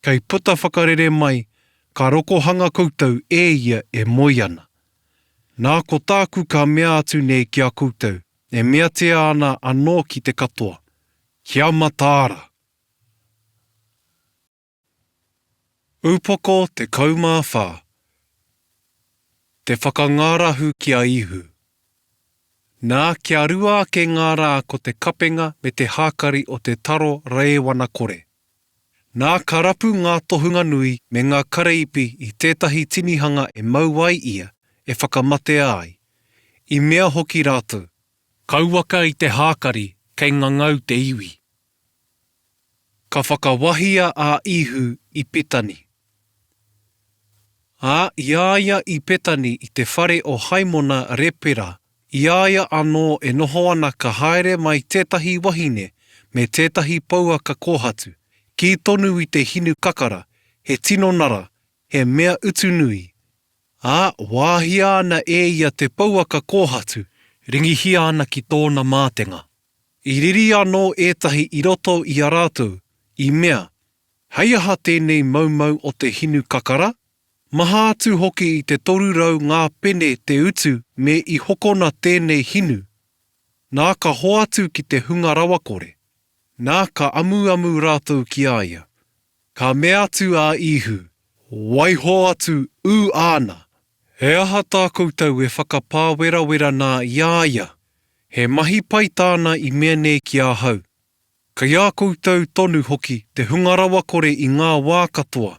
Kei puta whakarere mai, ka rokohanga koutou e ia e moe ana. Nā ko tāku ka mea atu nei ki a koutou, e meatia ana anō ki te katoa, Kia mataara! Upoko 14. Te whakangārahu ki a Īhu. Nā, kia rua ake ngā rā ko te kapenga me te hākari o te taro rēwana kore. Nā, ka rapu ngā tohunga nui me ngā kareipi i tētahi tinihanga e mau ai ia, e whakamatea ai. I mea hoki rātou. Kauaka i te hākari, kei ngangau te iwi. Ka whakawahia a Īhu i Petani. Ā, i a ia i Petani i te whare o Haimona Repera, i a ia anō e noho ana ka haere mai tētahi wahine me tētahi pouaka kōhatu, kī tonu i te hinu kakara, he tino nara, he mea utu nui. Ā, wāhia ana e ia te pouaka kōhatu, ringihia ana ki tōna mātenga. I riri anō ētahi i roto i a rātou, i mea, Hei aha tēnei maumau o te hinu kakara? Maha atu hoki i te 300 ngā pene te utu me i hokona tēnei hinu. Nā ka hoatu ki te hunga rawakore. Nā ka amuamu rātou ki a ia. Ka mea atu a Īhu, Waiho atu ū āna! He aha tā koutou e whakapāwerawera nā i a ia? He mahi pai tāna i mea nei ki ahau. Kei a koutou tonu hoki te hunga rawakore i ngā wā katoa,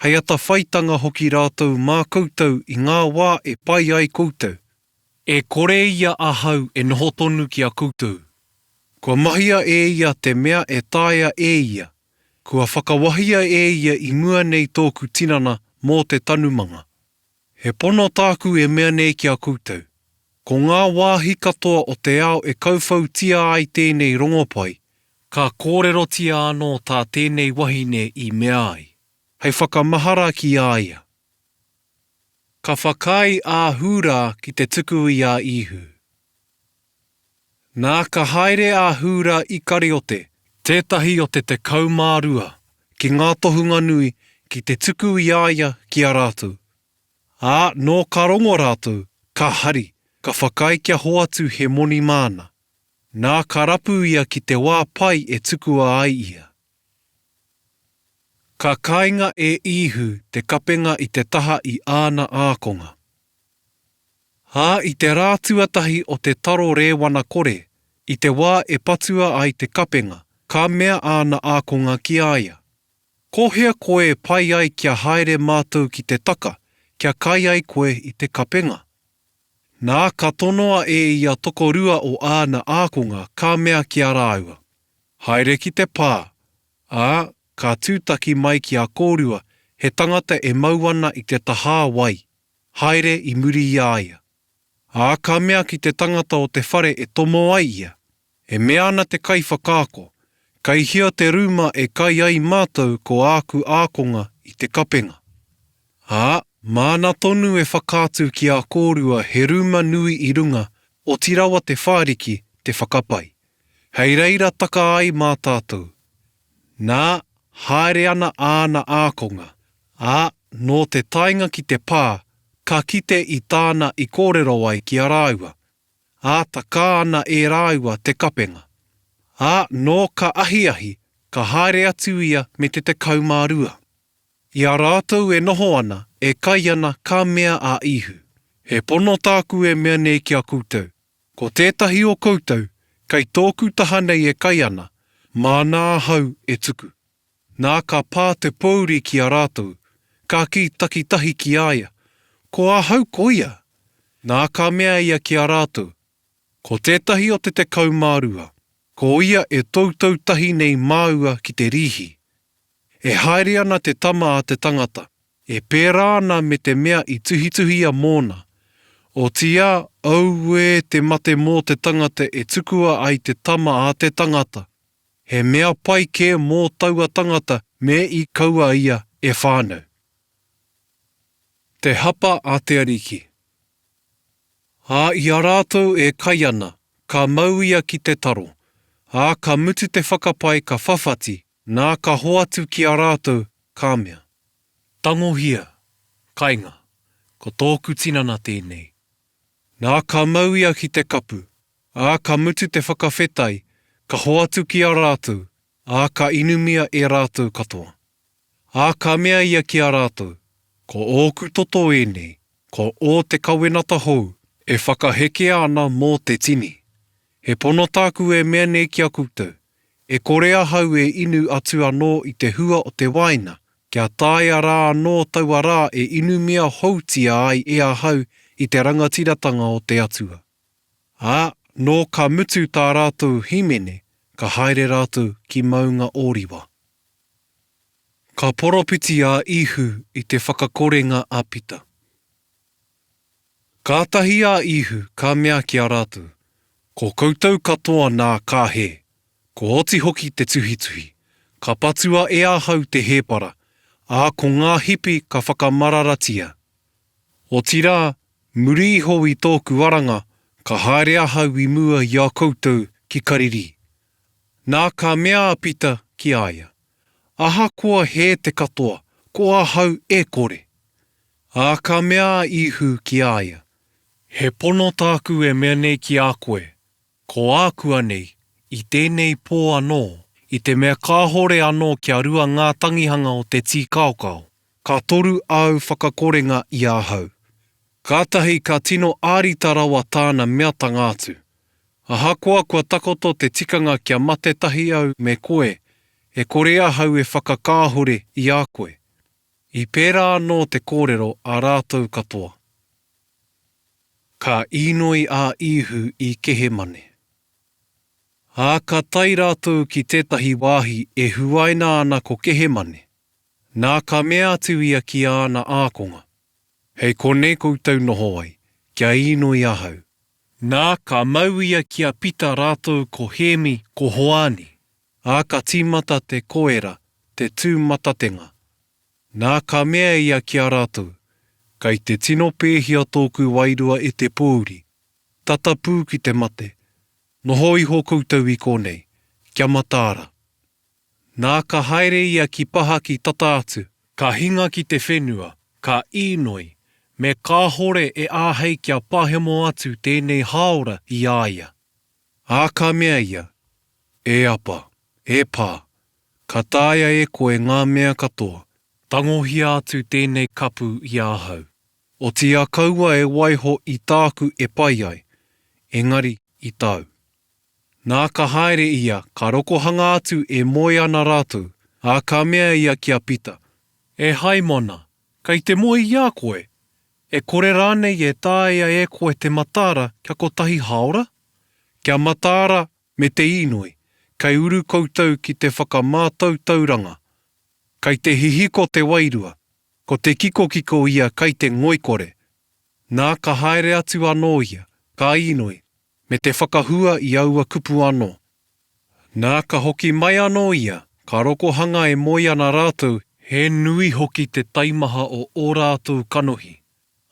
hei atawhaitanga hoki rātou mā koutou i ngā wā e pai ai koutou. E kore ia ahau e noho tonu ki a koutou. Kua mahia e ia te mea e taea e ia, kua whakawahia e ia i mua nei tōku tinana mō te tanumanga. He pono tāku e mea nei ki a koutou, ko ngā wāhi katoa o te ao e kauwhautia ai tēnei rongopai, ka kōrerotia anō tā tēnei wahine i mea ai, hei whakamahara ki a ia. Ka whakaae a Hūrā ki te tuku i a Īhu. Nā, ka haere a Hūrā Ikariote, tētahi o te 12, ki ngā tohunga nui, ki te tuku i a ia ki a rātou. Ā, nō ka rongo rātou, ka hari, ka whakaae kia hoatu he moni māna. Nā, ka rapu ia ki te wā pai e tukua ai ia. Ka kainga e Īhu te kapenga i te taha i āna ākonga. Ā, i te rā tuatahi o te taro rēwana kore, i te wā e patua ai te kapenga, ka mea āna ākonga ki a ia, Ko hea koe e pai ai kia haere mātou ki te taka, kia kai ai koe i te kapenga? Nā, ka tonoa e ia tokorua o āna ākonga, ka mea ki a rāua, Haere ki te pā, ā, ka tūtaki mai ki a kōrua he tangata e mau ana i te tahā wai, haere i muri i a ia. Ā, ka mea ki te tangata o te whare e tomo ai ia, E mea ana te kaiwhakaako, Kei hea te rūma e kai ai mātou ko āku ākonga i te kapenga? Ā, māna tonu e whakaatu ki a kōrua he rūma nui i runga, oti rawa te whāriki te whakapai. Hei reira taka ai mā tātou. Nā, haere ana āna ākonga, Ā, nō te taenga ki te pā, ka kite i tāna i kōrero ai ki a rāua. Ā, takā ana e rāua te kapenga. Ā, nō ka ahiahi, ka haere atu ia me te 12. I a rātou e noho ana, e kai ana, ka mea a Īhu, He pono tāku e mea nei ki a koutou, ko tētahi o koutou, kei tōku taha nei e kai ana, māna ahau e tuku. Nā ka pā te pōuri ki a rātou, ka kī takitahi ki a ia, Ko ahau koia? Nā ka mea ia ki a rātou, Ko tētahi o te 12, ko ia e toutou tahi nei māua ki te rīhi. E haere ana te Tama a te tangata, e pērā ana me te mea i tuhituhia mōna. Otiia, auē te mate mō te tangata e tukua ai te Tama a te tangata! He mea pai kē mō taua tangata me i kaua ia e whānau. Te hapa a te Ariki. Ā, i a rātou e kai ana, ka mau ia ki te taro, ā, ka mutu te whakapai ka whawhati, nā ka hoatu ki a rātou, ka mea. Tangohia, kainga, ko tōku tinana tēnei. Nā ka mau ia ki te kapu, ā, ka mutu te whakawhetai, ka hoatu ki a rātou, ā, ka inumia e rātou katoa. Ā, ka mea ia ki a rātou, Ko ōku toto ēnei, ko ō te kawenata hou, e whakahekea ana mō te tini. He pono tāku e mea nei ki a koutou, e kore ahau e inu atu anō i te hua o te wāina, kia taea rā anō taua rā e inumia houtia ai e ahau i te rangatiratanga o te Atua. Ā, nō ka mutu tā rātou hīmene, ka haere rātou ki Maunga Ōriwa. Ka poropiti a Īhu i te whakakorenga a Pita. Kātahi a Īhu ka mea ki a rātou, Ko koutou katoa nā ka hē, kua oti hoki te tuhituhi, ka patua e ahau te hēpara, ā, ko ngā hipi ka whakamararatia. Otirā, muri iho i tōku aranga, ka haere ahau i mua i a koutou ki Karirī. Nā ka mea a Pita ki a ia, Ahakoa hē te katoa, ko ahau e kore. Ā, ka mea a Īhu ki a ia, He pono tāku e mea nei ki a koe, ko ākuanei, i tēnei pō anō, i te mea kāhore anō kia rua ngā tangihanga o te tīkaokao, ka toru āu whakakorenga i ahau. Kātahi ka tino ārita rawa tāna meatanga atu. Ahakoa kua takoto te tikanga kia mate tahi au me koe, e kore ahau e whakakāhore i a koe. I pērā anō te kōrero a rātou katoa. Ka īnoi a Īhu i Kehemane. Ā, ka tae rātou ki tētahi wāhi e huaina ana ko Kehemane. Nā, ka mea atu ia ki āna ākonga, Hei konei koutou noho ai, kia īnoi ahau. Nā, ka mau ia ki a Pita rātou ko Hēmi, ko Hoani. Ā, ka tīmata te koera, te tūmatatenga. Nā, ka mea ia ki a rātou, Kei te tino pēhia tōku wairua e te pōuri, tata pū ki te mate. Noho iho koutou i konei, kia mataara. Nā, ka haere ia ki pahaki tata atu. Ka hinga ki te whenua, ka īnoi, me kāhore e āhei kia pahemo atu tēnei hāora i a ia. Ā, ka mea ia, E Apa, e Pā, ka taea e koe ngā mea katoa, tangohia atu tēnei kapu i ahau. Otiia kaua e waiho i tāku e pai ai, engari i tāu. Nā, ka haere ia, ka rokohanga atu e moe ana rātou, ā, ka mea ia ki a Pita, E Haimona, kei te moe i a koe? E kore rānei e taea e koe te mataara kia kotahi hāora? Kia mataara me te īnoi, kei uru koutou ki te whakamātautauranga. Kei te hihiko te wairua, ko te kikokiko ia kei te ngoikore. Nā, ka haere atu anō ia, ka īnoi, me te whakahua i aua kupu anō. Nā, ka hoki mai anō ia, ka rokohanga e moe ana rātou, he nui hoki te taimaha o ō rātou kanohi,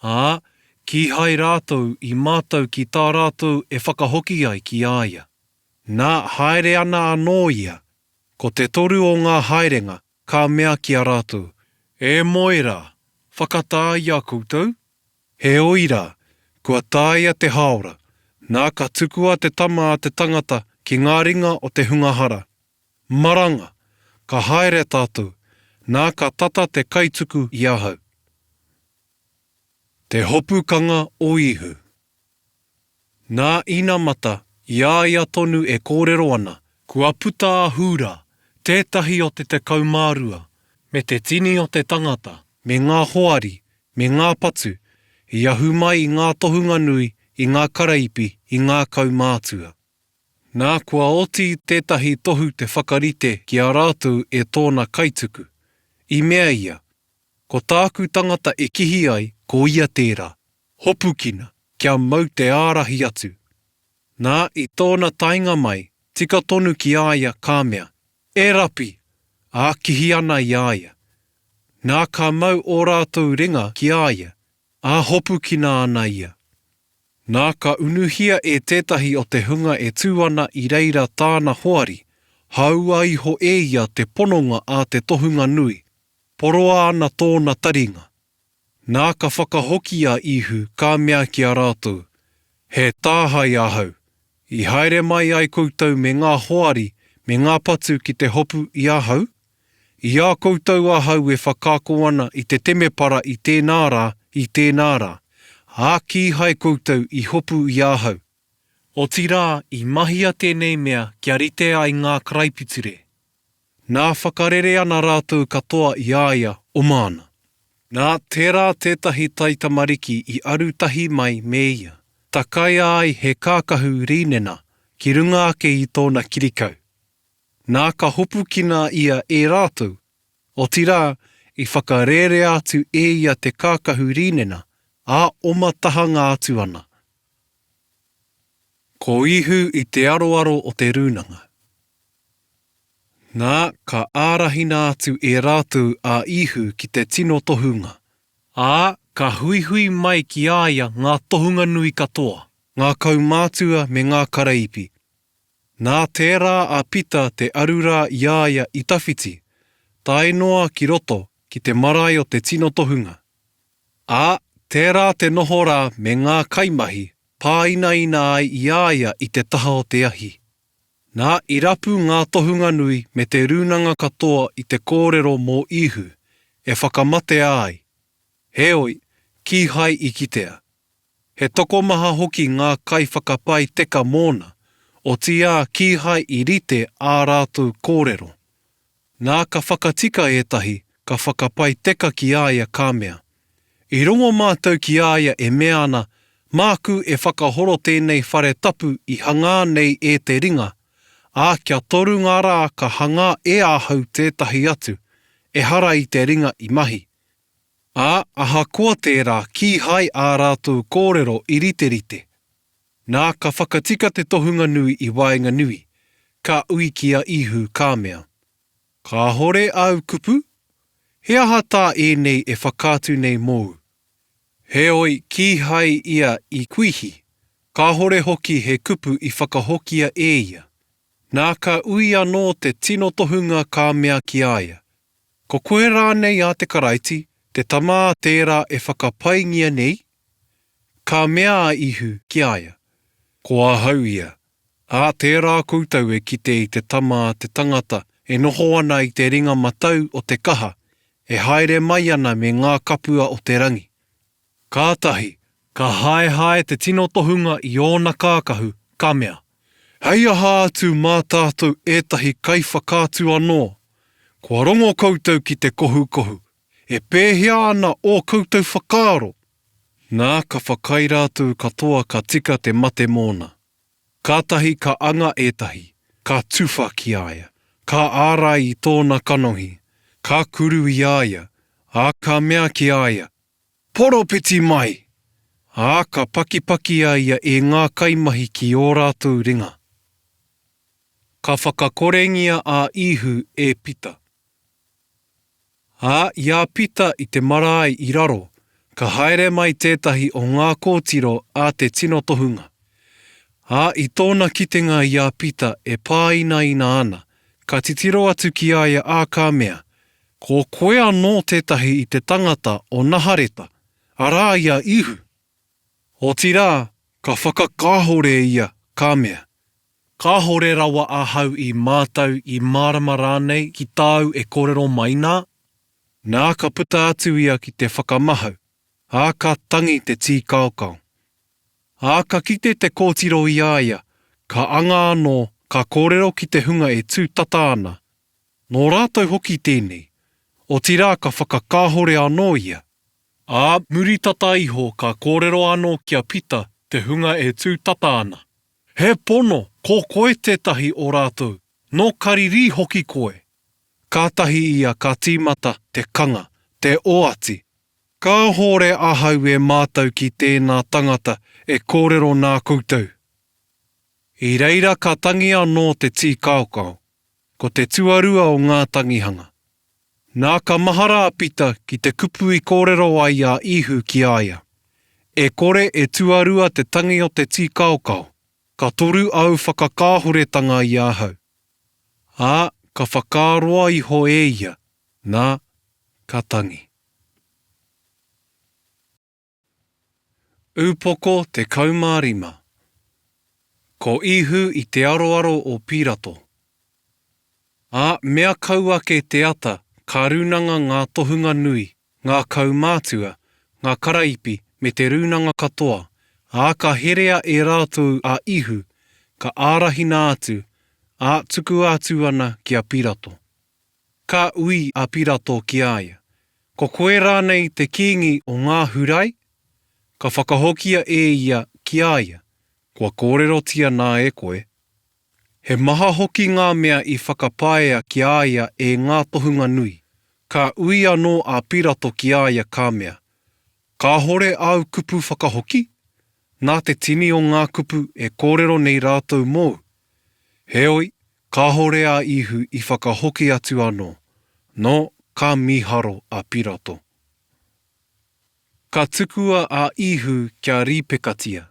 ā, kīhai rātou i mātau ki tā rātou e whakahoki ai ki a ia. Nā, haere ana anō ia, ko te toru o ngā haerenga, ka mea ki a rātou, E moe rā, whakatā i a koutou? Heoi rā, kua taea te hāora, nā ka tukua te Tama a te tangata ki ngā ringa o te hunga hara. Maranga! Ka haere tātou, nā ka tata te kaituku i ahau. Te hopukanga o Īhu. Nā inamata, i a ia tonu e kōrero ana, kua puta a Hūrā, tētahi o te 12, me te tini o te tangata, me ngā hoari, me ngā patu, i ahu mai i ngā tohunga nui, i ngā karaipi, i ngā kaumātua. Nā, kua oti tētahi tohu te whakarite ki a rātou e tōna kaituku. I mea ia, Ko tāku tangata e kihi ai, ko ia tērā. Hopukina, kia mau te ārahi atu. Nā, i tōna taenga mai, tika tonu ki a ia ka mea, E Rapi! Ā, kihi ana i a ia. Nā, ka mau ō rātou ringa ki a ia, ā, hopukina ana ia. Nā, ka unuhia e tētahi o te hunga e tū ana i reira tāna hoari, hāua iho e ia te pononga a te tohunga nui, poroa ana tōna taringa. Nā ka whakahoki a Īhu, ka mea ki a rātou, He tāhae ahau, i haere mai ai koutou me ngā hoari me ngā patu ki te hopu i ahau? I a koutou ahau e whakaako ana i te temepara i tēnā rā, i tēnā rā, ā, kīhai koutou i hopu i ahau. Otirā, i mahia tēnei mea kia rite ai ngā karaipiture. Nā whakarere ana rātou katoa i a ia, oma ana. Nā, tērā tētahi taitamariki i aru tahi mai me ia, takaia ai he kākahu rīnena ki runga ake i tōna kirikau. Nā ka hopukina ia e rātou, otirā, i whakarērea atu e ia te kākahu rīnena, ā, oma tahanga atu ana. Ko Ihu i te aroaro o te rūnanga. Nā, ka ārahina atu e rātou a Ihu ki te tino tohunga. Ā, ka huihui mai ki a ia ngā tohunga nui katoa. Ngā kaumātua me ngā karaipi. Nā, tērā a Pita te aru rā i a ia i tawhiti, tae noa ki roto ki te marae o te tino tohunga. Ā, tērā te noho rā me ngā kaimahi, pāinaina ai i a ia i te taha o te ahi. Nā, i rapu ngā tohunga nui me te rūnanga katoa i te kōrero mō Īhu, e whakamatea ai. Heoi, kīhai i kitea. He tokomaha hoki ngā kaiwhakapae teka mōna, otiā kīhai i rite ā rātou kōrero. Nā ka whakatika ētahi, ka whakapae teka ki a ia ka mea, I rongo mātou ki a ia e mea ana, Māku e whakahoro tēnei whare tapu i hangā nei e te ringa, ā, kia toru ngā rā ka hangā e ahau tētahi atu, ehara i te ringa i mahi. Ā, ahakoa tērā kīhai ā rātou kōrero i riterite. Nā, ka whakatika te tohunga nui i waenganui, ka ui ki a Īhu, ka mea, Kāhore āu kupu? He aha tā ēnei e whakaatu nei mōu? Heoi, kīhai ia i kuihi, kāhore hoki he kupu i whakahokia e ia. Nā, ka ui anō te tino tohunga ka mea ki a ia, Ko koe rānei a te Karaiti, te Tama a tērā e whakapaingia nei? Ka mea a Ihu ki a ia, Ko ahau ia, ā, tērā koutou e kite i te Tama a te tangata e noho ana i te ringa matau o te kaha, e haere mai ana me ngā kapua o te rangi. Kātahi, ka haehae te tino tohunga i ōna kākahu, ka mea, Hei aha atu mā tātou ētahi kaiwhakaatu anō? Kua rongo koutou ki te kohukohu, E pēhea ana ō koutou whakaaro? Nā, ka whakaae rātou katoa ka tika te mate mōna. Kātahi ka anga ētahi, ka tuwha ki a ia, ka ārai i tōna kanohi, ka kuru i a ia, ā, ka mea ki a ia, Poropiti mai! Ā, ka pakipaki a ia e ngā kaimahi ki ō rātou ringa. Ka whakakorengia a Īhu e Pita. Ā, i a Pita i te marae i raro, ka haere mai tētahi o ngā kōtiro a te tino tohunga. Ā, i tōna kitenga i a Pita e pāinaina ana, ka titiro atu ki a ia ā ka mea, Ko koe anō tētahi i te tangata o Nahareta, arā i a Īhu. Otirā, ka whakakāhore ia, ka mea, Kāhore rawa ahau i mātau, i mārama rānei ki tāu e kōrero mai nā? Nā ka puta atu ia ki te whakamahau, ā, ka tangi te tīkaokao. Ā, ka kite te kōtiro i a ia, ka anga anō, ka kōrero ki te hunga e tū tata ana, Nō rātou hoki tēnei, otirā ka whakakāhore anō ia. Ā, muri tata iho ka kōrero anō ki a Pita te hunga e tū tata ana, He pono, ko koe tētahi o rātou, nō Karirī hoki koe. Kātahi ia ka tīmata te kanga, te oati, Kāhore ahau e mātau ki tēnā tangata e kōrero nā koutou. I reira ka tangi anō te tīkaokao, ko te tuarua o ngā tangihanga. Nā ka mahara a Pita ki te kupu i kōrero ai a Īhu ki a ia, E kore e tuarua te tangi o te tīkaokao, ka toru āu whakakāhoretanga i ahau. Ā, ka whakaaroa iho e ia, nā, ka tangi. Upoko 15 Ko Īhu i te aroaro o Pīrato. Ā, mea kau ake te ata, ka rūnanga ngā tohunga nui, ngā kaumātua, ngā karaipi me te rūnanga katoa, ā, ka herea e rātou a Īhu, ka ārahina atu, ā, tukua atu ana ki a Pīrato. Ka ui a Pirato ki a ia, Ko koe rānei te kīngi o ngā Hurai? Ka whakahokia e ia ki a ia, Kua kōrerotia nā e koe. He maha hoki ngā mea i whakapaea ki a ia e ngā tohunga nui. Ka ui anō a Pirato ki a ia ka mea, Kāhore āu kupu whakahoki? Nā te tini o ngā kupu e kōrero nei rātou mōu. Heoi, kāhore a Īhu i whakahoki atu anō, nō, ka mīharo a Pirato. Ka tukua a Īhu kia rīpekatia.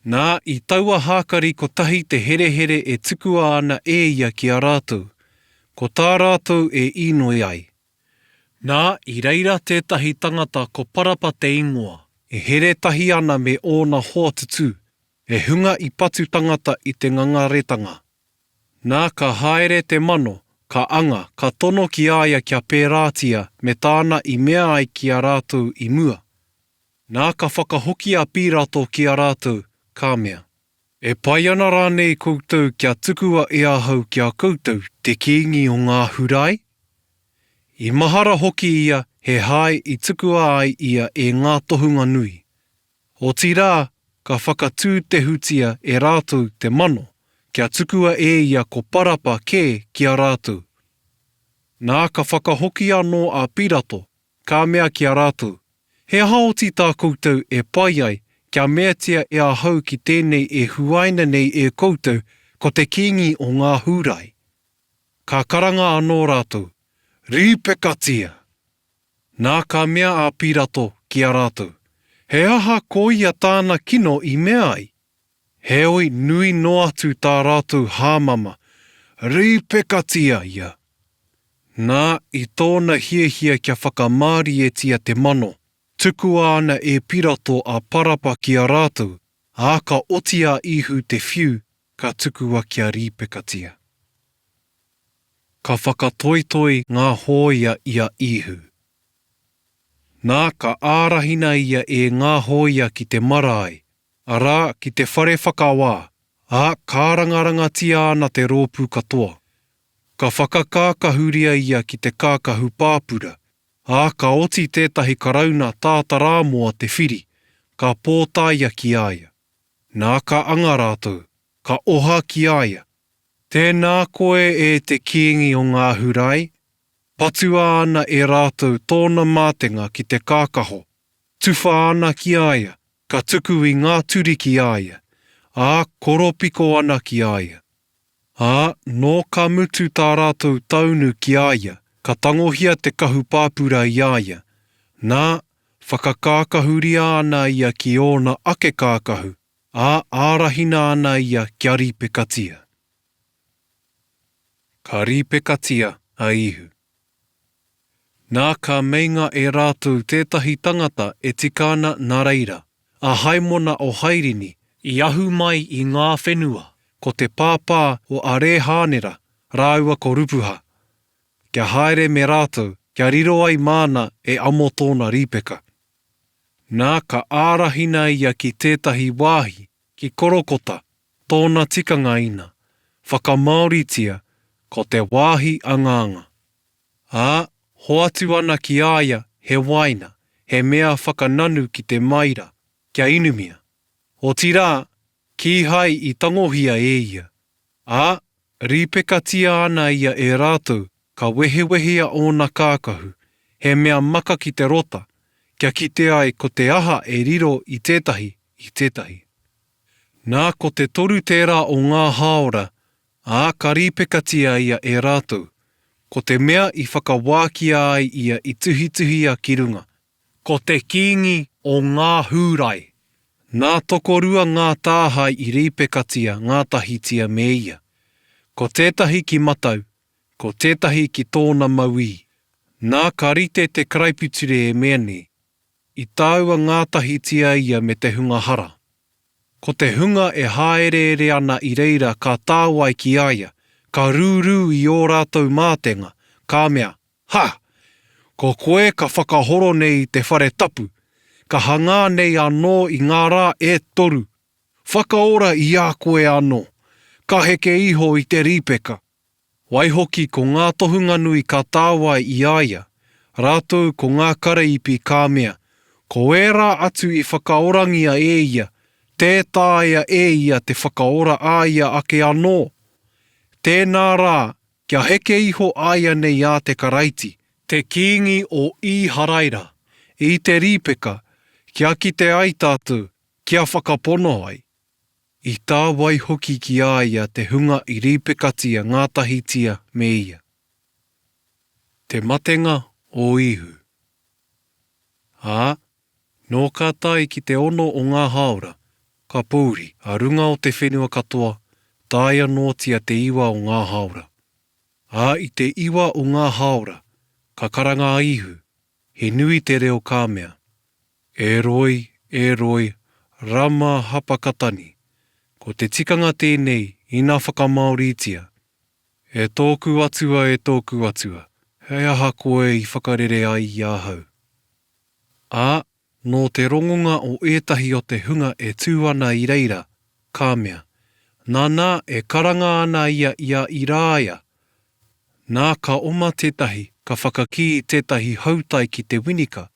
Nā, i taua hākari kotahi te herehere e tukua ana e ia ki a rātou, ko tā rātou e īnoi ai. Nā, i reira tētahi tangata ko Parapa te ingoa. E here tahi ana me ōna hoa tutū, he hunga i patu tangata i te ngangaretanga. Nā, ka haere te mano, ka anga, ka tono ki a ia kia pērātia me tāna i mea ai ki a rātou i mua. Nā, ka whakahoki a Pīrato ki a rātou, ka mea. E pai ana rānei koutou kia tukua e ahau ki a koutou te Kīngi o ngā Hurai? I mahara hoki ia he hae i tukua ai ia e ngā tohunga nui. Otirā, ka whakatūtehutia e rātou te mano, kia tukua e ia ko Parapa kē ki a rātou. Nā ka whakahoki anō a Pirato, ka mea ki a rātou, He aha oti tā koutou e pai ai kia meatia e ahau ki tēnei e huaina nei e koutou ko te Kīngi o ngā Hūrai? Ka karanga anō rātou, Rīpekatia! Nā ka mea a Pirato ki a rātou, He aha koia tāna kino i mea ai? Heoi nui noa atu tā rātou hāmama, Rīpekatia ia! Nā, i tōna hiahia kia whakamārietia te mano, tukua ana e Pirato a Parapa ki a rātou, ā, ka oti a Īhu te whiu, ka tukua kia rīpekatia. Ka whakatoitoi ngā hōia i a Īhu. Nā, ka ārahina ia e ngā hōia ki te marae, arā, ki te whare whakawā, ā, kārangarangatia ana te rōpū katoa. Ka whakakākahuria ia ki te kākahu pāpura, ā, ka oti tētahi karauna tātarāmoa te whiri, ka pōtaia ki a ia. Nā ka anga rātou, ka oha ki a ia, Tēnā koe e te Kīngi o ngā Hurai! Patua ana e rātou tōna mātenga ki te kākaho, tuwha ana ki a ia, ka tuku i ngā turi ki a ia, ā, koropiko ana ki a ia. Ā, nō ka mutu tā rātou taunu ki a ia, ka tangohia te kahu pāpura i a ia, nā, whakakākahuria ana ia ki ōna ake kākahu, ā, ārahina ana ia kia rīpekatia. Ka rīpekatia a Īhu. Nā, ka meinga e rātou tētahi tangata e tika ana nā reira, a Haimona o Hairini, i ahu mai i ngā whenua, ko te pāpā o Arēhānera rāua ko Rupuha, kia haere me rātou, kia riro ai māna e amo tōna rīpeka. Nā, ka ārahina ia ki tētahi wāhi, ki Korokota, tōna tikanga ina, whakamāoritia, ko te wāhi angaanga. Ā, hoatu ana ki a ia he wāina, he mea whakananu ki te maira, kia inumia. Otirā, kīhai i tangohia e ia. Ā, rīpekatia ana ia e rātou, ka wehewehea ōna kākahu, he mea maka ki te rota, kia kite ai ko te aha e riro i tētahi, i tētahi. Nā, ko te toru tērā o ngā hāora, Ā, ka rīpekatia ia e rātou. Ko te mea i whakawākia ai ia i tuhituhia ki runga. Ko te Kīngi o ngā Hūrai. Nā tokorua ngā tāhae i rīpekatia ngātahitia me ia. Ko tētahi ki matau, ko tētahi ki tōna mauī. Nā ka rite te karaipiture e mea nei, I tāua ngātahitia ia me te hunga hara. Ko te hunga e hāereere ana i reira ka tāwai ki a ia, ka rūrū i ō rātou mātenga, ka mea, Ha! Ko koe ka whakahoro nei i te whare tapu, ka hangā nei anō i ngā rā e toru! Whakaora i a koe anō! Ka heke iho i te rīpeka! Waihoki ko ngā tohunga nui ka tāwai i a ia, rātou ko ngā karaipi ka mea, Ko ērā atu i whakaorangia e ia, tē taea e ia te whakaora a ia ake anō. Tēnā rā, kia heke iho āianei a te Karaiti, te Kīngi o Īharaira, i te rīpeka, kia kite ai tātou, kia whakapono ai. I tāwai hoki ki a ia te hunga i rīpekatia ngātahitia me ia. Te matenga o Īhu. Ā, nō ka tae ki te ono o ngā hāora, ka pōuri a runga o te whenua katoa, taea noatia te iwa o ngā hāora. Ā, i te iwa o ngā hāora, ka karanga a Īhu, he nui te reo ka mea, E Roi, e Roi, rama hapakatani. Ko te tikanga tēnei ina whakamāoritia, E tōku Atua, e tōku Atua, hei aha koe i whakarere ai i ahau? Ā, nō te rongonga o ētahi o te hunga e tū ana i reira, ka mea, Nanā, e karanga ana ia i a Irāia. Nā, ka oma tētahi, ka whakakī i tētahi hautai ki te winika,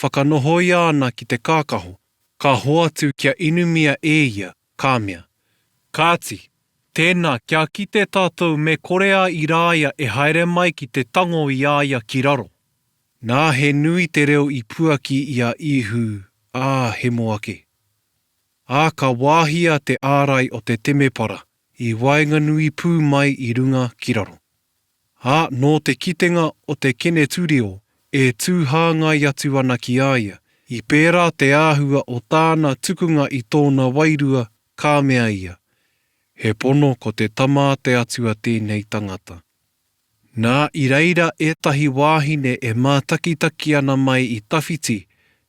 whakanohoia ana ki te kākaho, ka hoatu kia inumia e ia, ka mea, Kāti, tēnā, kia kite tātou me kore a Irāia e haere mai ki te tango i a ia ki raro. Nā, he nui te reo i puaki i a Īhu, ā, hemo ake. Ā, ka wāhia te ārai o te temepara i waenganui pū mai i runga ki raro. Ā, nō te kitenga o te Keneturio e tū hāngai atu ana ki a ia, i pērā te āhua o tāna tukunga i tōna wairua, ka mea ia, He pono ko te Tama a te Atua tēnei tangata. Nā, i reira ētahi wāhine e mātakitaki ana mai i tawhiti,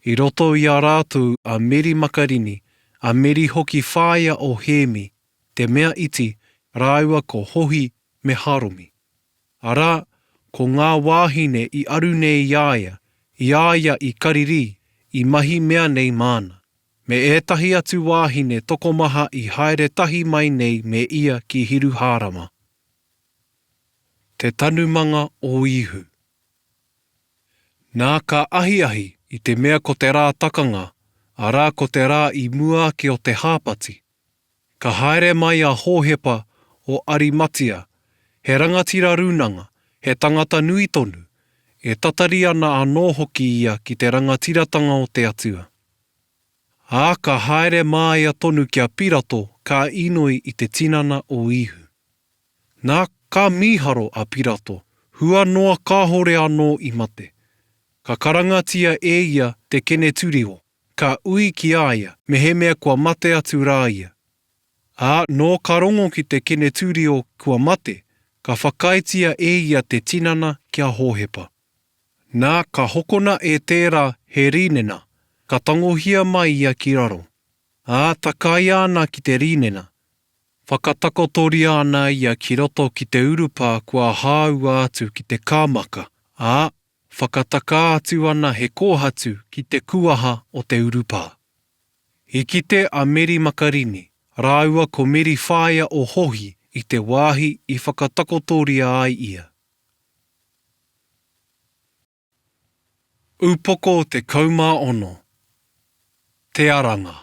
i roto i a rātou a Meri Makarini, a Meri hoki whaea o Hēmi, te mea iti, rāua ko Hohi me Haromi. Arā, ko ngā wāhine i aru nei i a ia, i a ia i Karirī, i mahi mea nei māna, me ētahi atu wāhine tokomaha i haere tahi mai nei me ia ki Hiruhārama. Te tanumanga o Īhu. Nā, ka ahiahi, i te mea ko te rā takanga, arā ko te rā i mua ake o te hāpati, Ka haere mai a Hōhepa o Arimatia, he rangatira rūnanga, he tangata nui tonu, e tatari ana anō hoki ia ki te rangatiratanga o te Atua. Ā, ka haere māia tonu ki a Pirato ka inoi i te tinana o Īhu. Nā, ka mīharo a Pirato, hua noa kāhore anō i mate. Ka karangatia e ia te Keneturio, Ka ui ki a ia, mehemea kua mate atu rā ia. Ā, nō ka rongo ki te Keneturio kua mate, ka whakaaetia e ia te tinana ki a Hōhepa. Nā, ka hokona e tērā he rīnena, ka tangohia mai ia ki raro. Ā, takaia ana ki te rīnena, whakatakotoria ana ia ki roto ki te urupā kua hāua atu ki te kāmaka, ā, whakatakā atu ana he kōhatu ki te kuaha o te urupā. I kite a Meri Makarini rāua ko Meri whaea o Hohi i te wāhi i whakatakotoria ai ia. Upoko 16 Te Aranga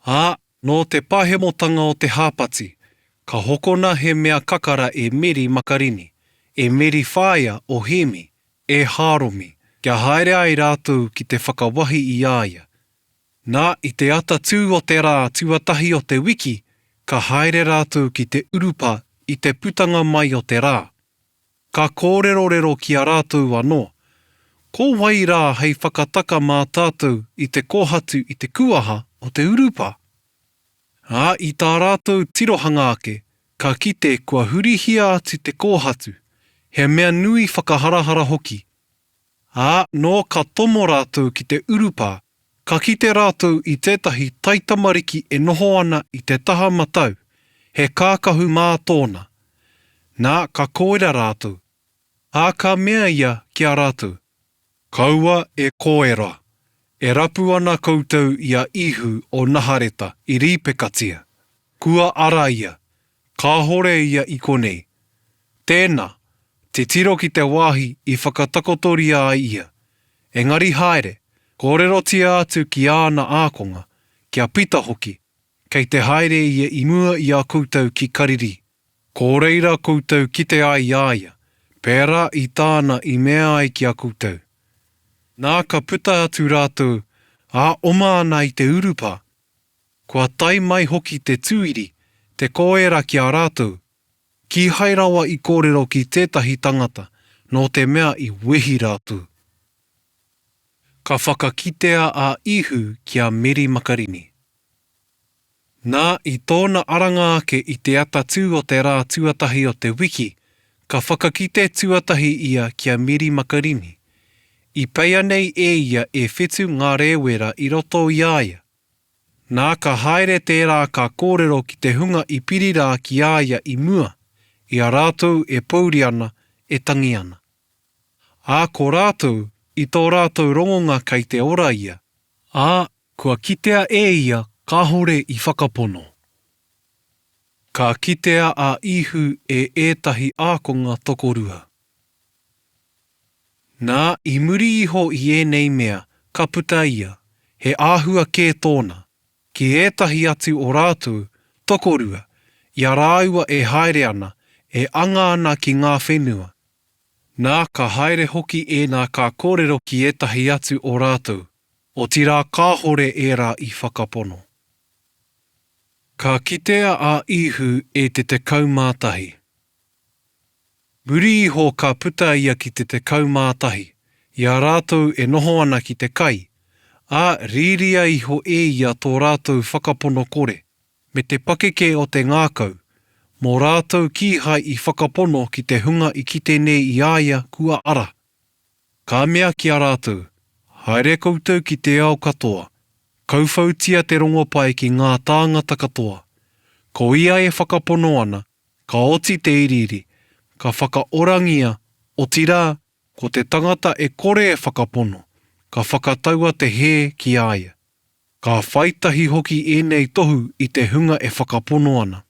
Ā, nō te pahemotanga o te hāpati, ka hokona he mea kakara e Meri Makarini, e Meri whaea o Hēmi, e Hāromi, kia haere ai rātou ki te whakawahi i a ia. Nā, i te ata tū o te rā tuatahi o te wiki, ka haere rātou ki te urupā i te putanga mai o te rā. Ka kōrerorero ki a rātou anō, Ko wai rā hei whakataka mā tātou i te kōhatu i te kuaha o te urupā? Ā, i tā rātou tirohanga ake, ka kite kua hurihia atu te kōhatu, he mea nui whakaharahara hoki. Ā, nō ka tomo rātou ki te urupā, ka kite rātou i tētahi taitamariki e noho ana i te taha matau, he kākahu mā tōna. Nā, ka koera rātou. Ā, ka mea ia ki a rātou, Kaua e koera, e rapu ana koutou i a Īhu o Nahareta i rīpekatia. Kua ara ia, kāhore ia i konei. Tēnā, titiro ki te wāhi i whakatakotoria ai ia. Engari haere, kōrerotia atu ki āna ākonga, ki a Pita hoki, kei te haere ia i mua i a koutou ki Karirī. Ko reira koutou kite ai i a ia, pērā i tāna i mea ai ki a koutou. Nā ka puta atu rātou, ā, oma ana i te urupā. Kua tae mai hoki te tūiri, te koera ki a rātou, Kīhai rawa i kōrero ki tētahi tangata, nō te mea i wehi rātou. Ka whakakitea a Īhu ki a Meri Makarini. Nā, i tōna aranga ake i te atatū o te rā tuatahi o te wiki, ka whakakite tuatahi ia ki a Meri Makarini. I peia nei e ia e whitu ngā rēwera i roto i a ia. Nā, ka haere tērā ka kōrero ki te hunga i piri rā ki a ia i mua, i a rātou e pōuri ana, e tangi ana. Ā, ko rātou, i tō rātou rongonga kei te ora ia. Ā, kua kitea e ia kāhore i whakapono. Ka kitea a Īhu e ētahi ākonga tokorua. Nā, i muri iho i ēnei mea, ka puta ia, he āhua kē tōna, ki ētahi atu o rātou, tokorua, i a rāua e haere ana, e anga ana ki ngā whenua. Nā, ka haere hoki ēnā ka kōrero ki ētahi atu o rātou, otirā kāhore ērā i whakapono. Ka kitea a Īhu e te 11. Muri iho ka puta ia ki te 11, i a rātou e noho ana ki te kai, ā, rīria iho e ia tō rātou whakapono kore, me te pakeke o te ngākau, mō rātou kīhai i whakapono ki te hunga i kite nei i a ia kua ara. Ka mea ki a rātou, Haere koutou ki te ao katoa, kauwhautia te rongopai ki ngā tāngata katoa. Ko ia e whakapono ana, Ka oti te iriiri, ka whakaorangia, otirā, ko te tangata e kore e whakapono, ka whakataua te hē ki a ia. Ka whai tahi hoki ēnei tohu i te hunga e whakapono ana.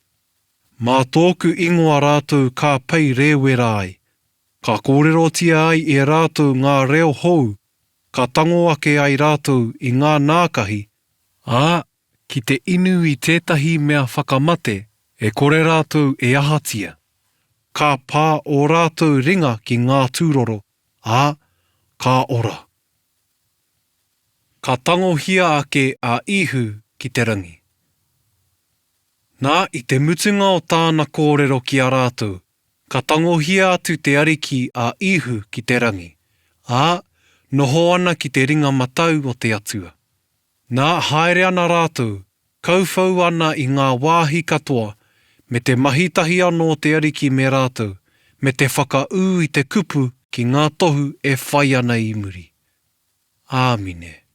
Mā tōku ingoa rātou ka pei rēwera ai, ka kōrerotia ai e rātou ngā reo hou, ka tango ake ai rātou i ngā nākahi, ā, ki te inu i tētahi mea whakamate e kore rātou e ahatia. Ka pā ō rātou ringa ki ngā tūroro, ā, ka ora. Ka tangohia ake a Īhu ki te rangi. Nā, i te mutunga o tāna kōrero ki a rātou, ka tangohia atu te Ariki a Īhu ki te rangi, ā, noho ana ki te ringa matau o te Atua. Nā, haere ana rātou, kauwhau ana i ngā wāhi katoa, me te mahi tahi anō te Ariki me rātou, me te whakaū i te kupu ki ngā tohu e whai ana i muri. Āmine.